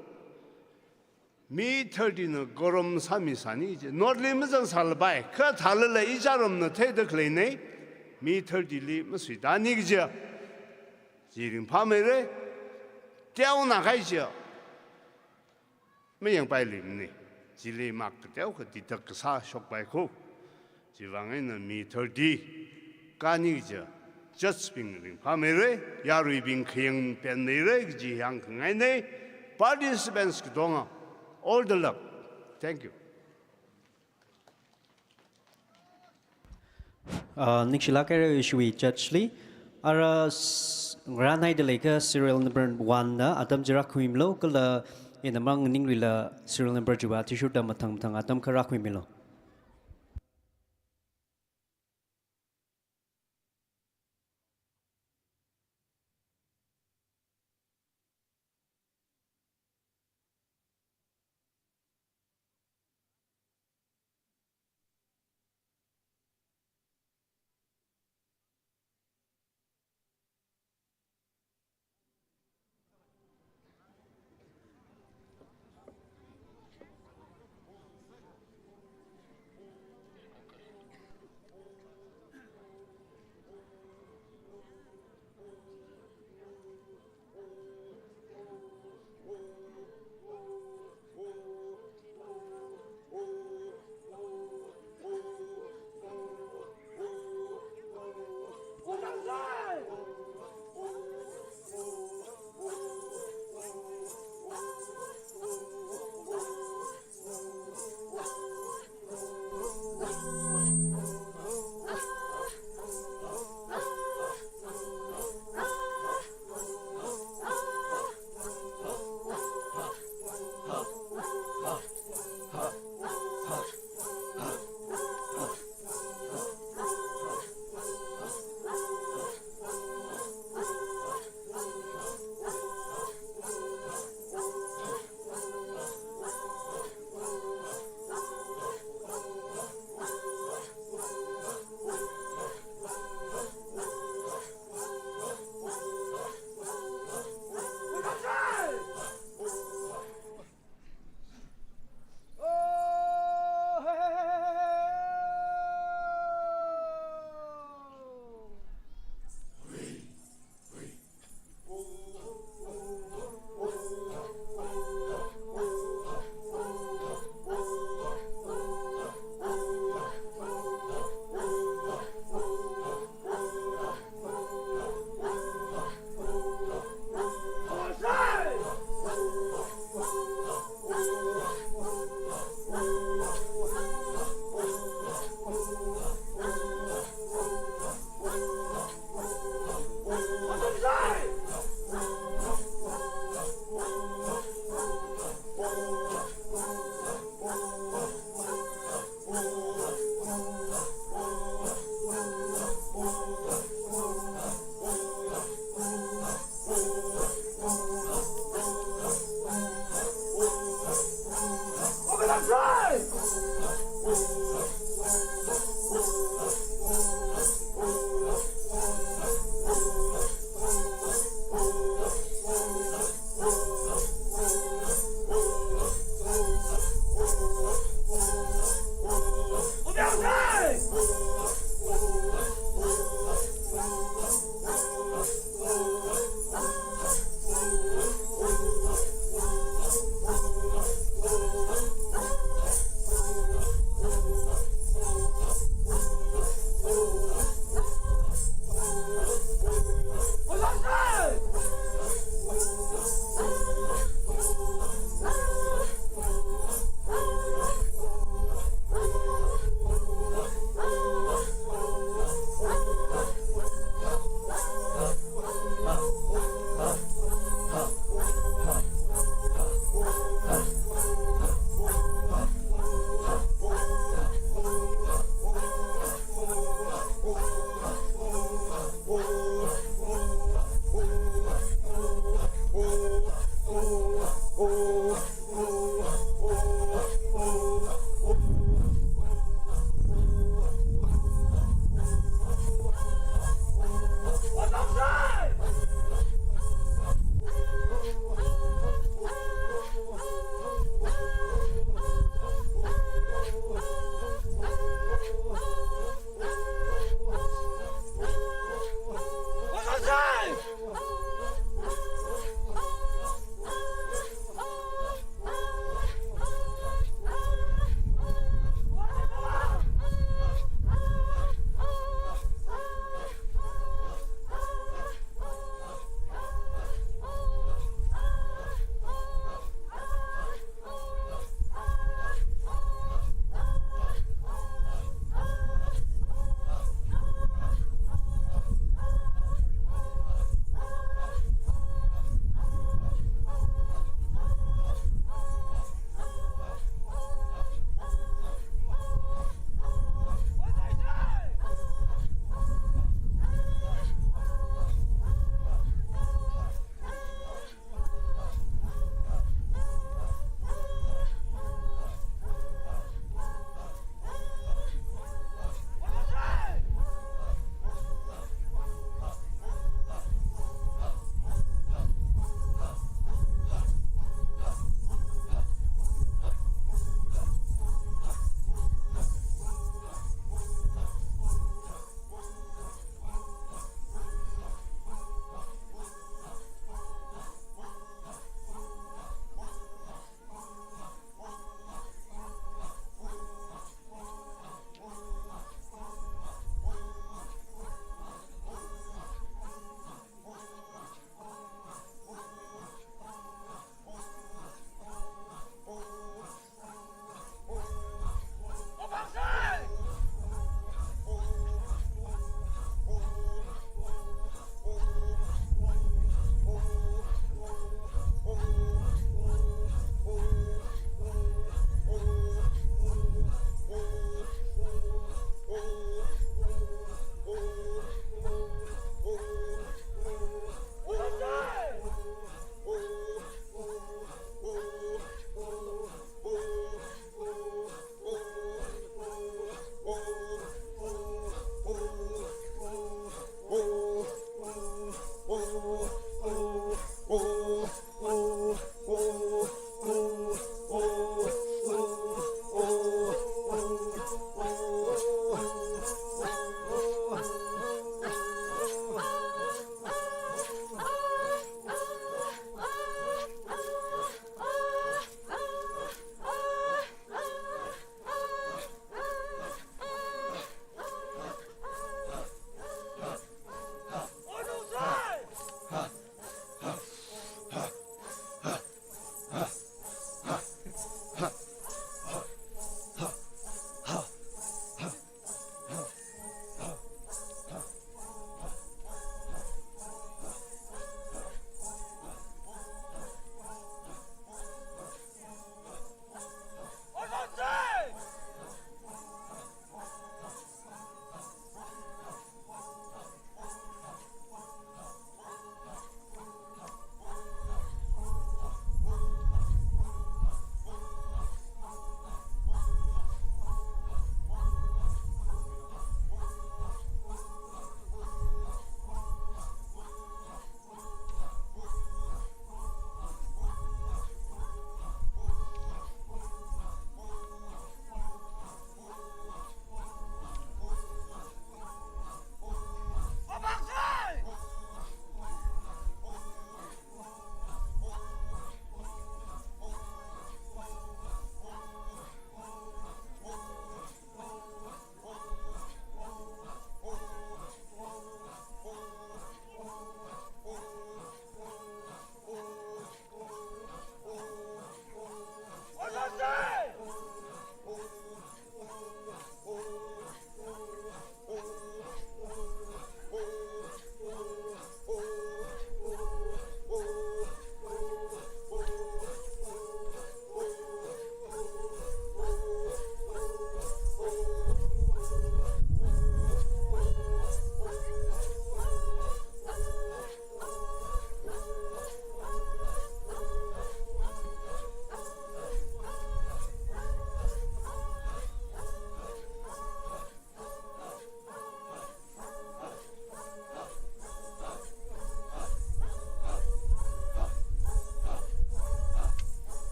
Mi thirty na quorum sāmisāni kaji. North li mazangsālapai. Kha thālala icharamna theida khaleina. Mi thirty li masuitāni kaji. Chi ringphāmeira. Teonā kaji. Mayangpailuimana. Chili mark kateokha deduct kasā shokpai kho. Chiwuivang eina mi thirty kāni kaji judge bing ringphāmeira, yaruibing khayang penmeira kaji hāngkhangaina. Participants katonga, all the luck. Thank you. Ah, ningshilāk haira ishiwui judge li. Ara s-, ngarānhaida leiakha serial number one na atam chi rākhuimilu, kala ina mang ningrila serial number chiwui athishurda mathang mathang atam kha rākhuimilu.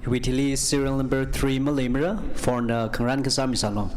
Withili serial number three maleimara, four na khangarān kasā misālu.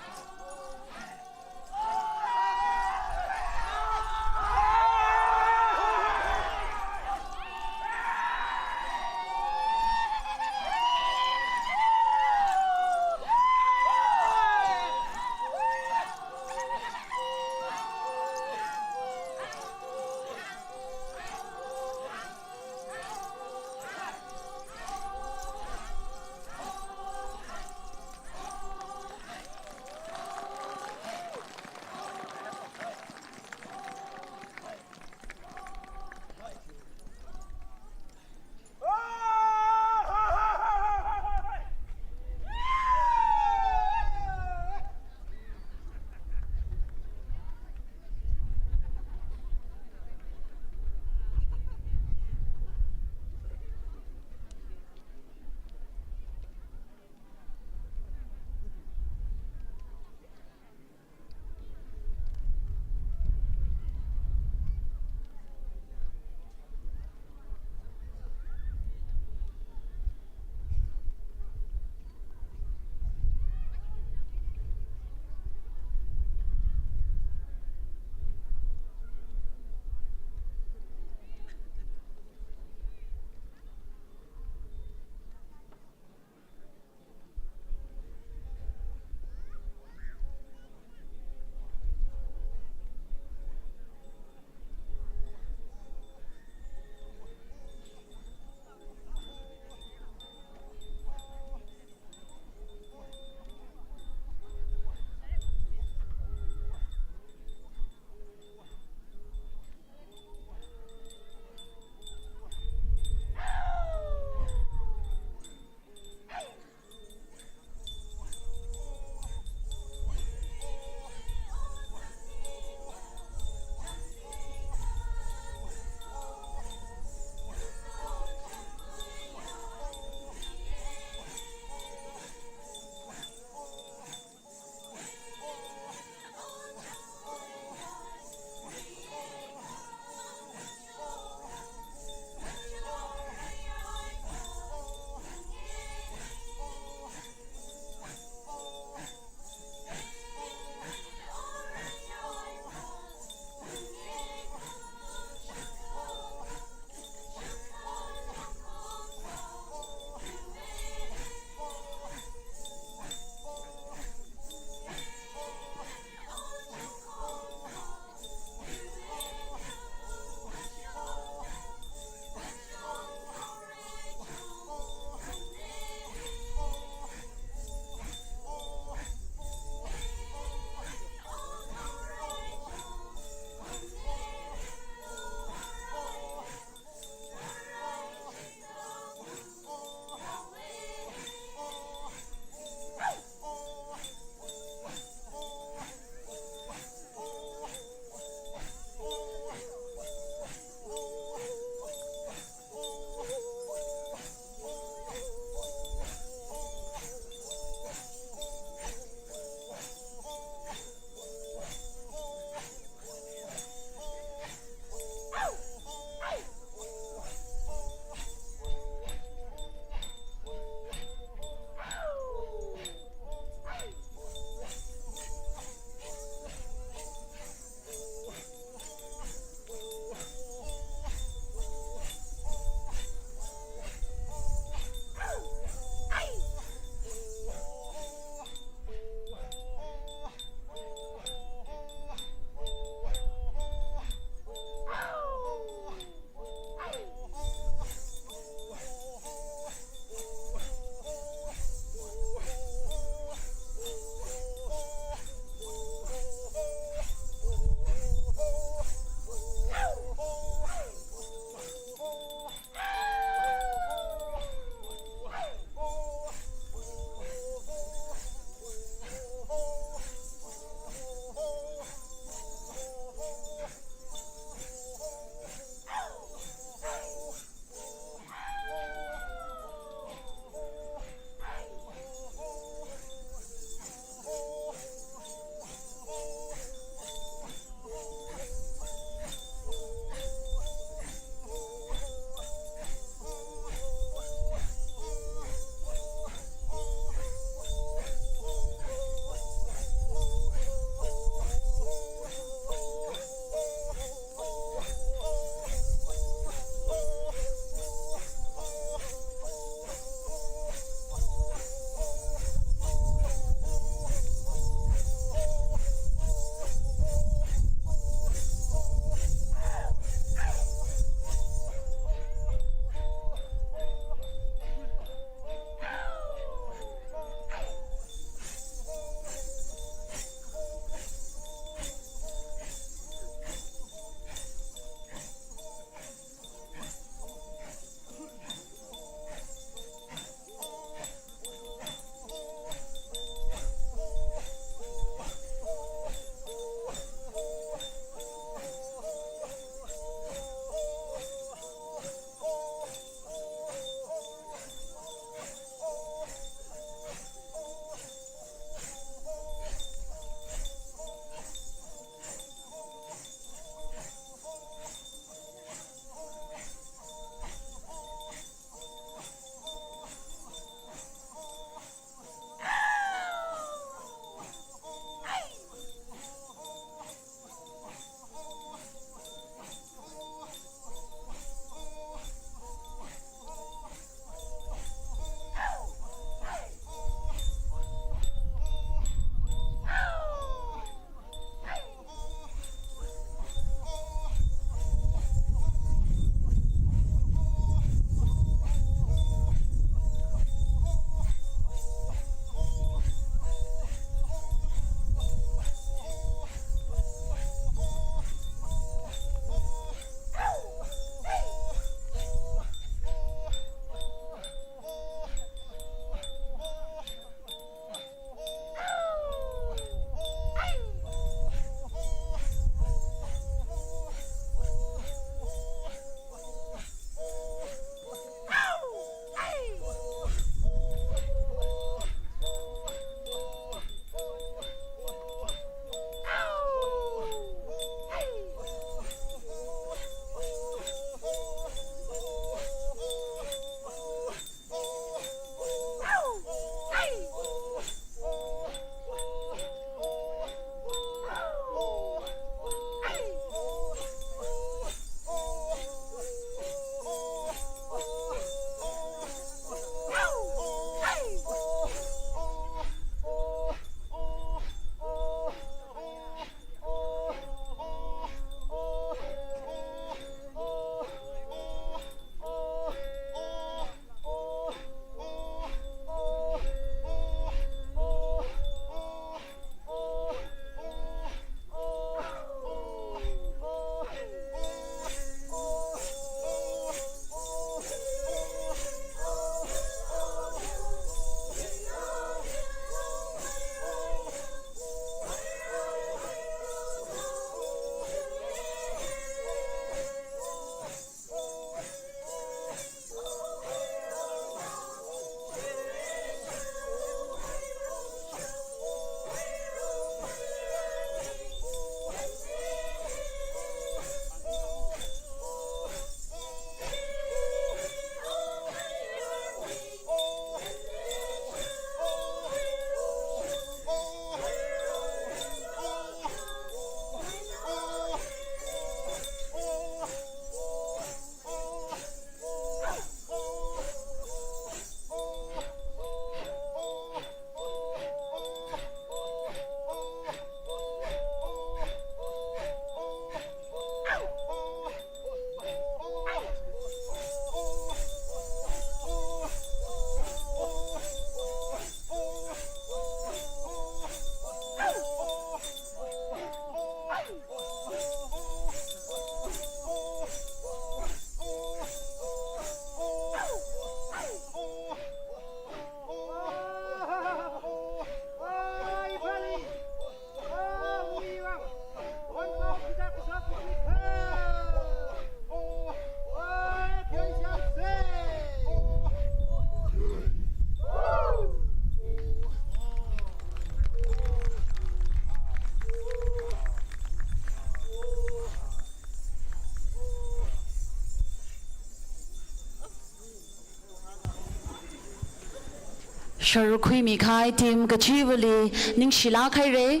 Sharuk khuimi kahai team kachivali ningshilāk haira.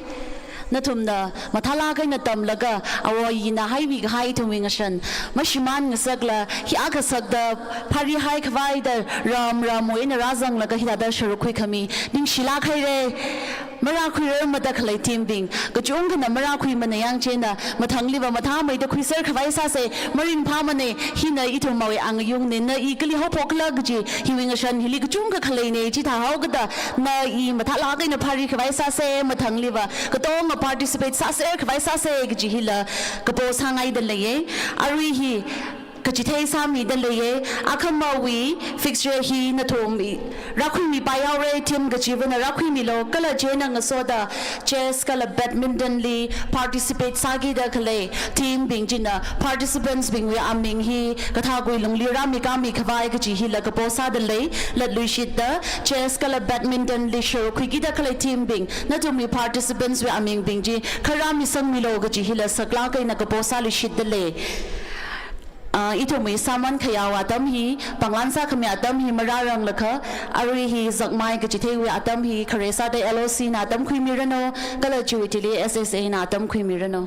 Nathumna mathālāk eina tamlaga, awo ina haiwui kahai ithumwui ngashan mashimān ngasakla, hi akha sakda pharihai khavai da ram ramwui eina rāzanglaga hithāda sharuk khuikhami ningshilāk haira. Marākhuirarmada khalei team bing, kachungkhana marākhuimana yang chieina, mathangli va mathāmeida khuiser khavai sāsa, maringphāmana, hina ithumwui angayungna, na i kali haophokla kaji, hiwui ngashan hili kachungkha khaleina, chithā haokida, na i mathālāk eina phari khavai sāsa, mathangli va katonga participate sāser khavai sāsa kaji hila kapo sāngaida leiya. Arui hi kachithei sāmida leiya. Akhamawui fixture hi nathum i rākhuimipai haora, team kachivana rākhuimilu, kala chieina ngasoda chess kala badminton li participate sākida khalei team bing china participants bingwui aming hi kathākwui lungli rāmi kami khavai kaji hila kapo sāda lei. Latluishitda chess kala badminton li sharuk khuikida khalei team bing, nathumwui participants wui aming bing chi kha rāmisangmilu kaji hila saklāk eina kapo sāluishitda lei. Ah, ithumwui sāman khayao atam hi, panglan sākhami atam hi marāranglakha, arui hi zakmai kachitheiwui atam hi, khare sāda L O C na atam khuimiranu, kala chiwui thili S S A na atam khuimiranu.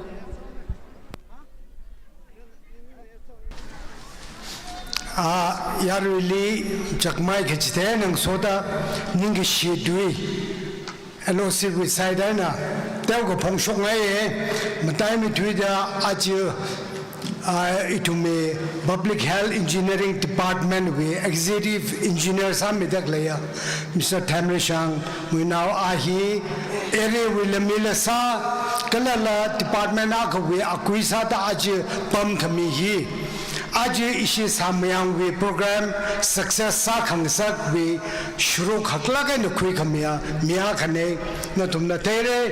Ah, yaruili zakmai kachithei eina ngasoda ningkashi tui L O C wui side eina teokha phongshokngaiya. Mataimei tuida aja, ah, ithumwui Public Health Engineering Department wui Executive Engineer sāmida khaleiya Mister Themreishang Muinao, a hi area wui lamila sā, kalala department akhawui akui sāda aja pamkhami hi, aja ishi Samayangwui program success sākhangasakwui sharuk haklāk eina khuikhamiya mi akhana. Nathumna theira,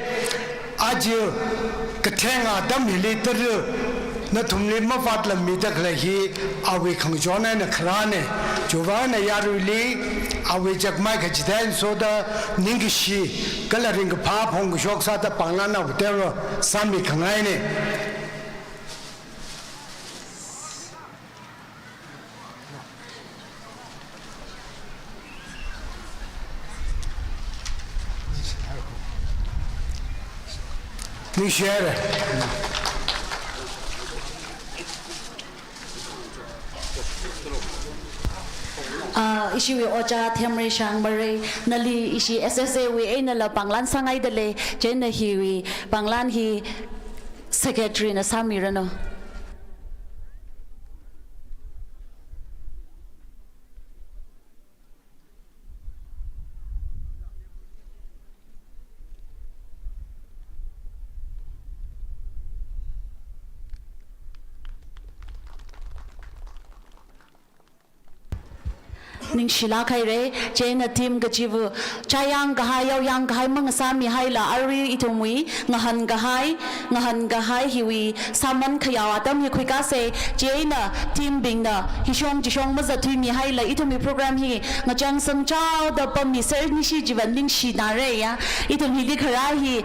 aja katheng atam hili tara nathumli mavātlammida khalei hi awui khangachon eina kharāna. Chiwuivang eina yaruili awui zakmai kachithei eina ngasoda ningkashi kala ringkaphā phongkashok sāda panglan awui teokha sāmikhangaina. Ningshihaira. Ah, ishiwui ojā Themreishang Marei, nali ishi S S A wui einala panglan sāngaida lei, chieina hiwui panglan hi Secretary na sāmiranu. Ningshilāk haira, chieina team kachiva chāyang kahai, yaoyang kahai mangasāmihaila, arui ithumwui ngahān kahai, ngahān kahai hiwui sāman khayao atam hi khuikāsa, chieina team bingna hishong chishong mazathuimihaila, ithumwui program hi ngachang sangchaoda pammiser nishi chiva ningshinaraya. Ithum hili kharā hi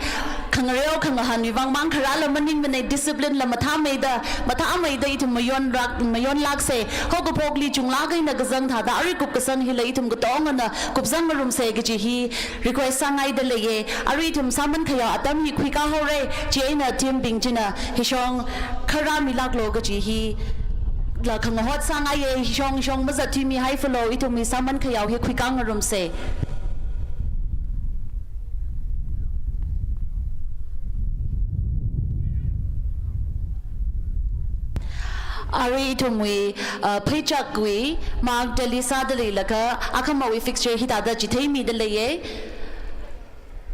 khangareo khangahānwui vang mang kharāla maningmana, discipline la mathāmeida, mathāmeida ithum mayonrak, mayonlāksa. Haokaphokli chunglāk eina kazang thāda, arui kupkasang hila ithum katongana kupzang ngarumsa kaji hi request sāngaida leiya. Arui ithum sāman khayao atam hi khuikā haora, chieina team bing china hishong kharā milāklu kaji hila khangahot sāngaiya, hishong hishong mazathuimihaifalu, ithumwui sāman khayao hi khuikā ngarumsa. Arui ithumwui, uh, pheichakwui mark tally sāda leilakha, akhamawui fixture hithāda chitheimida leiya.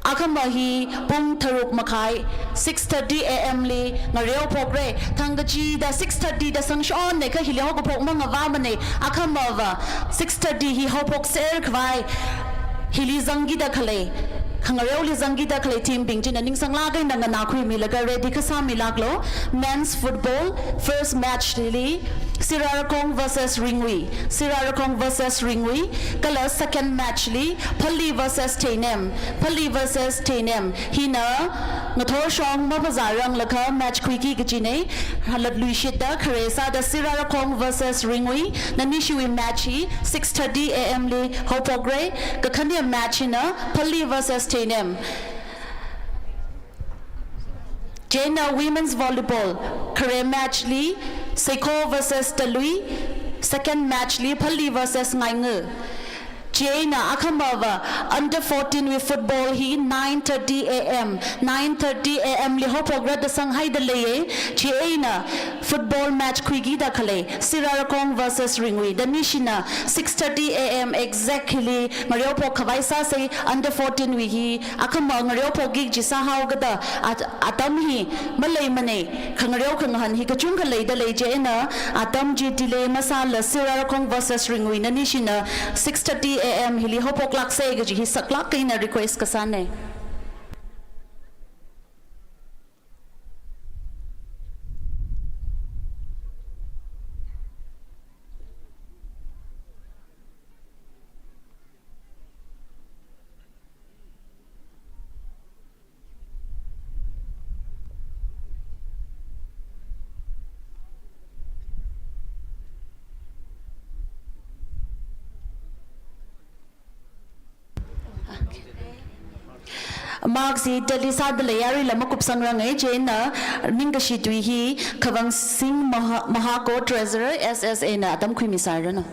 Akhama hi pung tharuk makhai, six thirty A M li ngareophokra. Thangkachida six thirty da sangshonna kha hili haokaphok mangavāmana. Akhamava six thirty hi haophokser khavai hili zangkida khalei Khangareoli zangkida khalei team bing china ningsanglāk eina nganākhuimilaga ready kasāmilāklo. Men's football, first match li Sirarakhong versus Ringui, Sirarakhong versus Ringui, kala second match li Phalli versus Theinem, Phalli versus Theinem. Hina ngathor shong maphazāranglakha match khuiki kajina. Halatluishitta khare sāda Sirarakhong versus Ringui, nanishiwui match hi six thirty A M li haophokra. Kakhane match hina Phalli versus Theinem. Chieina women's volleyball, khare match li Seikho versus Talui, second match li Phalli versus Ngainga. Chieina akhamava under fourteen wui football hi nine thirty A M, nine thirty A M li haophokra da sanghaida leiya. Chieina football match khuikida khalei Sirarakhong versus Ringui, danishina six thirty A M exactly ngareophok khavai sāsa. Under fourteen wui hi akhama ngareophokki kaji sāhaokada at-, atam hi maleimana. Khangareo khangahān hi kachungkha leida lei, chieina atam chi delay masāla Sirarakhong versus Ringui, nanishina six thirty A M hili haophoklāksa kaji hi saklāk eina request kasāna. Marks hi tally sāda lei, yaruila makupsangranga. Chieina ningkashi tui hi Khavangsing Maha-, Mahako, Treasurer, S S A na atam khuimisāranu.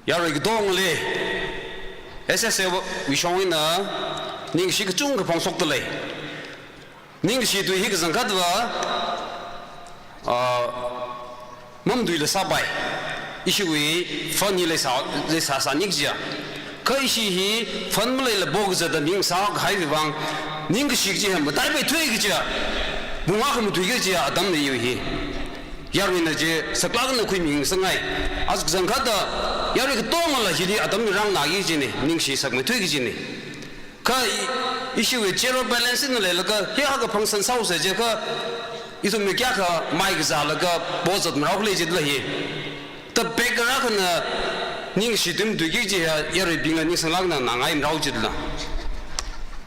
Yarui katongli S S A wui shong eina ningkashi kachungkha phongshokda lei. Ningkashi tui hi kachangkhatva, ah, mamatuila sāpai. Ishiwui fund hi leisā, leisāsāni kajiya. Kha ishi hi fund maleila bo kazata ningsākahaiwui vang, ningkashi kaji hi mataipaithui kajiya, bunga khamatui kajiya atamna iwui hi. Yaruina chi saklāk eina khuimingasakngai. Aja kachangkhatta yarui katongala hili atam hi rānganāki kajina, ningkashi sakmeithui kajina. Kha i-, ishiwui zero balance eina leilaga hi akha function sāhaosa jiakha, ithumwui kayākha mai kazālaga bo zatmarao khalei jitla hi. Tapek kara akhana ningkashi tui matuiki kaji hi yaruibingna ningsanglāk eina nganāngai marao jitla.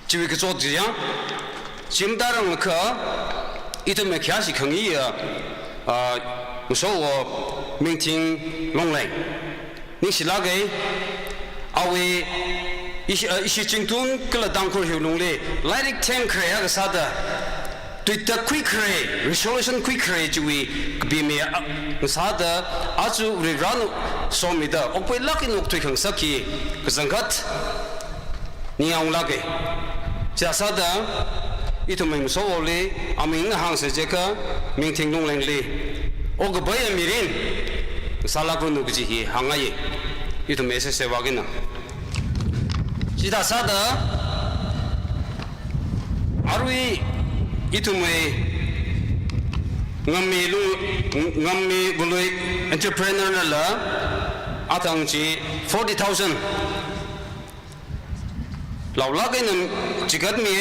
Chiwui kachot chi ya. Chi matāranglakha ithumwui khayāshi khangayi ya, ah, Mashowo Mingthing Longleng. Ningshilāka, awui ishi, ah, ishi Chingtun kala Tangkhul hiwui lungli lairik themkhare akha sāda, tuitak khuikhare, resolution khuikhare chiwui kapime, ah, sāda, aja Varivarana somida okpailāk eina okthui khangasak hi kachangkhat ningyānglāka. Chithā sāda, ithumwui Mashowoli aming eina hāngsa jiakha Mingthing Longlengli okapaiya mirin sālākranu kaji hi hāngngaiya, ithum S S A wui eina. Chithā sāda, arui ithumwui Ngammi Lung, Ngammi Valui entrepreneur nala athang chi forty thousand laolāk eina chikatmi,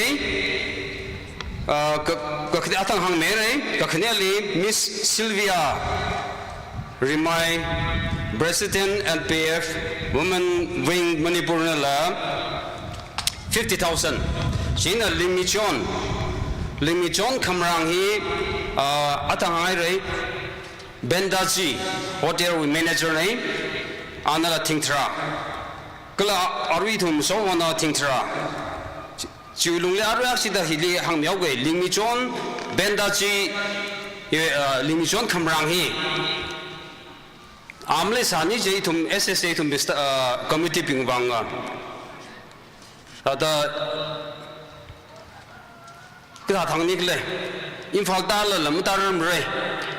ah, ka, kakhane athang hāngmira, kakhaneli Miss Sylvia Rimai, President L P F Women Wing Manipur nala fifty thousand. Chieina Lingmichon, Lingmichon Khamrang hi, ah, athang hāngngaira, Bendachi Hotel wui manager na, anala thingthara. Kala arui ithum Mashowona thingthara. Chi, chiwui lungli arui akshida hili hāngmihaoga, Lingmichon Bendachi, eh, ah, Lingmichon Khamrang hi. Amli sāni je ithum S S A ithum bista, ah, committee bing vang, ah. Thāda kathā thangni khala, Imphal tālala matāramra.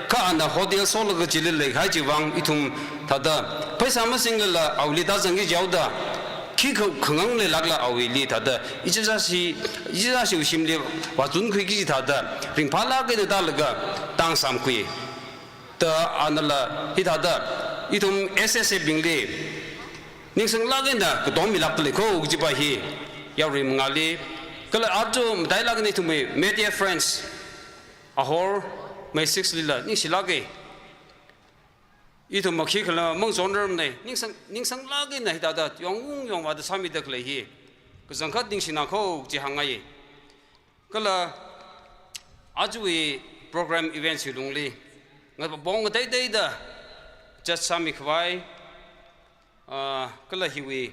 Kha ana hotel solaga chili leikahai chiwui vang ithum thāda pheisā masinglala awuili tāzangki jihaoda, Hi kha-, khangang leilākla awuili thāda, ichichāshi, ichichāshiwui shimli vāzun khuiki kaji thāda, ringphālāk eina tālaga tāngsāmkhui. Da anala hithāda, ithum S S A bingli ningsanglāk eina katom milākda lei kho kajipa hi yarui mangāli. Kala aja matailāk eina ithumwui media friends, Ahor, May six lila ningshilāka. Ithum makhikhala mangzonrarmana, ningsang, ningsanglāk eina hithāda yongung yongvāda sāmida khalei hi kachangkhat ningshina kho kaji hāngngai. Kala ajawui program events hi lungli, ngapong ngateiteida judge sāmikhavai, ah, kala hiwui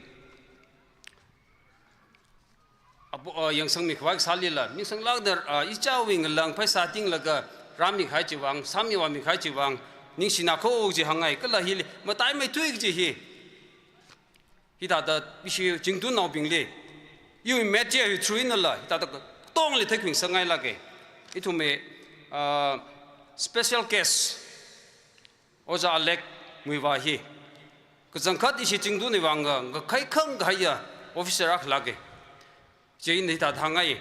apo, ah, yangsangmikhavai kasālila, ningsanglākda, ah, ichāwui ngalang pheisā tinglaga rāmikahai chiwui vang, sāmivāmikahai chiwui vang, ningshina kho kaji hāngngai, kala hili mataimeithui kaji hi. Hithāda ishi Chingtunnaobingli, iwui media hi through einala, hithāda katongli theikhuingasakngailāka. Ithumwui, ah, special guest, Ojā Alex Muivah hi. Kachangkhat ishi Chingtunwui vang nga, ngakhai khangkahaiya officer akhalāka. Chieina hithāda hāngngai.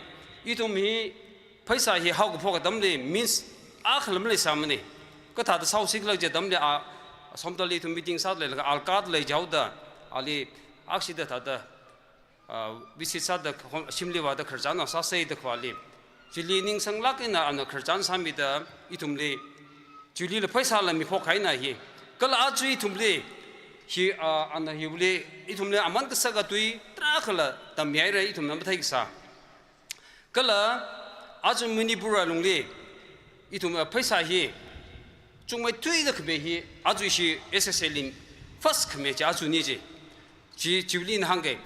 Ithum hi pheisā hi haokaphok atamli means akhala maleisāmana. Kathāda sāhaosi khala kaji atamli a, Somdalli ithum meeting sāda leilaga alkat lei jihaoda, ali akshida thāda, ah, visit sāda khon-, shimli vāda khararchan sāsei da khavāli. Chili ningsanglāk eina ana khararchan sāmida ithumli, chilila pheisāla miphok kahaina hi. Kala aja ithumli, hi, ah, ana hiwuili, ithumli aman kasaka tui tarākhala tammihaira, ithumna matheikasā. Kala aja Manipur alungli, ithum, ah, pheisā hi chungmeithuida khami hi, aja ishi S S A li first khami chi ajana chi. Chi, chiwuili ina hāngka.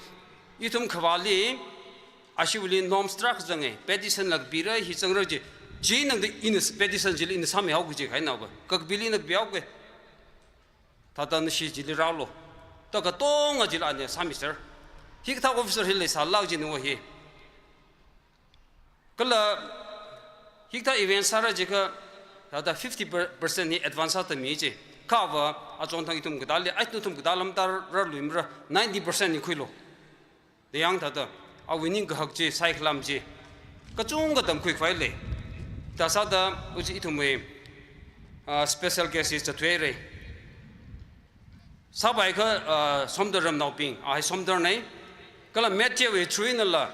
Ithum khavāli, ashiwuili norms tarākha zanga, petition la kapira, hi zangra chi. Chi nangda ina petition chili ina sāmihao kaji kahaina ba. Kakapili ina kapihaoka. Thāda nashi chili rālo. Da katonga chili ana sāmiser. Hikathā officer hi leisālāk jina hi. Kala hikathā event sāra jiakha, thāda fifty per-, percent hi advance sāda mi chi. Kha va, achonthang ithum katāli, ai nathum katā lam tārarluimara, ninety percent hi khuilo. Da yang thāda, awui ningkahak chi, saikhalaam chi, kachungkha tamkhuikhavai lei. Thāda sāda, uji ithumwui, ah, special guest hi zatthuihaira. Sāpai kha, ah, Somdal ramnaobing, a hi Somdalna, kala media wui through einala,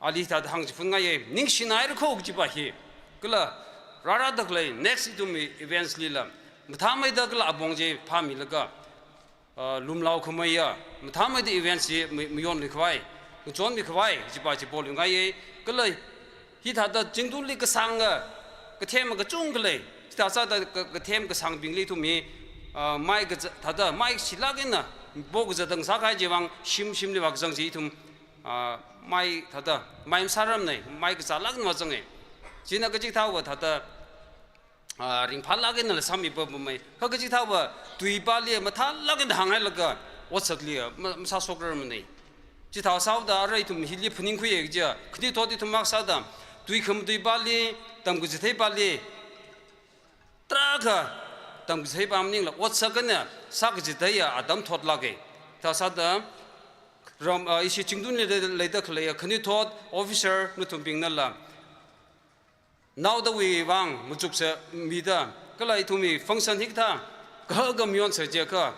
ali thāda hāngchiphunngaiya, ningshinaira kho kajipa hi, kala rārāda khalei next ithumwui events lila, mathāmeida kala apong chi phāmilaga, ah, lumlao khameiya, mathāmeida events hi ma-, mayonmikhavai, ngachonmikhavai, chipa chi poluingaiya, kala hithāda Chingtunli kasānga, kathem kachungkha lei, chithā sāda ka-, kathem kasāngbingli ithum hi, ah, mai kaza-, thāda mai shilāk eina, po kazatda sākahai chiwui vang, shim shimli vākazang chi ithum, ah, mai thāda, mai masārarmana, mai kazālāk eina vāzanga. China kachikathāva thāda, ah, ringphālāk einala sāmipapamei. Kha kachikathāva tuipāli mathālāk eina hānghailaga otsakli, ah, ma-, masāshokrarmana. Chithā sāhaoda arui ithum hili phaningkhuiya kaja, khanuithot ithum mak sāda, tui khamatuipāli, tamkachitheipāli, tarākha tamkachitheipa maningla otsak eina sākachitheiya atam thotlāka. Thāda sāda ram, ah, ishi Chingtunli leida, leida khaleiya khanuithot officer nathumbingnala, naodawui vang machuksa mida, kala ithumwui function hikathā kahaka mayonsa jiakha,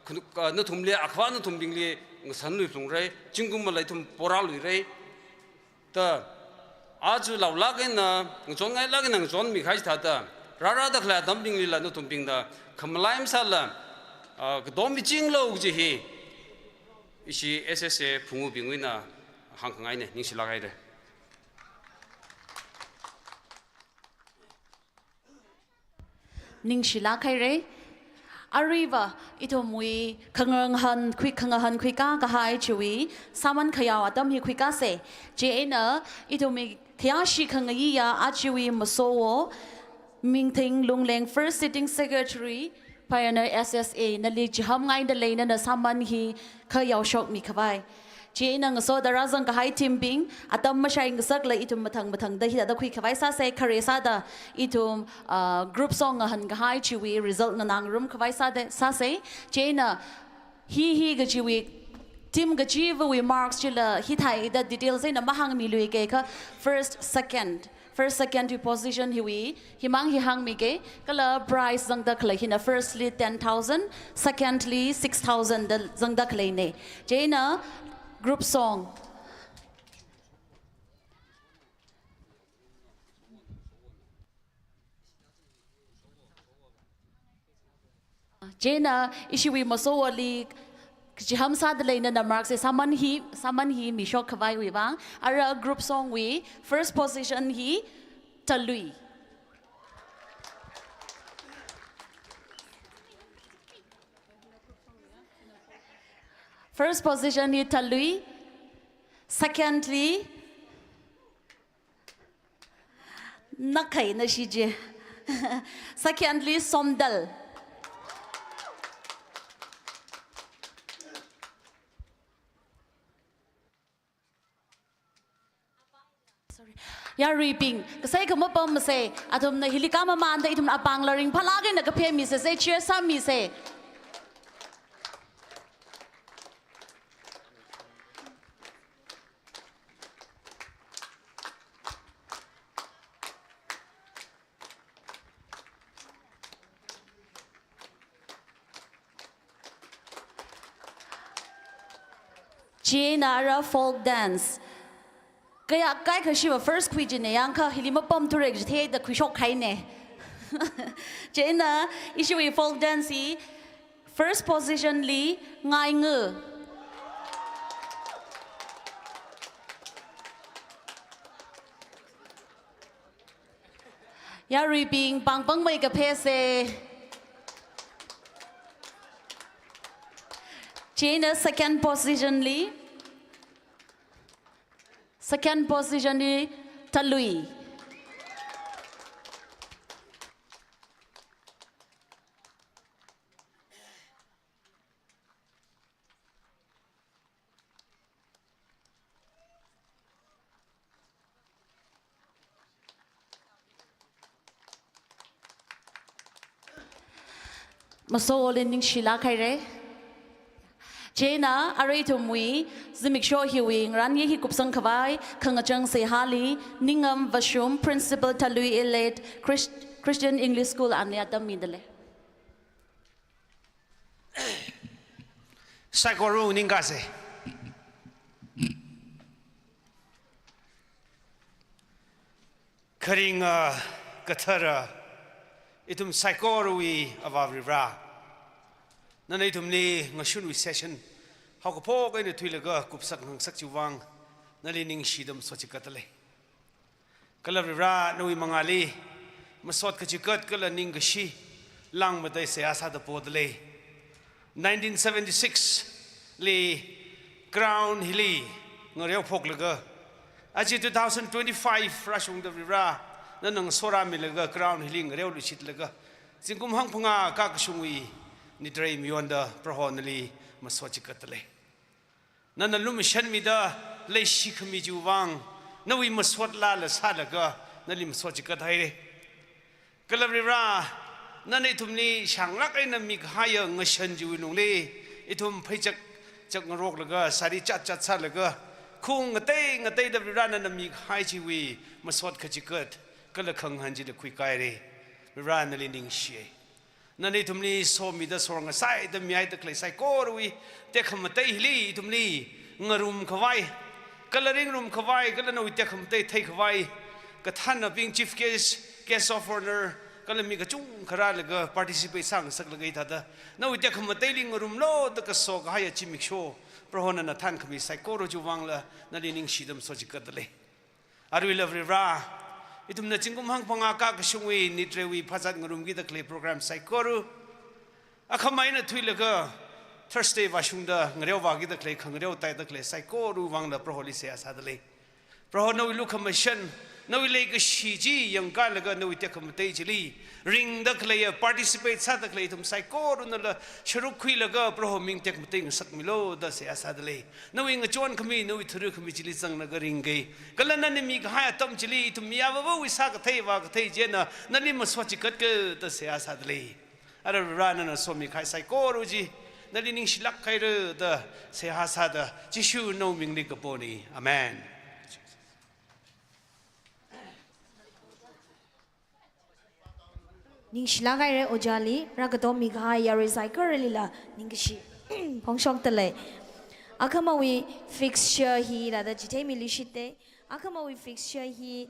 khanu-, ah, nathumli, akhava nathumbingli ngasanluiphalungra, zingkum mala ithum porāluira. Da, aja laolāk eina, ngachonngailāk eina ngachonmikahai thāda, rārāda khalei atamlinglila nathumbingna khamalai masāla, ah, katom michinglo kaji hi, ishi S S A phungwubingwui eina hāngkhangaina, ningshilāk haira. Ningshilāk haira. Aruiva, ithumwui khangahānkhui, khangahānkhui kakahai chiwui, sāman khayao atam hi khuikāsa. Chieina, ithumwui theiashi khangaiya achiwui masowo, Mingthing Lungleng, First Sitting Secretary, Pioneer S S A, nali chihāmngaida lei, nana sāman hi khayaoshokmikhavai. Chieina ngasoda rāzangkahai team bing, atam mashai ngasakla ithum mathang mathangda hithāda khuikhavai sāsa, khare sāda ithum, ah, group song ngahānkahai chiwui result nganāngarumkhavai sāda, sāsa. Chieina hi hi kachiwui Team kachivawui marks chila hithāda details eina mahāngmiluike kha, first, second. First, second wui position hiwui, himang hi hāngmike, kala prize zangda khalei hina firstly ten thousand, secondly six thousand da zangda khaleine. Chieina group song. Chieina ishiwui masowali kachihān sāda lei nana marks e sāman hi, sāman hi mishok khavaiwui vang. Ara group song wui first position hi Talui. First position hi Talui. Secondly, Nakhai na shije. Secondly, Somdal. Sorry. Yaruibing, kasai kama pam masai, athumna hili kamamanda ithumna apāngla ringphālāk eina kaphemisa, sai cheer sāmisa. Chieina ara folk dance. Kayākha kashiva first khui jine yangkha hili mapamthura jithei da khuishok haine. Chieina ishiwui folk dance hi first position li Ngainga. Yaruibing pāngpangmei kaphesa. Chieina second position li, second position li Talui. Masowali ningshilāk haira. Chieina arui ithumwui zimiksho hiwui ngarān hi kupsang khavai khangachang seihāli Ningam Vashum, Principal Talui Elite Chris-, Christian English School ana tammidalei. Saikora ningkasei. Kharinga, kathara, ithum saikorawui Avā Varivara, nana ithumli ngashunwui session haokaphok eina thuilaga kupsak ngasak chiwui vang nali ningshida masot chikatdalei. Kala Varivara, nawui mangāli masot kachikat kala ningkashi lāngmatei seihā sāda podalei. Nineteen seventy-six li ground hili ngareophoklaga, aja two thousand twenty-five rāshungda Varivara, nana ngasorāmilaga ground hili ngareoluishitlaga, zingkum hangphangā kakashungwui nitrei mayonda Proho nali masot chikatdalei. Nana lumashanmida leishikhami chiwui vang, nawui masot lala sālaga nali masot chikathaira. Kala Varivara, nana ithumli shānglāk eina mikahaiya ngashan chiwui lungli, ithum pheichak chak ngaroklaga, sari chat chat sālaga, khung ngatei ngateida Varivara nana mikahai chiwui masot kachikat kala khangahān chili khuikahaira. Varivara, nali ningshiya. Nana ithumli somida sorngasaida mihaida khalei saikorawui tekhamatei hili ithumli ngarumkhavai, kala ringrumkhavai, kala nawui tekhamatei theikhavai, kathānnabing, chief guest, guest of honour, kala mi kachungkha rālaga participate sāngasaklaga hithāda nawui tekhamateili ngarumlu da kaso kahaiya zimiksho Proho nana thānkhami saikora chiwui vangla nali ningshida masot chikatdalei. Aruila Varivara, ithumna zingkum hangphangā kakashungwui nitreiwui phazat ngarumkida khalei program saikora, akhama eina thuilaga Thursday vāshungda ngareovākida khalei, khangareotaida khalei saikorawui vangla Proholi seihā sādalei. Proho, nawui lukhamashan, nawui leikashi chi yangkalaga nawui tekhamatei chili ringda khaleiya, participate sāda khalei ithum saikoranala sharuk khuilaga Proho ming tekmatei ngasakmilu da seihā sādalei. Nawui ngachonkhami, nawui tharuikhami chili zanglaga ringkei. Kala nana mikahai atam chili ithum mi avāvawui sākathei vākathei chieina nali masot chikatke da seihā sādalei. Ara Varivara, nana somikahai saikora chi, Nali ningshilāk haira da seihā sāda, Jishu nawui mingli kapona. Amen. Ningshilāk haira ojāli, rākatommi kahai yarui saikoralila ningkashi phongshokdalei. Akhama wui fixture hi rāda chitheimi lishite. Akhama wui fixture hi